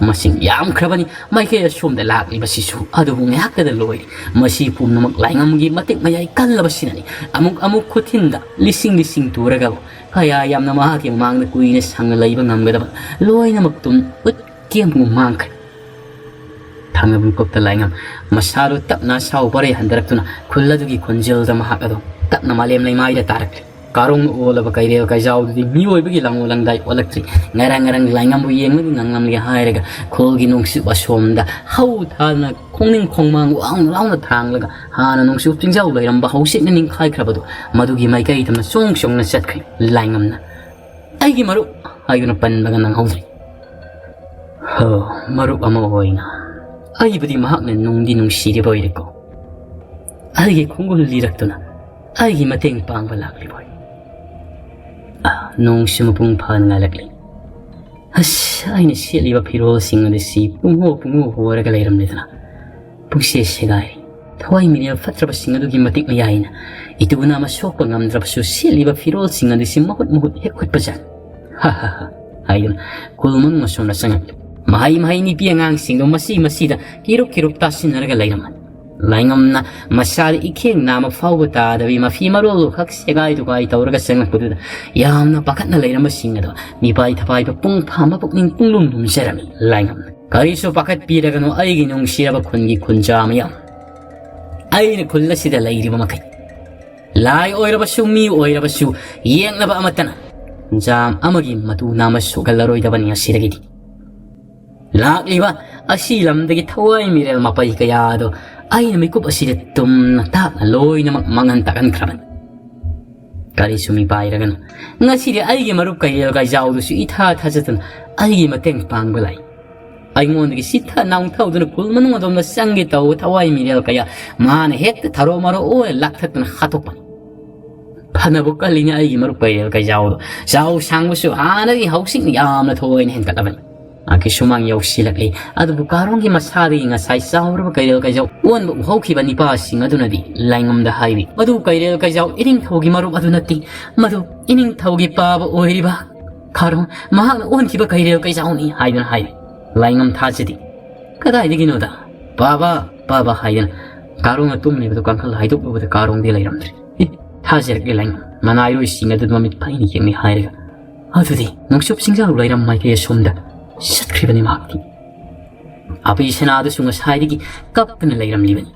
ꯃꯁꯤꯡ ꯌꯥꯝꯈ꯭ꯔꯕꯅꯤ ꯃꯥꯏꯀꯩ ꯑꯁꯣꯝꯗ ꯂꯥꯛꯂꯤꯕꯁꯤꯁꯨ꯫ ꯑꯗꯨꯕꯨ ꯉꯥꯏꯍꯥꯛꯇꯗ ꯂꯣꯏꯔꯦ꯫ ꯃꯁꯤ ꯄꯨꯝꯅꯃꯛ ꯂꯥꯏꯉꯝꯒꯤ ꯃꯇꯤꯛ ꯃꯌꯥꯏ ꯀꯜꯂꯕꯁꯤꯅꯅꯤ꯫ ꯑꯃꯨꯛ ꯑꯃꯨꯛ ꯈꯨꯊꯤꯟꯗ ꯂꯤꯁꯤꯡ ꯂꯤꯁꯤꯡ ꯇꯨꯔꯒꯕꯨ ꯀꯌꯥ ꯌꯥꯝꯅ ꯃꯍꯥꯛꯀꯤ ꯃꯃꯥꯡꯗ ꯀꯨꯏꯅ ꯁꯥꯡꯅ ꯂꯩꯕ ꯉꯝꯒꯗꯕ ꯂꯣꯏꯅꯃꯛ ꯇꯨꯝ ꯎꯠꯀꯤ ꯑꯃꯨꯛ ꯃꯥꯡꯈ꯭ꯔꯦ꯫ ꯊꯥꯡꯅꯕ ꯃꯤꯀꯨꯞꯇ ꯂꯥꯏꯉꯝ ꯃꯁꯥꯗꯨ ꯇꯞꯅ ꯁꯥꯎ ꯄꯔꯩ ꯍꯟꯊꯔꯛꯇꯨꯅ ꯈꯨꯜ ꯑꯗꯨꯒꯤ ꯈꯣꯟꯖꯦꯜꯗ ꯃꯍꯥꯛ ꯑꯗꯨ ꯇꯞꯅ ꯃꯥꯂꯦꯝ ꯂꯩꯃꯥꯏꯗ ꯇꯥꯔꯛꯂꯦ꯫ ꯀꯥꯔꯣꯡꯅ ꯑꯣꯜꯂꯕ ꯀꯩꯔꯦꯜ ꯀꯩꯖꯥꯎꯗꯨꯗꯤ ꯃꯤꯑꯣꯏꯕꯒꯤ ꯂꯥꯡꯑꯣ ꯂꯥꯡꯗꯥꯏ ꯑꯣꯜꯂꯛꯇ꯭ꯔꯤ꯫ ꯉꯔꯥꯡ ꯉꯔꯥꯡ ꯂꯥꯏꯉꯝꯕꯨ ꯌꯦꯡꯕꯗꯤ ꯉꯝꯂꯝꯂꯦ ꯍꯥꯏꯔꯒ ꯈꯨꯜꯒꯤ ꯅꯨꯡꯁꯤꯠ ꯑꯁꯣꯝꯗ ꯍꯧ ꯊꯥꯗꯅ ꯈꯣꯡꯅꯤꯡ ꯈꯣꯡꯃꯥꯡ ꯋꯥꯡꯅ ꯂꯥꯎꯅ ꯊꯥꯡꯂꯒ ꯍꯥꯟꯅ ꯅꯨꯡꯁꯤꯠ ꯆꯤꯡꯖꯥꯎ ꯂꯩꯔꯝꯕ ꯍꯧꯖꯤꯛꯅ ꯅꯤꯡꯈꯥꯏꯈ꯭ꯔꯕꯗꯨ ꯃꯗꯨꯒꯤ ꯃꯥꯏꯀꯩꯗ ꯆꯣꯡ ꯆꯣꯡꯅ ꯆꯠꯈ꯭ꯔꯦ꯫ ꯂꯥꯏꯉꯝꯅ "ꯑꯩꯒꯤ ꯃꯔꯨꯞ" ꯍꯥꯏꯗꯨꯅ ꯄꯟꯕꯒ ꯅꯪꯍꯧꯗ꯭ꯔꯦ꯫ ꯍꯣ, ꯃꯔꯨꯞ ꯑꯃ ꯑꯣꯏꯅ ꯑꯩꯕꯨꯗꯤ ꯃꯍꯥꯛꯅ ꯅꯨꯡꯗꯤ ꯅꯨꯡꯁꯤꯔꯤꯕ ꯑꯣꯏꯔꯦꯀꯣ꯫ ꯑꯩꯒꯤ ꯈꯣꯡꯒꯨꯜ ꯂꯤꯔꯛꯇꯨꯅ ꯑꯩꯒꯤ ꯃꯇꯦꯡ ꯄꯥꯡꯕ ꯂꯥꯛꯂꯤꯕ ꯑꯣꯏ꯫ ꯑꯥ, ꯅꯣꯡꯁꯨ ꯃꯄꯨꯡ ꯐꯥꯅ ꯉꯥꯜꯂꯛꯂꯤ꯫ ꯑꯁ, ꯑꯩꯅ ꯁꯦꯠꯂꯤꯕ ꯐꯤꯔꯣꯜꯁꯤꯡ ꯑꯗꯨꯁꯤ ꯄꯨꯡꯍꯣ ꯄꯨꯡꯍꯣ ꯍꯣꯔꯒ ꯂꯩꯔꯝꯂꯦꯗꯅ꯫ ꯄꯨꯛꯁꯦ ꯁꯦꯒꯥꯏꯔꯦ꯫ ꯊꯋꯥꯏ ꯃꯤꯔꯦꯜ ꯐꯠꯇ꯭ꯔꯕꯁꯤꯡ ꯑꯗꯨꯒꯤ ꯃꯇꯤꯛ ꯃꯌꯥꯏꯅ ꯏꯇꯨ ꯅꯥꯝꯃ ꯁꯣꯛꯄ ꯉꯝꯗ꯭ꯔꯕꯁꯨ ꯁꯦꯠꯂꯤꯕ ꯐꯤꯔꯣꯜꯁꯤꯡ ꯑꯗꯨꯁꯤ ꯃꯍꯨꯠ ꯃꯍꯨꯠ ꯍꯦꯛ ꯍꯨꯠꯄꯖꯥꯠꯅꯤ꯫ "ꯍꯥ ꯍꯥ ꯍꯥ" ꯍꯥꯏꯗꯨꯅ ꯈꯨꯜ ꯃꯅꯨꯡ ꯑꯁꯣꯝꯗ ꯆꯪꯉꯛꯂꯤ꯫ ꯃꯍꯩ ꯃꯍꯩ ꯅꯨꯄꯤ ꯑꯉꯥꯡꯁꯤꯡꯗꯣ ꯃꯁꯤ ꯃꯁꯤꯗ ꯀꯤꯔꯨꯛ ꯀꯤꯔꯨꯛ ꯇꯥꯁꯤꯟꯅꯔꯒ ꯂꯩꯔꯝꯃꯤ꯫ ꯂꯥꯏꯉꯝꯅ ꯃꯁꯥꯗ ꯏꯈꯦꯡ ꯅꯥꯝꯃ ꯐꯥꯎꯕ ꯇꯥꯗꯕꯤ ꯃꯐꯤ ꯃꯔꯣꯜꯗꯨ ꯈꯛ ꯁꯦꯒꯥꯏ ꯇꯨꯒꯥꯏ ꯇꯧꯔꯒ ꯆꯪꯂꯛꯄꯗꯨꯗ ꯌꯥꯝꯅ ꯄꯥꯈꯠꯅ ꯂꯩꯔꯝꯕꯁꯤꯡ ꯑꯗꯣ ꯃꯤꯄꯥꯏ ꯊꯄꯥꯏꯕ ꯄꯨꯡ ꯐꯥ ꯃꯄꯨꯛꯅꯤꯡ ꯄꯨꯡꯂꯨꯝ ꯂꯨꯝꯖꯔꯝꯃꯤ꯫ ꯂꯥꯏꯉꯝꯅ "ꯀꯔꯤꯁꯨ ꯄꯥꯈꯠꯄꯤꯔꯒꯅꯨ ꯑꯩꯒꯤ ꯅꯨꯡꯁꯤꯔꯕ ꯈꯨꯟꯒꯤ ꯈꯨꯟꯖꯥ ꯃꯌꯥꯝ꯫ ꯑꯩꯅ ꯈꯨꯜ ꯑꯁꯤꯗ ꯂꯩꯔꯤꯕ ꯃꯈꯩ, ꯂꯥꯏ ꯑꯣꯏꯔꯕꯁꯨ ꯃꯤ ꯑꯣꯏꯔꯕꯁꯨ, ꯌꯦꯛꯅꯕ ꯑꯃꯠꯇꯅ ꯖꯥꯝ ꯑꯃꯒꯤ ꯃꯇꯨ ꯅꯥꯝꯃ ꯁꯣꯛꯍꯜꯂꯔꯣꯏꯗꯕꯅꯤ꯫ ꯑꯁꯤꯗꯒꯤꯗꯤ ꯂꯥꯛꯂꯤꯕ ꯑꯁꯤ ꯂꯝꯗꯒꯤ ꯊꯋꯥꯏ ꯃꯤꯔꯦꯜ ꯃꯄꯩ ꯀꯌꯥ ꯑꯗꯣ ꯑꯩꯅ ꯃꯤꯀꯨꯞ ꯑꯁꯤꯗ ꯇꯨꯝꯅ ꯇꯥꯛꯅ ꯂꯣꯏꯅꯃꯛ ꯃꯥꯡꯍꯟ ꯇꯥꯛꯍꯟꯈ꯭ꯔꯕꯅꯤ꯫ ꯀꯔꯤꯁꯨ ꯃꯤꯄꯥꯏꯔꯒꯅꯨ꯫ ꯉꯁꯤꯗꯤ ꯑꯩꯒꯤ ꯃꯔꯨꯞ ꯀꯩꯔꯦꯜ ꯀꯩꯖꯥꯎꯗꯨꯁꯨ ꯏꯊꯥ ꯊꯥꯖꯗꯅ ꯑꯩꯒꯤ ꯃꯇꯦꯡ ꯄꯥꯡꯕ ꯂꯥꯛꯏ꯫ ꯑꯩꯉꯣꯟꯗꯒꯤ ꯁꯤꯊ ꯅꯥꯎꯊꯧꯗꯨꯅ ꯈꯨꯜ ꯃꯅꯨꯡ ꯑꯗꯣꯝꯗ ꯆꯪꯒꯦ ꯇꯧꯕ ꯊꯋꯥꯏ ꯃꯤꯔꯦꯜ ꯀꯌꯥ ꯃꯥꯅ ꯍꯦꯛꯇ ꯊꯔꯣ ꯃꯔꯣ ꯑꯣꯏꯅ ꯂꯥꯛꯊꯠꯇꯨꯅ ꯍꯥꯠꯇꯣꯛꯄꯅꯤ꯫ ꯐꯅꯕꯨ ꯀꯜꯂꯤꯅꯦ ꯑꯩꯒꯤ ꯃꯔꯨꯞ ꯀꯩꯔꯦꯜ ꯀꯩꯖꯥꯎꯗꯣ꯫ ꯆꯥꯎ ꯁꯥꯡꯕꯁꯨ ꯍꯥꯟꯅꯗꯒꯤ ꯍꯧꯖꯤꯛꯅ ꯌꯥꯝꯅ ꯊꯣꯏꯅ ꯍꯦꯟꯒꯠꯂꯕꯅꯤ꯫ ꯃꯍꯥꯛꯀꯤ ꯁꯨꯃꯥꯡ ꯌꯧꯁꯤꯜꯂꯛꯂꯤ꯫ ꯑꯗꯨꯕꯨ ꯀꯥꯔꯣꯡꯒꯤ ꯃꯁꯥꯗꯒꯤ ꯉꯁꯥꯏ ꯆꯥꯎꯔꯕ ꯀꯩꯔꯦꯜ ꯀꯩꯖꯥꯎ ꯑꯣꯟꯕ ꯎꯍꯧꯈꯤꯕ ꯅꯤꯄꯥꯁꯤꯡ ꯑꯗꯨꯅꯗꯤ ꯂꯥꯏꯉꯝꯗ ꯍꯥꯏꯔꯤ, "ꯃꯗꯨ ꯀꯩꯔꯦꯜ ꯀꯩꯖꯥꯎ ꯏꯅꯤꯡꯊꯧꯒꯤ ꯃꯔꯨꯞ ꯑꯗꯨ ꯅꯠꯇꯦ, ꯃꯗꯨ ꯏꯅꯤꯡꯊꯧꯒꯤ ꯄꯥꯕ ꯑꯣꯏꯔꯤꯕ ꯀꯥꯔꯣꯡ, ꯃꯍꯥꯛꯅ ꯑꯣꯟꯈꯤꯕ ꯀꯩꯔꯦꯜ ꯀꯩꯖꯥꯎꯅꯤ" ꯍꯥꯏꯗꯨꯅ ꯍꯥꯏꯔꯤ꯫ ꯂꯥꯏꯉꯝ ꯊꯥꯖꯗꯦ꯫ "ꯀꯗꯥꯏꯗꯒꯤꯅꯣꯗ? ꯄꯥꯕ, ꯄꯥꯕ" ꯍꯥꯏꯗꯅ ꯀꯥꯔꯣꯡꯅ ꯇꯨꯝꯂꯤꯕꯗꯨ ꯀꯥꯡꯈꯜ ꯍꯥꯏꯗꯣꯛꯂꯨꯕꯗ ꯀꯥꯔꯣꯡꯗꯤ ꯂꯩꯔꯝꯗ꯭ꯔꯦ꯫ "ꯏ, ꯊꯥꯖꯔꯛꯂꯦ ꯂꯥꯏꯉꯝ, ꯃꯅꯥꯏꯔꯣꯏꯁꯤꯡ ꯑꯗꯨ ꯃꯃꯤꯠ ꯐꯩꯅ ꯌꯦꯡꯂꯤ" ꯍꯥꯏꯔꯒ, ꯑꯗꯨꯗꯤ ꯅꯣꯡꯆꯨꯞ ꯆꯤꯡꯖꯥꯎ ꯂꯩꯔꯝ ꯃꯥꯏꯀꯩ ꯑꯁꯣꯝꯗ ꯆꯠꯈ꯭ꯔꯤꯕꯅꯤ ꯃꯍꯥꯛꯇꯤ꯫ ꯑꯄꯤ ꯁꯅꯥꯗꯨꯁꯨ ꯉꯁꯥꯏꯗꯒꯤ ꯀꯞꯇꯨꯅ ꯂꯩꯔꯝꯂꯤꯕꯅꯤ꯫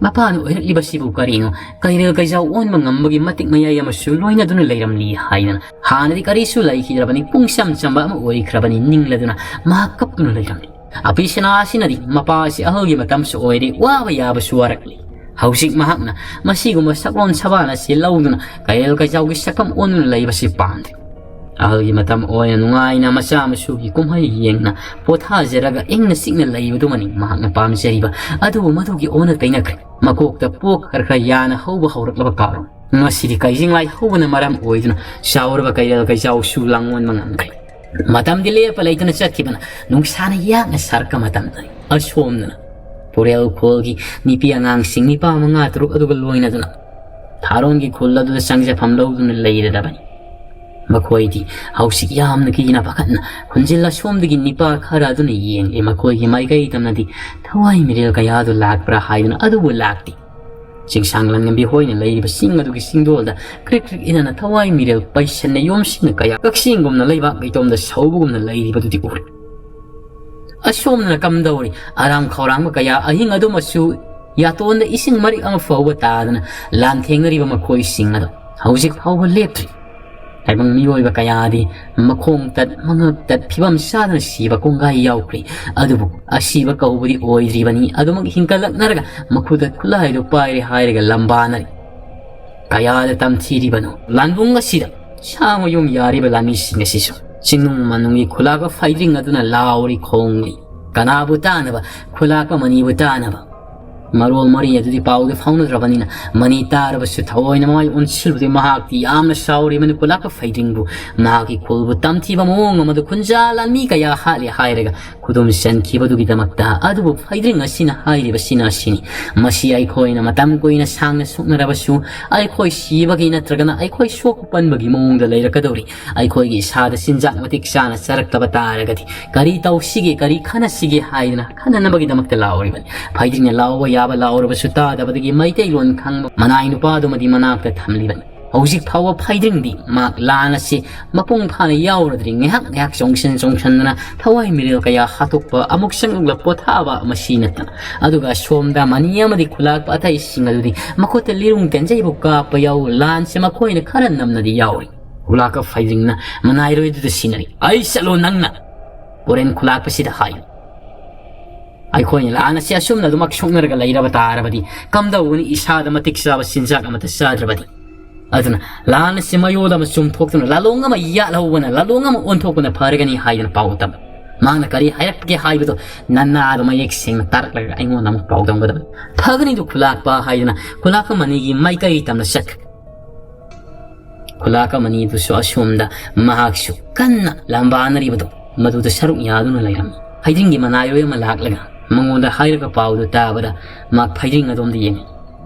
ꯃꯄꯥꯅ ꯑꯣꯏꯔꯛꯂꯤꯕꯁꯤꯕꯨ ꯀꯔꯤꯅꯣ? ꯀꯩꯔꯦꯜ ꯀꯩꯖꯥꯎ ꯑꯣꯟꯕ ꯉꯝꯕꯒꯤ ꯃꯇꯤꯛ ꯃꯌꯥꯏ ꯑꯃꯁꯨ ꯂꯣꯏꯅꯗꯨꯅ ꯂꯩꯔꯝꯂꯤ ꯍꯥꯏꯗꯅ ꯍꯥꯟꯅꯗꯤ ꯀꯔꯤꯁꯨ ꯂꯩꯈꯤꯗ꯭ꯔꯕꯅꯤ, ꯄꯨꯡꯆꯝ ꯆꯝꯕ ꯑꯃ ꯑꯣꯏꯈ꯭ꯔꯕꯅꯤ, ꯅꯤꯡꯂꯗꯨꯅ ꯃꯍꯥꯛ ꯀꯞꯇꯨꯅ ꯂꯩꯔꯝꯂꯤ꯫ ꯑꯄꯤ ꯁꯅꯥ ꯑꯁꯤꯅꯗꯤ ꯃꯄꯥ ꯑꯁꯤ ꯑꯍꯜꯒꯤ ꯃꯇꯝꯁꯨ ꯑꯣꯏꯔꯦ, ꯋꯥꯕ ꯌꯥꯕꯁꯨ ꯋꯥꯔꯛꯂꯤ꯫ ꯍꯧꯖꯤꯛ ꯃꯍꯥꯛꯅ ꯃꯁꯤꯒꯨꯝꯕ ꯁꯛꯂꯣꯟ ꯁꯕꯥꯟ ꯑꯁꯤ ꯂꯧꯗꯨꯅ ꯀꯩꯔꯦꯜ ꯀꯩꯖꯥꯎꯒꯤ ꯁꯛꯐꯝ ꯑꯣꯟꯗꯨꯅ ꯂꯩꯕꯁꯤ ꯄꯥꯝꯗꯦ꯫ ꯑꯍꯜꯒꯤ ꯃꯇꯝ ꯑꯣꯏꯅ ꯅꯨꯡꯉꯥꯏꯅ ꯃꯆꯥ ꯃꯁꯨꯒꯤ ꯀꯨꯝꯍꯩ ꯌꯦꯡꯅ ꯄꯣꯊꯥꯖꯔꯒ ꯏꯪꯅ ꯆꯤꯛꯅ ꯂꯩꯕꯗꯨꯃꯅꯤ ꯃꯍꯥꯛꯅ ꯄꯥꯝꯖꯔꯤꯕ꯫ ꯑꯗꯨꯕꯨ ꯃꯗꯨꯒꯤ ꯑꯣꯟꯅ ꯇꯩꯅꯈ꯭ꯔꯦ꯫ ꯃꯀꯣꯛꯇ ꯄꯣꯛ ꯈꯔ ꯈꯔ ꯌꯥꯅ ꯍꯧꯕ ꯍꯧꯔꯛꯂꯕ ꯀꯥꯔꯣꯡ꯫ ꯉꯁꯤꯗꯤ ꯀꯩꯖꯤꯡ ꯂꯥꯏꯍꯧꯕꯅ ꯃꯔꯝ ꯑꯣꯏꯗꯨꯅ ꯆꯥꯎꯔꯕ ꯀꯩꯔꯦꯜ ꯀꯩꯖꯥꯎꯁꯨ ꯂꯥꯡꯑꯣꯟꯕ ꯉꯝꯈ꯭ꯔꯦ꯫ ꯃꯇꯝꯗꯤ ꯂꯦꯞꯄ ꯂꯩꯇꯅ ꯆꯠꯈꯤꯕꯅ ꯅꯨꯡꯁꯥꯅ ꯌꯥꯛꯅ ꯁꯥꯔꯛꯄ ꯃꯇꯝꯗꯅꯤ꯫ ꯑꯁꯣꯝꯗꯅ ꯇꯨꯔꯦꯜ ꯈꯣꯜꯒꯤ ꯅꯨꯄꯤ ꯑꯉꯥꯡꯁꯤꯡ ꯅꯤꯄꯥ ꯃꯉꯥ ꯇꯔꯨꯛ ꯑꯗꯨꯒ ꯂꯣꯏꯅꯗꯨꯅ ꯊꯥꯔꯣꯟꯒꯤ ꯈꯨꯜ ꯑꯗꯨꯗ ꯆꯪꯖꯐꯝ ꯂꯧꯗꯨꯅ ꯂꯩꯔꯗꯕꯅꯤ꯫ ꯃꯈꯣꯏꯗꯤ ꯍꯧꯖꯤꯛ ꯌꯥꯝꯅ ꯀꯤꯅ ꯄꯥꯈꯠꯅ ꯈꯨꯟꯖꯤꯜ ꯑꯁꯣꯝꯗꯒꯤ ꯅꯤꯄꯥ ꯈꯔ ꯑꯗꯨꯅ ꯌꯦꯡꯂꯤ꯫ ꯃꯈꯣꯏꯒꯤ ꯃꯥꯏꯀꯩ ꯇꯝꯅꯗꯤ ꯊꯋꯥꯏ ꯃꯤꯔꯦꯜ ꯀꯌꯥꯗꯨ ꯂꯥꯛꯄ꯭ꯔꯥ ꯍꯥꯏꯗꯨꯅ, ꯑꯗꯨꯕꯨ ꯂꯥꯛꯇꯦ꯫ ꯆꯤꯡꯁꯥꯡ ꯂꯪꯉꯝꯕꯤ ꯍꯣꯏꯅ ꯂꯩꯔꯤꯕ ꯆꯤꯡ ꯑꯗꯨꯒꯤ ꯆꯤꯡꯗꯣꯜꯗ ꯀ꯭ꯔꯤꯛ ꯀ꯭ꯔꯤꯛ ꯏꯅꯅ ꯊꯋꯥꯏ ꯃꯤꯔꯦꯜ ꯄꯩꯁꯟꯅ ꯌꯣꯝꯁꯤꯟꯅ ꯀꯌꯥ ꯀꯛꯆꯤꯡꯒꯨꯝꯅ ꯂꯩꯕꯥꯛ ꯂꯩꯇꯣꯝꯗ ꯁꯧꯕꯒꯨꯝꯅ ꯂꯩꯔꯤꯕꯗꯨꯗꯤ ꯎꯔꯦ꯫ ꯑꯁꯣꯝꯗꯅ ꯀꯝꯗꯧꯔꯤ? ꯑꯔꯥꯝ ꯈꯧꯔꯥꯡꯕ ꯀꯌꯥ ꯑꯍꯤꯡ ꯑꯗꯨꯃꯁꯨ ꯌꯥꯇꯣꯟꯗ ꯏꯁꯤꯡ ꯃꯔꯤꯛ ꯑꯃ ꯐꯥꯎꯕ ꯇꯥꯗꯅ ꯂꯥꯟꯊꯦꯡꯅꯔꯤꯕ ꯃꯈꯣꯏꯁꯤꯡ ꯑꯗꯣ ꯍꯧꯖꯤꯛ ꯐꯥꯎꯕ ꯂꯦꯞꯇ꯭ꯔꯤ꯫ ꯇꯥꯏꯕꯪ ꯃꯤꯑꯣꯏꯕ ꯀꯌꯥꯗꯤ ꯃꯈꯣꯡ ꯇꯠ, ꯃꯉꯛ ꯇꯠ, ꯐꯤꯕꯝ ꯆꯥꯗꯅ ꯁꯤꯕ ꯀꯣꯡꯒꯥꯏ ꯌꯥꯎꯈ꯭ꯔꯤ꯫ ꯑꯗꯨꯕꯨ ꯑꯁꯤꯕ ꯀꯧꯕꯗꯤ ꯑꯣꯏꯗ꯭ꯔꯤꯕꯅꯤ꯫ ꯑꯗꯨꯃꯛ ꯍꯤꯡꯒꯠꯂꯛꯅꯔꯒ ꯃꯈꯨꯠꯇ ꯈꯨꯠꯂꯥꯏꯗꯨ ꯄꯥꯏꯔꯦ ꯍꯥꯏꯔꯒ ꯂꯝꯕꯥꯅꯔꯤ꯫ ꯀꯌꯥꯗ ꯇꯝꯊꯤꯔꯤꯕꯅꯣ ꯂꯥꯟꯕꯨꯡ ꯑꯁꯤꯗ ꯁꯥ ꯃꯌꯨꯝ ꯌꯥꯔꯤꯕ ꯂꯥꯟꯃꯤꯁꯤꯡ ꯑꯁꯤꯁꯨ꯫ ꯆꯤꯡꯅꯨꯡ ꯃꯅꯨꯡꯒꯤ ꯈꯨꯂꯥꯛꯄ ꯐꯩꯗ꯭ꯔꯤꯡ ꯑꯗꯨꯅ ꯂꯥꯎꯔꯤ ꯈꯣꯡꯂꯤ꯫ ꯀꯅꯥꯕꯨ ꯇꯥꯅꯕ? ꯈꯨꯂꯥꯛꯄ ꯃꯅꯤꯕꯨ ꯇꯥꯅꯕ꯫ ꯃꯔꯣꯜ ꯃꯔꯤ ꯑꯗꯨꯗꯤ ꯄꯥꯎꯗꯤ ꯐꯥꯎꯅꯗ꯭ꯔꯕꯅꯤꯅ ꯃꯅꯤ ꯇꯥꯔꯕꯁꯨ ꯊꯑꯣꯏꯅ ꯃꯃꯥꯏ ꯑꯣꯟꯁꯤꯜꯂꯨꯗꯦ꯫ ꯃꯍꯥꯛꯇꯤ ꯌꯥꯝꯅ ꯁꯥꯎꯔꯤꯕꯅꯤ ꯈꯨꯂꯥꯛꯄ ꯐꯩꯗ꯭ꯔꯤꯡꯕꯨ꯫ ꯃꯍꯥꯛꯀꯤ ꯈꯨꯜꯕꯨ ꯇꯝꯊꯤꯕ ꯃꯑꯣꯡ ꯑꯃꯗ ꯈꯨꯟꯖꯥ ꯂꯥꯟꯃꯤ ꯀꯌꯥ ꯍꯥꯠꯂꯦ ꯍꯥꯏꯔꯒ ꯈꯨꯗꯨꯝ ꯆꯟꯈꯤꯕꯗꯨꯒꯤꯗꯃꯛꯇ꯫ ꯑꯗꯨꯕꯨ ꯐꯩꯗ꯭ꯔꯤꯡ ꯑꯁꯤꯅ ꯍꯥꯏꯔꯤꯕꯁꯤꯅ ꯑꯁꯤꯅꯤ, ꯃꯁꯤ ꯑꯩꯈꯣꯏꯅ ꯃꯇꯝ ꯀꯨꯏꯅ ꯁꯥꯡꯅ ꯁꯣꯛꯅꯔꯕꯁꯨ ꯑꯩꯈꯣꯏ ꯁꯤꯕꯒꯤ ꯅꯠꯇ꯭ꯔꯒꯅ ꯑꯩꯈꯣꯏ ꯁꯣꯛꯄ ꯄꯟꯕꯒꯤ ꯃꯑꯣꯡꯗ ꯂꯩꯔꯛꯀꯗꯧꯔꯤ꯫ ꯑꯩꯈꯣꯏꯒꯤ ꯏꯁꯥꯗ ꯆꯤꯟꯖꯥꯛ ꯃꯇꯤꯛ ꯆꯥꯅ ꯆꯥꯔꯛꯇꯕ ꯇꯥꯔꯒꯗꯤ ꯀꯔꯤ ꯇꯧꯁꯤꯒꯦ, ꯀꯔꯤ ꯈꯟꯅꯁꯤꯒꯦ ꯍꯥꯏꯗꯅ ꯈꯟꯅꯅꯕꯒꯤꯗꯃꯛꯇ ꯂꯥꯎꯔꯤꯕꯅꯤ꯫ ꯐꯩꯗ꯭ꯔꯤꯡꯅ ꯂꯥꯎꯕ ꯌꯥꯕ ꯂꯥꯎꯔꯕꯁꯨ ꯇꯥꯗꯕꯗꯒꯤ ꯃꯩꯇꯩꯂꯣꯟ ꯈꯪꯕ ꯃꯅꯥꯏ ꯅꯨꯄꯥꯗꯨꯃꯗꯤ ꯃꯅꯥꯛꯇ ꯊꯝꯂꯤꯕꯅꯤ꯫ ꯍꯧꯖꯤꯛ ꯐꯥꯎꯕ ꯐꯩꯗ꯭ꯔꯤꯡꯗꯤ ꯃꯍꯥꯛ ꯂꯥꯟ ꯑꯁꯤ ꯃꯄꯨꯡ ꯐꯥꯅ ꯌꯥꯎꯔꯗ꯭ꯔꯤ꯫ ꯉꯥꯏꯍꯥꯛ ꯉꯥꯏꯍꯥꯛ ꯆꯣꯡꯁꯤꯟ ꯆꯣꯡꯁꯤꯟꯗꯅ ꯊꯋꯥꯏ ꯃꯤꯔꯦꯜ ꯀꯌꯥ ꯍꯥꯠꯇꯣꯛꯄ, ꯑꯃꯨꯛ ꯆꯪꯂꯛꯂ ꯄꯣꯊꯥꯕ, ꯃꯁꯤ ꯅꯠꯇꯅ꯫ ꯑꯗꯨꯒ ꯑꯁꯣꯝꯗ ꯃꯅꯤ ꯑꯃꯗꯤ ꯈꯨꯂꯥꯛꯄ ꯑꯇꯩꯁꯤꯡ ꯑꯗꯨꯗꯤ ꯃꯈꯨꯠꯇ ꯂꯤꯔꯨꯡ ꯇꯦꯟꯖꯩꯕꯨ ꯀꯥꯞꯄ ꯌꯥꯎ, ꯂꯥꯟꯁꯦ ꯃꯈꯣꯏꯅ ꯈꯔ ꯅꯝꯅꯗꯤ ꯌꯥꯎꯔꯤ꯫ ꯈꯨꯂꯥꯛꯄ ꯐꯩꯗ꯭ꯔꯤꯡꯅ ꯃꯅꯥꯏꯔꯣꯏꯗꯨꯗ ꯁꯤꯟꯅꯔꯤ꯫ "ꯑꯩ ꯆꯠꯂꯣ ꯅꯪꯅ!" ꯄꯣꯔꯦꯟ ꯈꯨꯂꯥꯛꯄꯁꯤꯗ ꯍꯥꯏ꯫ ꯑꯩꯈꯣꯏꯅ ꯂꯥꯟ ꯑꯁꯤ ꯑꯁꯨꯝꯅ ꯑꯗꯨꯃꯛ ꯁꯣꯛꯅꯔꯒ ꯂꯩꯔꯕ ꯇꯥꯔꯕꯗꯤ ꯀꯝꯗꯧꯒꯅꯤ? ꯏꯁꯥꯗ ꯃꯇꯤꯛ ꯆꯥꯕ ꯆꯤꯟꯖꯥꯛ ꯑꯃꯠꯇ ꯆꯥꯗ꯭ꯔꯕꯗꯤ꯫ ꯑꯗꯨꯅ ꯂꯥꯟ ꯑꯁꯤ ꯃꯌꯣꯜ ꯑꯃ ꯆꯨꯝꯊꯣꯛꯇꯨꯅ ꯂꯥꯂꯣꯡ ꯑꯃ ꯌꯥꯠꯍꯧꯕꯅ, ꯂꯥꯂꯣꯡ ꯑꯃ ꯑꯣꯟꯊꯣꯛꯄꯅ ꯐꯔꯒꯅꯤ ꯍꯥꯏꯗꯨꯅ ꯄꯥꯎ ꯇꯝ꯫ ꯃꯍꯥꯛꯅ ꯀꯔꯤ ꯍꯥꯏꯔꯛꯀꯦ ꯍꯥꯏꯕꯗꯨ ꯅꯅꯥꯗꯣ ꯃꯌꯦꯛ ꯁꯦꯡꯅ ꯇꯥꯔꯛꯂꯒ ꯑꯩꯉꯣꯟꯗ ꯑꯃꯨꯛ ꯄꯥꯎꯗꯝꯒꯗꯕꯅꯤ꯫ "ꯐꯒꯅꯤꯗꯨ ꯈꯨꯂꯥꯛꯄ" ꯍꯥꯏꯗꯨꯅ ꯈꯨꯂꯥꯛꯄ ꯃꯅꯤꯒꯤ ꯃꯥꯏꯀꯩ ꯇꯝꯅ ꯆꯠꯈ꯭ꯔꯦ꯫ ꯈꯨꯂꯥꯛꯄ ꯃꯅꯤꯗꯨꯁꯨ ꯑꯁꯣꯝꯗ ꯃꯍꯥꯛꯁꯨ ꯀꯟꯅ ꯂꯝꯕꯥꯅꯔꯤꯕꯗꯨ ꯃꯗꯨꯗ ꯁꯔꯨꯛ ꯌꯥꯗꯨꯅ ꯂꯩꯔꯝꯃꯤ꯫ ꯐꯩꯗ꯭ꯔꯤꯡꯒꯤ ꯃꯅꯥꯏꯔꯣꯏ ꯑꯃ ꯂꯥꯛꯂꯒ ꯃꯉꯣꯟꯗ ꯍꯥꯏꯔꯒ ꯄꯥꯎꯗꯨ ꯇꯥꯕꯗ ꯃꯍꯥꯛ ꯐꯩꯗ꯭ꯔꯤꯡ ꯑꯗꯣꯝꯗ ꯌꯦꯡꯉꯤ꯫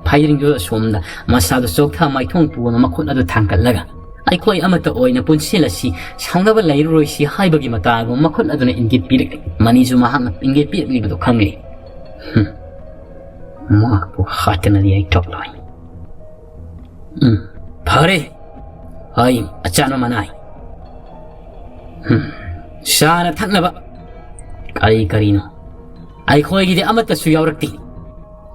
ꯐꯩꯗ꯭ꯔꯤꯡꯗꯨ ꯑꯁꯣꯝꯗ ꯃꯁꯥꯗꯨ ꯆꯣꯛꯊ ꯃꯥꯏꯊꯣꯡ ꯄꯨꯅ ꯃꯈꯨꯠ ꯑꯗꯨ ꯊꯥꯡꯒꯠꯂꯒ, "ꯑꯩꯈꯣꯏ ꯑꯃꯠꯇ ꯑꯣꯏꯅ ꯄꯨꯟꯁꯤꯜꯂꯁꯤ, ꯁꯥꯎꯅꯕ ꯂꯩꯔꯔꯣꯏꯁꯤ" ꯍꯥꯏꯕꯒꯤ ꯃꯇꯥꯒꯨꯝ ꯃꯈꯨꯠ ꯑꯗꯨꯅ ꯏꯪꯒꯤꯠ ꯄꯤꯔꯛꯏ꯫ ꯃꯅꯤꯁꯨ ꯃꯍꯥꯛꯅ ꯏꯪꯒꯤꯠ ꯄꯤꯔꯛꯂꯤꯕꯗꯨ ꯈꯪꯂꯤ꯫ "ꯍꯨꯝ, ꯃꯍꯥꯛꯄꯨ ꯍꯥꯠꯇꯅꯗꯤ ꯑꯩ ꯇꯣꯛꯂꯣꯏ꯫ ꯎꯝ, ꯐꯔꯦ꯫ ꯍꯩ, ꯑꯆꯥꯟꯕ ꯃꯅꯥꯏ꯫ ꯎꯝ, ꯆꯥꯅ ꯊꯛꯅꯕ ꯀꯔꯤ ꯀꯔꯤꯅꯣ? ꯑꯩꯈꯣꯏꯒꯤꯗꯤ ꯑꯃꯠꯇꯁꯨ ꯌꯥꯎꯔꯛꯇꯦ꯫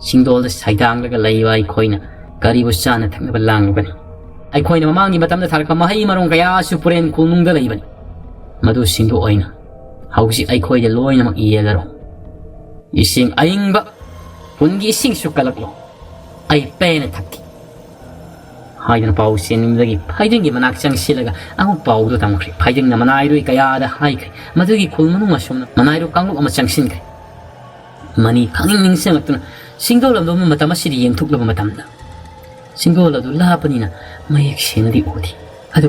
ꯆꯤꯡꯗꯣꯜꯗ ꯁꯩꯗꯥꯡꯂꯒ ꯂꯩꯕ ꯑꯩꯈꯣꯏꯅ ꯀꯔꯤꯕꯨ ꯆꯥꯅ ꯊꯛꯅꯕ ꯂꯥꯡꯂꯨꯒꯅꯤ? ꯑꯩꯈꯣꯏꯅ ꯃꯃꯥꯡꯒꯤ ꯃꯇꯝꯗ ꯊꯥꯔꯛꯄ ꯃꯍꯩ ꯃꯔꯣꯡ ꯀꯌꯥꯁꯨ ꯄꯨꯔꯦꯟ ꯈꯣꯡꯅꯨꯡꯗ ꯂꯩꯕꯅꯤ꯫ ꯃꯗꯨꯁꯤꯡꯗꯨ ꯑꯣꯏꯅ ꯍꯧꯖꯤꯛ ꯑꯩꯈꯣꯏꯗ ꯂꯣꯏꯅꯃꯛ ꯌꯦꯜꯂꯔꯣ꯫ ꯏꯁꯤꯡ ꯑꯏꯪꯕ, ꯄꯨꯟꯒꯤ ꯏꯁꯤꯡꯁꯨ ꯀꯜꯂꯛꯂꯣ꯫ ꯑꯩ ꯄꯦꯟꯅ ꯊꯛꯀꯦ" ꯍꯥꯏꯗꯨꯅ ꯄꯥꯎ ꯆꯦꯟꯕꯗꯒꯤ ꯐꯥꯏꯗꯤꯡꯒꯤ ꯃꯅꯥꯛ ꯆꯪꯁꯤꯜꯂꯒ ꯑꯃꯨꯛ ꯄꯥꯎꯗꯨ ꯇꯝꯈ꯭ꯔꯦ꯫ ꯐꯥꯏꯗꯤꯡꯅ ꯃꯅꯥꯏꯔꯣꯏ ꯀꯌꯥꯗ ꯍꯥꯏꯈ꯭ꯔꯦ꯫ ꯃꯗꯨꯒꯤ ꯈꯨꯜ ꯃꯅꯨꯡ ꯑꯁꯣꯝꯅ ꯃꯅꯥꯏꯔꯣ ꯀꯥꯡꯂꯨꯞ ꯑꯃ ꯆꯪꯁꯤꯟꯈ꯭ꯔꯦ꯫ ꯃꯅꯤ ꯈꯪꯅꯤꯡ ꯅꯤꯡꯁꯤꯡꯂꯛꯇꯨꯅ ꯆꯤꯡꯗꯣꯜ ꯑꯗꯨ ꯃꯇꯝ ꯑꯁꯤꯗ ꯌꯦꯡꯊꯣꯛꯂꯕ ꯃꯇꯝꯗ, ꯆꯤꯡꯗꯣꯜ ꯑꯗꯨ ꯂꯥꯞꯄꯅꯤꯅ ꯃꯌꯦꯛ ꯁꯦꯡꯅꯗꯤ ꯎꯗꯦ꯫ ꯑꯗꯨ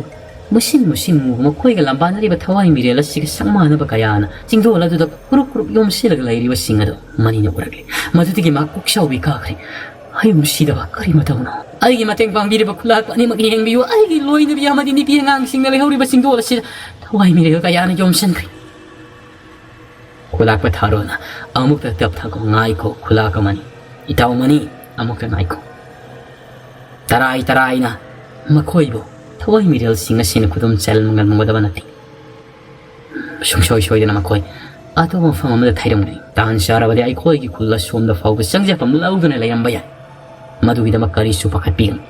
ꯃꯨꯁꯤꯟ ꯃꯨꯁꯤꯟ ꯃꯨꯕ ꯃꯈꯣꯏꯒ ꯂꯝꯕꯥꯅꯔꯤꯕ ꯊꯋꯥꯏ ꯃꯤꯔꯦꯜ ꯑꯁꯤꯒ ꯁꯛ ꯃꯥꯟꯅꯕ ꯀꯌꯥꯅ ꯆꯤꯡꯗꯣꯜ ꯑꯗꯨꯗ ꯀꯨꯔꯨꯞ ꯀꯨꯔꯨꯞ ꯌꯣꯝꯁꯤꯜꯂꯒ ꯂꯩꯔꯤꯕꯁꯤꯡ ꯑꯗꯨ ꯃꯅꯤꯅ ꯎꯔꯛꯂꯦ꯫ ꯃꯗꯨꯗꯒꯤ ꯃꯍꯥꯛ ꯀꯣꯛꯆꯥꯎꯕꯤ ꯀꯥꯈ꯭ꯔꯦ꯫ "ꯑꯩꯕꯨ ꯅꯨꯡꯁꯤꯗꯕ ꯀꯔꯤ ꯃꯇꯧꯅꯣ? ꯑꯩꯒꯤ ꯃꯇꯦꯡ ꯄꯥꯡꯕꯤꯔꯤꯕ ꯈꯨꯂꯥꯛꯄ ꯑꯅꯤꯃꯛ ꯌꯦꯡꯕꯤꯌꯨ꯫ ꯑꯩꯒꯤ ꯂꯣꯏꯅꯕꯤ ꯑꯃꯗꯤ ꯅꯨꯄꯤ ꯑꯉꯥꯡꯁꯤꯡꯅ ꯂꯩꯍꯧꯔꯤꯕ ꯆꯤꯡꯗꯣꯜ ꯑꯁꯤꯗ ꯊꯋꯥꯏ ꯃꯤꯔꯦꯜ ꯀꯌꯥꯅ ꯌꯣꯝꯁꯤꯟꯈ꯭ꯔꯦ꯫" ꯈꯨꯂꯥꯛꯄ ꯊꯥꯔꯣꯅ ꯑꯃꯨꯛꯇ ꯇꯞꯊꯈꯣ, ꯉꯥꯏꯈꯣ ꯈꯨꯂꯥꯛꯄ ꯃꯅꯤ꯫ ꯏꯇꯥꯎ ꯃꯅꯤ, ꯑꯃꯨꯛꯇ ꯉꯥꯏꯈꯣ꯫ ꯇꯔꯥꯏ ꯇꯔꯥꯏꯅ ꯃꯈꯣꯏꯕꯨ ꯊꯋꯥꯏ ꯃꯤꯔꯦꯜꯁꯤꯡ ꯑꯁꯤꯅ ꯈꯨꯗꯨꯝ ꯆꯜ ꯉꯝꯒꯗꯕ ꯅꯠꯇꯦ꯫ ꯁꯨꯡꯁꯣꯏ ꯁꯣꯏꯗꯅ ꯃꯈꯣꯏ ꯑꯇꯣꯞꯄ ꯃꯐꯝ ꯑꯃꯗ ꯊꯩꯔꯝꯒꯅꯤ꯫ ꯇꯥꯟ ꯆꯥꯔꯕꯗꯤ ꯑꯩꯈꯣꯏꯒꯤ ꯈꯨꯜ ꯑꯁꯣꯝꯗ ꯐꯥꯎꯕ ꯆꯪꯖꯐꯝ ꯂꯧꯗꯨꯅ ꯂꯩꯔꯝꯕ ꯌꯥꯏ꯫ ꯃꯗꯨꯒꯤꯗꯃꯛ ꯀꯔꯤꯁꯨ ꯄꯥꯈꯠꯄꯤꯒꯅꯨ꯫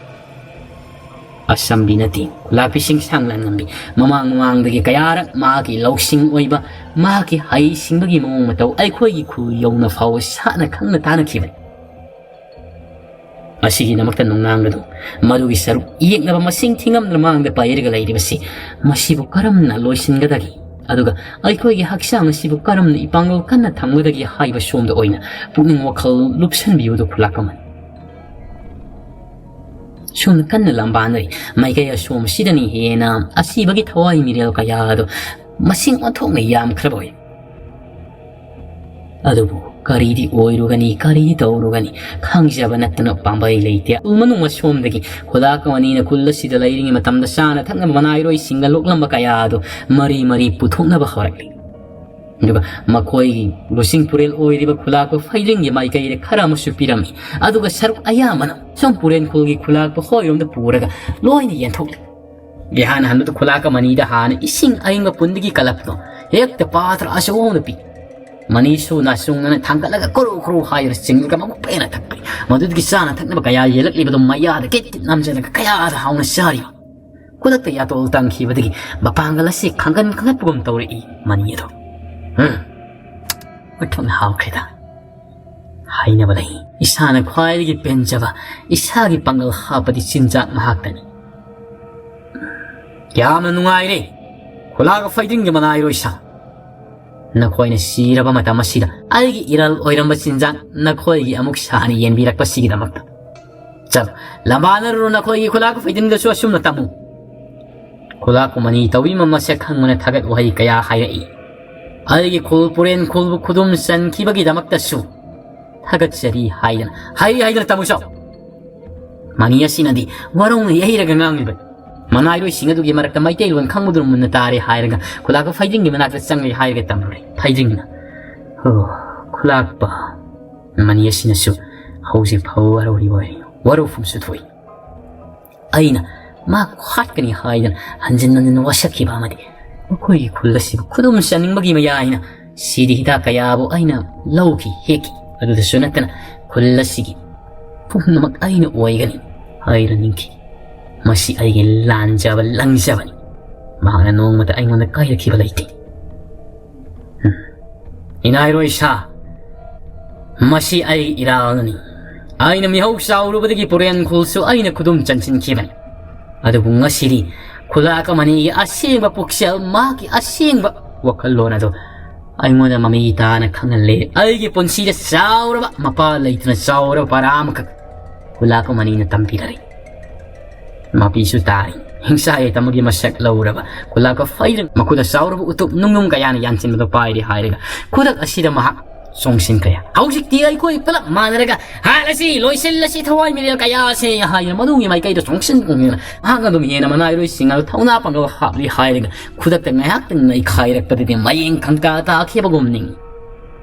ꯑꯁꯝꯕꯤ ꯅꯠꯇꯦ, ꯈꯨꯂꯥꯛꯄꯤꯁꯤꯡ ꯁꯥꯡꯂꯥꯟ ꯉꯝꯕꯤ꯫ ꯃꯃꯥꯡ ꯃꯃꯥꯡꯗꯒꯤ ꯀꯌꯥꯔꯛ ꯃꯍꯥꯛꯀꯤ ꯂꯧꯁꯤꯡ ꯑꯣꯏꯕ, ꯃꯍꯥꯛꯀꯤ ꯍꯩꯁꯤꯡꯕꯒꯤ ꯃꯑꯣꯡ ꯃꯇꯧ ꯑꯩꯈꯣꯏꯒꯤ ꯈꯨꯜ ꯌꯧꯅ ꯐꯥꯎꯕ ꯁꯥꯠꯅ ꯈꯪꯅ ꯇꯥꯟꯅꯈꯤꯕꯅꯤ꯫ ꯃꯁꯤꯒꯤꯗꯃꯛꯇ ꯅꯨꯡꯅꯥꯡ ꯑꯗꯨ ꯃꯗꯨꯒꯤ ꯁꯔꯨꯛ ꯌꯦꯛꯅꯕ ꯃꯁꯤꯡ ꯊꯤꯉꯝꯗꯅ ꯃꯥꯡꯗ ꯄꯥꯏꯔꯒ ꯂꯩꯔꯤꯕꯁꯤ ꯃꯁꯤꯕꯨ ꯀꯔꯝꯅ ꯂꯣꯏꯁꯤꯟꯒꯗꯒꯦ? ꯑꯗꯨꯒ ꯑꯩꯈꯣꯏꯒꯤ ꯍꯛꯆꯥꯡ ꯑꯁꯤꯕꯨ ꯀꯔꯝꯅ ꯏꯄꯥꯡꯒꯜ ꯀꯟꯅ ꯊꯝꯒꯗꯒꯦ ꯍꯥꯏꯕ ꯁꯣꯝꯗ ꯑꯣꯏꯅ ꯄꯨꯛꯅꯤꯡ ꯋꯥꯈꯜ ꯂꯨꯞꯁꯟꯕꯤꯌꯨꯗꯨ ꯈꯨꯂꯥꯛꯄ ꯃꯅꯤ꯫ ꯁꯣꯝꯅ ꯀꯟꯅ ꯂꯝꯕꯥꯅꯔꯤ꯫ ꯃꯥꯏꯀꯩ ꯑꯁꯣꯝ ꯑꯁꯤꯗꯅꯤ ꯍꯦꯟꯅ ꯑꯁꯤꯕꯒꯤ ꯊꯋꯥꯏ ꯃꯤꯔꯦꯜ ꯀꯌꯥ ꯑꯗꯨ ꯃꯁꯤꯡ ꯑꯣꯟꯊꯣꯛꯅ ꯌꯥꯝꯈ꯭ꯔꯕ ꯑꯣꯏ꯫ ꯑꯗꯨꯕꯨ ꯀꯔꯤꯗꯤ ꯑꯣꯏꯔꯨꯒꯅꯤ, ꯀꯔꯤꯗꯤ ꯇꯧꯔꯨꯒꯅꯤ, ꯈꯪꯖꯕ ꯅꯠꯇꯅ ꯄꯥꯝꯕꯩ ꯂꯩꯇꯦ꯫ ꯎ ꯃꯅꯨꯡ ꯑꯁꯣꯝꯗꯒꯤ ꯈꯨꯂꯥꯛꯄ ꯃꯅꯤꯅ ꯈꯨꯜ ꯑꯁꯤꯗ ꯂꯩꯔꯤꯉꯩ ꯃꯇꯝꯗ ꯆꯥꯅ ꯊꯛꯅꯕ ꯃꯅꯥꯏꯔꯣꯏꯁꯤꯡꯅ ꯂꯣꯛꯂꯝꯕ ꯀꯌꯥ ꯑꯗꯨ ꯃꯔꯤ ꯃꯔꯤ ꯄꯨꯊꯣꯛꯅꯕ ꯍꯧꯔꯛꯂꯤ꯫ ꯑꯗꯨꯒ ꯃꯈꯣꯏꯒꯤ ꯂꯨꯆꯤꯡ ꯄꯨꯔꯦꯜ ꯑꯣꯏꯔꯤꯕ ꯈꯨꯂꯥꯛꯄ ꯐꯩꯂꯤꯡꯒꯤ ꯃꯥꯏꯀꯩꯗ ꯈꯔ ꯑꯃꯁꯨ ꯄꯤꯔꯝꯃꯤ꯫ ꯑꯗꯨꯒ ꯁꯔꯨꯛ ꯑꯌꯥꯝꯕꯅ ꯁꯣꯝ ꯄꯨꯔꯦꯟ ꯈꯨꯜꯒꯤ ꯈꯨꯂꯥꯛꯄ ꯍꯣꯏꯔꯣꯝꯗ ꯄꯨꯔꯒ ꯂꯣꯏꯅ ꯌꯦꯟꯊꯣꯛꯂꯤ꯫ ꯏꯍꯥꯟ ꯍꯥꯟꯕꯗ ꯈꯨꯂꯥꯛꯄ ꯃꯅꯤꯗ ꯍꯥꯟꯅ ꯏꯁꯤꯡ ꯑꯏꯪꯕ ꯄꯨꯟꯗꯒꯤ ꯀꯜꯂꯛꯄꯗꯣ ꯍꯦꯛꯇ ꯄꯥꯊ꯭ꯔ ꯑꯆꯧꯕ ꯑꯃꯗ ꯄꯤ꯫ ꯃꯅꯤꯁꯨ ꯅꯥꯆꯨꯡꯅꯅ ꯊꯥꯡꯒꯠꯂꯒ ꯀ꯭ꯔꯨ ꯀ꯭ꯔꯨ ꯍꯥꯏꯗꯨꯅ ꯆꯤꯡꯂꯒ ꯃꯕꯨꯛ ꯄꯦꯟꯅ ꯊꯛꯄꯤ꯫ ꯃꯗꯨꯗꯒꯤ ꯆꯥꯅ ꯊꯛꯅꯕ ꯀꯌꯥ ꯌꯦꯜꯂꯛꯂꯤꯕꯗꯣ ꯃꯌꯥꯗ ꯀꯤꯠ ꯀꯤꯠ ꯅꯝꯖꯤꯜꯂꯒ ꯀꯌꯥꯗ ꯍꯥꯎꯅ ꯆꯥꯔꯤ꯫ ꯈꯨꯗꯛꯇ ꯌꯥꯇꯣꯜ ꯇꯪꯈꯤꯕꯗꯒꯤ ꯃꯄꯥꯡꯒꯜ ꯑꯁꯤ ꯈꯪꯒꯟ ꯈꯪꯒꯠꯄꯒꯨꯝ ꯇꯧꯔꯛꯏ ꯃꯅꯤ ꯑꯗꯣ꯫ ꯎꯝ, ꯑꯣꯟꯊꯣꯛꯅ ꯍꯥꯎꯈ꯭ꯔꯦꯗ꯫ ꯍꯥꯏꯅꯕ ꯂꯩ, "ꯏꯁꯥꯅ ꯈ꯭ꯋꯥꯏꯗꯒꯤ ꯄꯦꯟꯖꯕ, ꯏꯁꯥꯒꯤ ꯄꯥꯡꯒꯜ ꯍꯥꯞꯄꯗꯤ ꯆꯤꯟꯖꯥꯛ ꯃꯍꯥꯛꯇꯅꯤ"꯫ ꯌꯥꯝꯅ ꯅꯨꯡꯉꯥꯏꯔꯦ, ꯈꯨꯂꯥꯛꯄ ꯐꯩꯗꯤꯡꯒꯤ ꯃꯅꯥꯏꯔꯣꯏꯁꯥ꯫ ꯅꯈꯣꯏꯅ ꯁꯤꯔꯕ ꯃꯇꯝ ꯑꯁꯤꯗ ꯑꯩꯒꯤ ꯏꯔꯜ ꯑꯣꯏꯔꯝꯕ ꯆꯤꯟꯖꯥꯛ ꯅꯈꯣꯏꯒꯤ ꯑꯃꯨꯛ ꯁꯥꯅ ꯌꯦꯟꯕꯤꯔꯛꯄꯁꯤꯒꯤꯗꯃꯛꯇ꯫ ꯆꯠꯂꯣ, ꯂꯝꯕꯥꯅꯔꯨꯔꯣ ꯅꯈꯣꯏꯒꯤ ꯈꯨꯂꯥꯛꯄ ꯐꯩꯗꯤꯡꯗꯁꯨ ꯑꯁꯨꯝꯅ ꯇꯝꯃꯨ꯫ ꯈꯨꯂꯥꯛꯄ ꯃꯅꯤ ꯇꯧꯕꯤꯃ ꯃꯁꯛ ꯈꯪꯕꯅ ꯊꯥꯒꯠ ꯋꯥꯍꯩ ꯀꯌꯥ ꯍꯥꯏꯔꯛꯏ꯫ ꯑꯩꯒꯤ ꯈꯨꯜ ꯄꯨꯔꯦꯟ ꯈꯨꯜꯕꯨ ꯈꯨꯗꯨꯝ ꯆꯟꯈꯤꯕꯒꯤꯗꯃꯛꯇꯁꯨ ꯊꯥꯒꯠꯆꯔꯤ ꯍꯥꯏꯗꯅ ꯍꯩ ꯍꯩꯗꯅ ꯇꯝꯃꯨ ꯆꯥꯎ꯫ ꯃꯅꯤ ꯑꯁꯤꯅꯗꯤ ꯋꯥꯔꯧꯅ ꯌꯩꯔꯒ ꯉꯥꯡꯂꯤꯕ ꯃꯅꯥꯏꯔꯣꯏꯁꯤꯡ ꯑꯗꯨꯒꯤ ꯃꯔꯛꯇ ꯃꯩꯇꯩꯂꯣꯟ ꯈꯪꯕꯗꯨꯅ ꯃꯨꯟꯅ ꯇꯥꯔꯦ ꯍꯥꯏꯔꯒ ꯈꯨꯂꯥꯛꯄ ꯐꯩꯗꯤꯡꯒꯤ ꯃꯅꯥꯛꯇ ꯆꯪꯂꯦ ꯍꯥꯏꯔꯒ ꯇꯝꯂꯨꯔꯦ꯫ ꯐꯩꯗꯤꯡꯅ, "ꯑꯣ, ꯈꯨꯂꯥꯛꯄ ꯃꯅꯤ ꯑꯁꯤꯅꯁꯨ ꯍꯧꯖꯤꯛ ꯐꯥꯎ ꯋꯥꯔꯧꯔꯤꯕ ꯑꯣꯏꯔꯦ, ꯋꯥꯔꯧꯐꯝꯁꯨ ꯊꯣꯛꯏ"꯫ ꯑꯩꯅ ꯃꯍꯥꯛꯄꯨ ꯍꯥꯠꯀꯅꯤ ꯍꯥꯏꯗꯅ ꯍꯟꯖꯤꯟ ꯍꯟꯖꯤꯟ ꯋꯥꯁꯛꯈꯤꯕ ꯑꯃꯗꯤ ꯃꯈꯣꯏꯒꯤ ꯈꯨꯜ ꯑꯁꯤꯕꯨ ꯈꯨꯗꯨꯝ ꯆꯟꯅꯤꯡꯕꯒꯤ ꯃꯌꯥꯏꯅ ꯁꯤꯗꯤ ꯍꯤꯗꯥꯛ ꯀꯌꯥꯕꯨ ꯑꯩꯅ ꯂꯧꯈꯤ, ꯍꯦꯛꯈꯤ꯫ ꯑꯗꯨꯗꯁꯨ ꯅꯠꯇꯅ ꯈꯨꯜ ꯑꯁꯤꯒꯤ ꯄꯨꯝꯅꯃꯛ ꯑꯩꯅ ꯑꯣꯏꯒꯅꯤ ꯍꯥꯏꯔ ꯅꯤꯡꯈꯤ꯫ ꯃꯁꯤ ꯑꯩꯒꯤ ꯂꯥꯟꯖꯕ ꯂꯪꯖꯕꯅꯤ꯫ ꯃꯍꯥꯛꯅ ꯅꯣꯡꯃꯇ ꯑꯩꯉꯣꯟꯗ ꯀꯥꯏꯔꯛꯈꯤꯕ ꯂꯩꯇꯦ꯫ ꯏꯅꯥꯏꯔꯣꯏ ꯁꯥ, ꯃꯁꯤ ꯑꯩ ꯏꯔꯥꯜꯅꯤ꯫ ꯑꯩꯅ ꯃꯤꯍꯧ ꯆꯥꯎꯔꯨꯕꯗꯒꯤ ꯄꯨꯔꯦꯟ ꯈꯨꯜꯁꯨ ꯑꯩꯅ ꯈꯨꯗꯨꯝ ꯆꯟꯁꯤꯟꯈꯤꯕꯅꯤ꯫ ꯑꯗꯨꯕꯨ ꯉꯁꯤꯗꯤ ꯈꯨꯂꯥꯛ ꯑꯃꯅꯤꯒꯤ ꯑꯁꯦꯡꯕ ꯄꯨꯛꯆꯦꯜ, ꯃꯍꯥꯛꯀꯤ ꯑꯁꯦꯡꯕ ꯋꯥꯈꯜꯂꯣꯟ ꯑꯗꯨ ꯑꯩꯉꯣꯟꯗ ꯃꯃꯤ ꯇꯥꯅ ꯈꯪꯍꯜꯂꯦ꯫ ꯑꯩꯒꯤ ꯄꯨꯟꯁꯤꯗ ꯆꯥꯎꯔꯕ, ꯃꯄꯥ ꯂꯩꯇꯅ ꯆꯥꯎꯔꯕ ꯄꯔꯥ ꯑꯃꯈꯛ ꯈꯨꯂꯥꯛ ꯑꯃꯅꯤꯅ ꯇꯝꯕꯤꯔꯔꯦ꯫ ꯃꯄꯤꯁꯨ ꯇꯥꯔꯤ꯫ ꯍꯤꯡꯁꯥ ꯌꯥꯏꯇꯝꯒꯤ ꯃꯁꯛ ꯂꯧꯔꯕ ꯈꯨꯂꯥꯛꯄ ꯐꯩꯔꯪ ꯃꯈꯨꯠꯇ ꯆꯥꯎꯔꯕ ꯎꯇꯨꯞ ꯅꯨꯡꯅꯨꯡ ꯀꯌꯥꯅ ꯌꯥꯟꯁꯤꯟꯕꯗꯨ ꯄꯥꯏꯔꯤ ꯍꯥꯏꯔꯒ ꯈꯨꯗꯛ ꯑꯁꯤꯗ ꯃꯍꯥꯛ ꯆꯣꯡꯁꯤꯟꯈ꯭ꯔꯦ꯫ ꯍꯧꯖꯤꯛꯇꯤ ꯑꯩꯈꯣꯏ ꯄꯨꯂꯞ ꯃꯥꯟꯅꯔꯒ ꯍꯥꯠꯂꯁꯤ, ꯂꯣꯏꯁꯤꯜꯂꯁꯤ ꯊꯋꯥꯏ ꯃꯤꯔꯦꯜ ꯀꯌꯥꯁꯦ ꯍꯥꯏꯅ ꯃꯗꯨꯒꯤ ꯃꯥꯏꯀꯩꯗ ꯆꯣꯡꯁꯤꯟ ꯆꯣꯡꯁꯤꯟꯗꯨꯅ ꯃꯍꯥꯛ ꯑꯗꯨꯝ ꯍꯦꯟꯅ ꯃꯅꯥꯏꯔꯣꯏꯁꯤꯡ ꯑꯗꯨ ꯊꯧꯅꯥ ꯄꯥꯡꯒꯜ ꯍꯥꯞꯂꯤ ꯍꯥꯏꯔꯒ ꯈꯨꯗꯛꯇ ꯉꯥꯏꯍꯥꯛꯇꯪ ꯅꯩꯈꯥꯏꯔꯛꯄꯗꯗꯤ ꯃꯌꯦꯡ ꯈꯪꯇꯥ ꯇꯥꯈꯤꯕꯒꯨꯝꯅꯤ꯫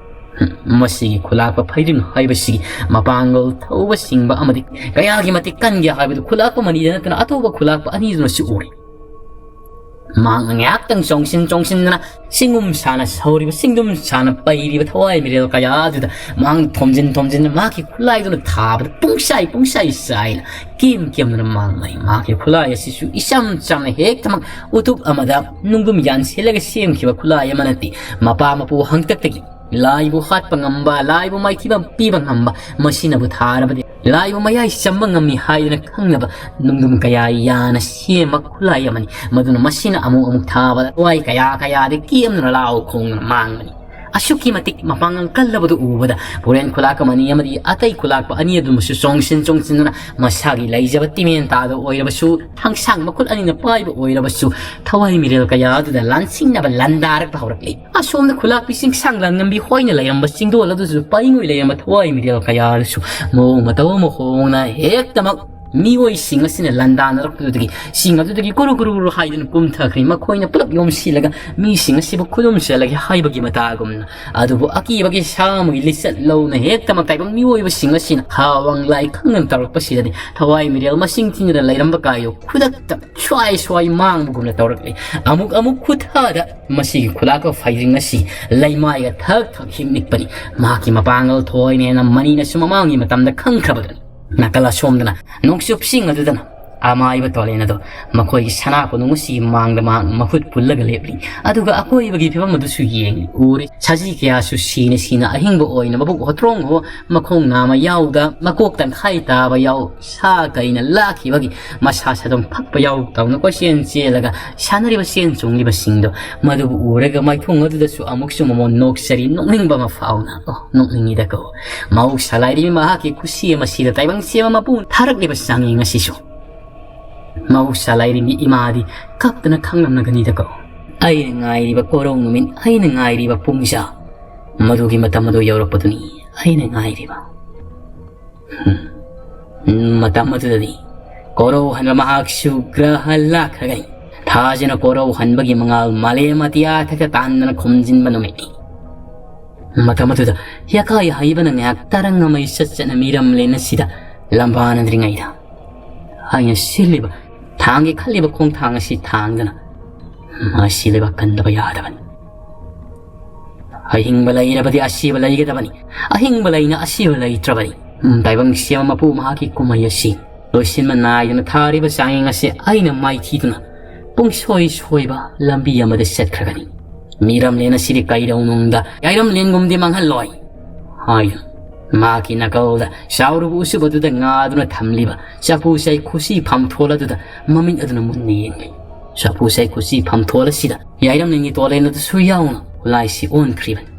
ꯃꯁꯤꯒꯤ ꯈꯨꯂꯥꯛꯄ ꯐꯩꯔꯤꯡ ꯍꯥꯏꯕꯁꯤꯒꯤ ꯃꯄꯥꯡꯒꯜ ꯊꯧꯕ ꯁꯤꯡꯕ ꯑꯃꯗꯤ ꯀꯌꯥꯒꯤ ꯃꯇꯤꯛ ꯀꯟꯒꯦ ꯍꯥꯏꯕꯗꯨ ꯈꯨꯂꯥꯛꯄ ꯑꯅꯤꯗ ꯅꯠꯇꯅ ꯑꯇꯣꯞꯄ ꯈꯨꯂꯥꯛꯄ ꯑꯅꯤꯗꯨꯅꯁꯨ ꯎꯔꯤ꯫ ꯃꯍꯥꯛꯅ ꯉꯥꯏꯍꯥꯛꯇꯪ ꯆꯣꯡꯁꯤꯟ ꯆꯣꯡꯁꯤꯟꯗꯅ ꯆꯤꯡꯒꯨꯝ ꯁꯥꯅ ꯁꯧꯔꯤꯕ, ꯆꯤꯡꯗꯨꯝ ꯁꯥꯅ ꯄꯩꯔꯤꯕ ꯊꯋꯥꯏ ꯃꯤꯔꯦꯜ ꯀꯌꯥ ꯑꯗꯨꯗ ꯃꯍꯥꯛꯅ ꯊꯣꯝꯖꯤꯟ ꯊꯣꯝꯖꯤꯟꯗꯨꯅ ꯃꯍꯥꯛꯀꯤ ꯈꯨꯠꯂꯥꯏꯗꯨꯅ ꯊꯥꯕꯗ ꯄꯨꯡꯁꯥꯏ ꯄꯨꯡꯁꯥꯏ ꯆꯥꯏꯅ ꯀꯦꯝ ꯀꯦꯝꯗꯨꯅ ꯃꯥꯡꯂꯩ꯫ ꯃꯍꯥꯛꯀꯤ ꯈꯨꯠꯂꯥꯏ ꯑꯁꯤꯁꯨ ꯏꯆꯝ ꯆꯝꯅ ꯍꯦꯛꯇꯃꯛ ꯎꯇꯨꯞ ꯑꯃꯗ ꯅꯨꯡꯗꯨꯝ ꯌꯥꯟꯁꯤꯜꯂꯒ ꯁꯦꯝꯈꯤꯕ ꯈꯨꯠꯂꯥꯏ ꯑꯃ ꯅꯠꯇꯦ꯫ ꯃꯄꯥ ꯃꯄꯨ ꯍꯥꯛꯇꯛꯇꯒꯤ ꯂꯥꯏꯕꯨ ꯍꯥꯠꯄ ꯉꯝꯕ, ꯂꯥꯏꯕꯨ ꯃꯥꯏꯊꯤꯕ ꯄꯤꯕ ꯉꯝꯕ, ꯃꯁꯤꯅꯕꯨ ꯊꯥꯔꯕꯗꯤ ꯂꯥꯏꯕꯨ ꯃꯌꯥꯏ ꯆꯝꯕ ꯉꯝꯃꯤ ꯍꯥꯏꯗꯅ ꯈꯪꯅꯕ ꯅꯨꯡꯗꯨꯝ ꯀꯌꯥ ꯌꯥꯅ ꯁꯦꯝꯕ ꯈꯨꯠꯂꯥꯏ ꯑꯃꯅꯤ꯫ ꯃꯗꯨꯅ ꯃꯁꯤꯅ ꯑꯃꯨꯛ ꯑꯃꯨꯛ ꯊꯥꯕꯗ ꯊꯋꯥꯏ ꯀꯌꯥ ꯀꯌꯥꯗꯤ ꯀꯦꯝꯗꯨꯅ ꯂꯥꯎ ꯈꯣꯡꯗꯨꯅ ꯃꯥꯡꯕꯅꯤ꯫ ꯑꯁꯨꯛꯀꯤ ꯃꯇꯤꯛ ꯃꯄꯥꯡꯒꯜ ꯀꯜꯂꯕꯗꯨ ꯎꯕꯗ ꯄꯨꯔꯦꯟ ꯈꯨꯂꯥꯛꯄ ꯑꯅꯤ ꯑꯃꯗꯤ ꯑꯇꯩ ꯈꯨꯂꯥꯛꯄ ꯑꯅꯤ ꯑꯗꯨꯃꯁꯨ ꯆꯣꯡꯁꯤꯟ ꯆꯣꯡꯁꯤꯟꯗꯨꯅ ꯃꯁꯥꯒꯤ ꯂꯩꯖꯕ ꯇꯤꯃꯦꯟ ꯇꯥꯗ ꯑꯣꯏꯔꯕꯁꯨ, ꯊꯥꯡꯁꯥꯡ ꯃꯈꯨꯠ ꯑꯅꯤꯅ ꯄꯥꯏꯕ ꯑꯣꯏꯔꯕꯁꯨ, ꯊꯋꯥꯏ ꯃꯤꯔꯦꯜ ꯀꯌꯥ ꯑꯗꯨꯗ ꯂꯥꯟꯁꯤꯡꯅꯕ ꯂꯥꯟꯗꯥꯔꯛꯄ ꯍꯧꯔꯛꯂꯤ꯫ ꯑꯁꯣꯝꯗ ꯈꯨꯂꯥꯛꯄꯤ ꯆꯤꯡꯁꯥꯡ ꯂꯥꯟꯉꯝꯕꯤ ꯍꯣꯏꯅ ꯂꯩꯔꯝꯕ ꯆꯤꯡꯗꯣꯜ ꯑꯗꯨꯁꯨ ꯄꯩꯉꯣꯏ ꯂꯩꯔꯝꯕ ꯊꯋꯥꯏ ꯃꯤꯔꯦꯜ ꯀꯌꯥ ꯑꯗꯨꯁꯨ ꯃꯑꯣꯡ ꯃꯇꯧ ꯑꯃ ꯍꯣꯡꯅ ꯍꯦꯛꯇꯃꯛ ꯃꯤꯑꯣꯏꯁꯤꯡ ꯑꯁꯤꯅ ꯂꯥꯟꯗꯥꯅꯔꯛꯄꯗꯨꯗꯒꯤ ꯆꯤꯡ ꯑꯗꯨꯗꯒꯤ ꯀꯨꯔꯨ ꯀꯨꯔꯨ ꯀꯨꯔꯨ ꯍꯥꯏꯗꯨꯅ ꯀꯨꯝꯊꯈ꯭ꯔꯦ꯫ ꯃꯈꯣꯏꯅ ꯄꯨꯂꯞ ꯌꯣꯝꯁꯤꯜꯂꯒ ꯃꯤꯁꯤꯡ ꯑꯁꯤꯕꯨ ꯈꯨꯗꯨꯝ ꯆꯜꯂꯒꯦ ꯍꯥꯏꯕꯒꯤ ꯃꯇꯥꯒꯨꯝꯅ꯫ ꯑꯗꯨꯕꯨ ꯑꯀꯤꯕꯒꯤ ꯁꯥꯃꯨꯒꯤ ꯂꯤꯆꯠ ꯂꯧꯅ ꯍꯦꯛꯇꯃꯛ ꯇꯥꯏꯕꯪ ꯃꯤꯑꯣꯏꯕꯁꯤꯡ ꯑꯁꯤꯅ ꯍꯥ ꯋꯥꯡ ꯂꯥꯏ ꯈꯪꯗꯅ ꯇꯧꯔꯛꯄꯁꯤꯗꯗꯤ ꯊꯋꯥꯏ ꯃꯤꯔꯦꯜ ꯃꯁꯤꯡ ꯊꯤꯗꯅ ꯂꯩꯔꯝꯕ ꯀꯥꯏꯗꯨ ꯈꯨꯗꯛꯇ ꯁ꯭ꯋꯥꯏ ꯁ꯭ꯋꯥꯏ ꯃꯥꯡꯕꯒꯨꯝꯅ ꯇꯧꯔꯛꯂꯤ꯫ ꯑꯃꯨꯛ ꯑꯃꯨꯛ ꯈꯨꯠꯊꯥꯗ ꯃꯁꯤꯒꯤ ꯈꯨꯂꯥꯛꯄ ꯐꯩꯔꯤꯡ ꯑꯁꯤ ꯂꯩꯃꯥꯏꯒ ꯊꯛ ꯊꯛ ꯍꯤꯛꯅꯤꯛꯄꯅꯤ꯫ ꯃꯍꯥꯛꯀꯤ ꯃꯄꯥꯡꯒꯜ ꯊꯣꯏꯅꯦꯅ ꯃꯅꯤꯅꯁꯨ ꯃꯃꯥꯡꯒꯤ ꯃꯇꯝꯗ ꯈꯪꯈ꯭ꯔꯕꯗꯨꯅꯤ꯫ ꯅꯥꯀꯜ ꯑꯁꯣꯝꯗꯅ ꯅꯣꯡꯆꯨꯞꯁꯤꯡ ꯑꯗꯨꯗꯅ ꯑꯃꯥꯏꯕ ꯇꯣꯂꯦꯟ ꯑꯗꯨ ꯃꯈꯣꯏꯒꯤ ꯁꯅꯥ ꯀꯣꯅꯨꯡ ꯑꯁꯤꯒꯤ ꯃꯥꯡꯗ ꯃꯍꯥꯛ ꯃꯈꯨꯠ ꯄꯨꯜꯂꯒ ꯂꯦꯞꯂꯤ꯫ ꯑꯗꯨꯒ ꯑꯀꯣꯏꯕꯒꯤ ꯐꯤꯕꯝ ꯑꯗꯨꯁꯨ ꯌꯦꯡꯂꯤ꯫ ꯎꯔꯤ꯫ ꯁꯖꯤ ꯀꯌꯥꯁꯨ ꯁꯤꯅ ꯁꯤꯅ ꯑꯍꯤꯡꯕ ꯑꯣꯏꯅ ꯃꯕꯨꯛ ꯍꯣꯇ꯭ꯔꯣꯡ ꯍꯣ, ꯃꯈꯣꯡ ꯅꯥꯝꯃ ꯌꯥꯎꯗ, ꯃꯀꯣꯛ ꯇꯪꯈꯥꯏ ꯇꯥꯕ ꯌꯥꯎ, ꯁꯥ ꯀꯩꯅ ꯂꯥꯛꯈꯤꯕꯒꯤ ꯃꯁꯥ ꯁꯥꯗꯣꯡ ꯐꯛꯄ ꯌꯥꯎ ꯇꯧꯅ ꯀꯣꯏꯆꯦꯟ ꯆꯦꯜꯂꯒ ꯁꯥꯟꯅꯔꯤꯕ ꯆꯦꯟ ꯆꯣꯡꯂꯤꯕꯁꯤꯡꯗꯣ, ꯃꯗꯨꯕꯨ ꯎꯔꯒ ꯃꯥꯏꯊꯣꯡ ꯑꯗꯨꯗꯁꯨ ꯑꯃꯨꯛꯁꯨ ꯃꯃꯣꯟ ꯅꯣꯛꯆꯔꯤ, ꯅꯣꯛꯅꯤꯡꯕ ꯑꯃ ꯐꯥꯎꯅ꯫ ꯑꯣ, ꯅꯣꯛꯅꯤꯡꯉꯤꯗꯀꯣ꯫ ꯃꯍꯧꯁꯥ ꯂꯥꯏꯔꯤ ꯃꯍꯥꯛꯀꯤ ꯈꯨꯁꯤ ꯑꯃꯁꯤꯗ ꯇꯥꯏꯕꯪ ꯁꯦꯝꯕ ꯃꯄꯨ ꯊꯥꯔꯛꯂꯤꯕ ꯆꯥꯡꯌꯦꯡ ꯑꯁꯤꯁꯨ꯫ ꯃꯍꯧꯁꯥ ꯂꯥꯏꯔꯦꯝꯕꯤ ꯏꯃꯥꯗꯤ ꯀꯞꯇꯅ ꯈꯥꯡꯂꯝꯂꯒꯅꯤꯗꯀꯣ꯫ ꯑꯩꯅ ꯉꯥꯏꯔꯤꯕ ꯀꯣꯔꯧ ꯅꯨꯃꯤꯠ, ꯑꯩꯅ ꯉꯥꯏꯔꯤꯕ ꯄꯨꯡꯖꯥ, ꯃꯗꯨꯒꯤ ꯃꯇꯝ ꯑꯗꯨ ꯌꯧꯔꯛꯄꯗꯨꯅꯤ ꯑꯩꯅ ꯉꯥꯏꯔꯤꯕ꯫ ꯍꯨꯝ꯫ ꯃꯇꯝ ꯑꯗꯨꯗꯗꯤ ꯀꯣꯔꯧ ꯍꯟꯕ ꯃꯍꯥꯛꯁꯨ ꯒ꯭ꯔꯍ ꯂꯥꯛꯈ꯭ꯔꯒꯅꯤ꯫ ꯊꯥꯖꯅ ꯀꯣꯔꯧ ꯍꯟꯕꯒꯤ ꯃꯉꯥꯜ ꯃꯥꯂꯦꯝ ꯑꯇꯤꯌꯥ ꯊꯛꯇ ꯇꯥꯟꯗꯅ ꯈꯨꯝꯖꯤꯟꯕ ꯅꯨꯃꯤꯠꯅꯤ꯫ ꯃꯇꯝ ꯑꯗꯨꯗ ꯌꯀꯥꯏ ꯍꯩꯕꯅ ꯉꯥꯏꯍꯥꯛ ꯇꯔꯪ ꯑꯃ ꯏꯆꯠ ꯆꯠꯅ ꯃꯤꯔꯝꯂꯦꯟ ꯑꯁꯤꯗ ꯂꯝꯕꯥꯅꯗ꯭ꯔꯤꯉꯩꯗ, ꯑꯩꯅ ꯁꯤꯜꯂꯤꯕ ꯊꯥꯡꯒꯦ ꯈꯜꯂꯤꯕ ꯈꯣꯡꯊꯥꯡ ꯑꯁꯤ ꯊꯥꯡꯗꯨꯅ ꯃꯁꯤ ꯂꯩꯕꯥꯛ ꯀꯟꯗꯕ ꯌꯥꯗꯕꯅꯤ꯫ ꯑꯍꯤꯡꯕ ꯂꯩꯔꯕꯗꯤ ꯑꯁꯤꯕ ꯂꯩꯒꯗꯕꯅꯤ꯫ ꯑꯍꯤꯡꯕ ꯂꯩꯅ ꯑꯁꯤꯕ ꯂꯩꯇ꯭ꯔꯕꯅꯤ꯫ ꯎꯝ, ꯇꯥꯏꯕꯪ ꯁꯦꯝꯕ ꯃꯄꯨ ꯃꯍꯥꯛꯀꯤ ꯀꯨꯝꯍꯩ ꯑꯁꯤ ꯂꯣꯏꯁꯤꯟꯕ ꯅꯥꯏꯗꯅ ꯊꯥꯔꯤꯕ ꯆꯥꯡꯌꯦꯡ ꯑꯁꯤ ꯑꯩꯅ ꯃꯥꯏꯊꯤꯗꯨꯅ ꯄꯨꯡꯁꯣꯏ ꯁꯣꯏꯕ ꯂꯝꯕꯤ ꯑꯃꯗ ꯆꯠꯈ꯭ꯔꯒꯅꯤ꯫ "ꯃꯤꯔꯝꯂꯦꯟ ꯑꯁꯤꯗꯤ ꯀꯩꯗꯧꯅꯨꯡꯗ ꯌꯥꯏꯔꯝꯂꯦꯟꯒꯨꯝꯗꯤ ꯃꯥꯡꯍꯜꯂꯣꯏ" ꯍꯥꯏꯗꯨꯅ ꯃꯍꯥꯛꯀꯤ ꯅꯥꯀꯜꯗ ꯆꯥꯎꯔꯕ ꯎꯁꯨꯞ ꯑꯗꯨꯗ ꯉꯥꯗꯨꯅ ꯊꯝꯂꯤꯕ ꯆꯐꯨ ꯆꯩꯈꯨꯁꯤ ꯐꯝꯊꯣꯜ ꯑꯗꯨꯗ ꯃꯃꯤꯠ ꯑꯗꯨꯅ ꯃꯨꯟꯅ ꯌꯦꯡꯂꯤ꯫ ꯆꯐꯨ ꯆꯩꯈꯨꯁꯤ ꯐꯝꯊꯣꯜ ꯑꯁꯤꯗ ꯌꯥꯏꯔꯝꯂꯦꯟꯒꯤ ꯇꯣꯂꯦꯟ ꯑꯗꯨꯁꯨ ꯌꯥꯎꯅ ꯈꯨꯠꯂꯥꯏꯁꯤ ꯑꯣꯟꯈ꯭ꯔꯤꯕꯅꯤ꯫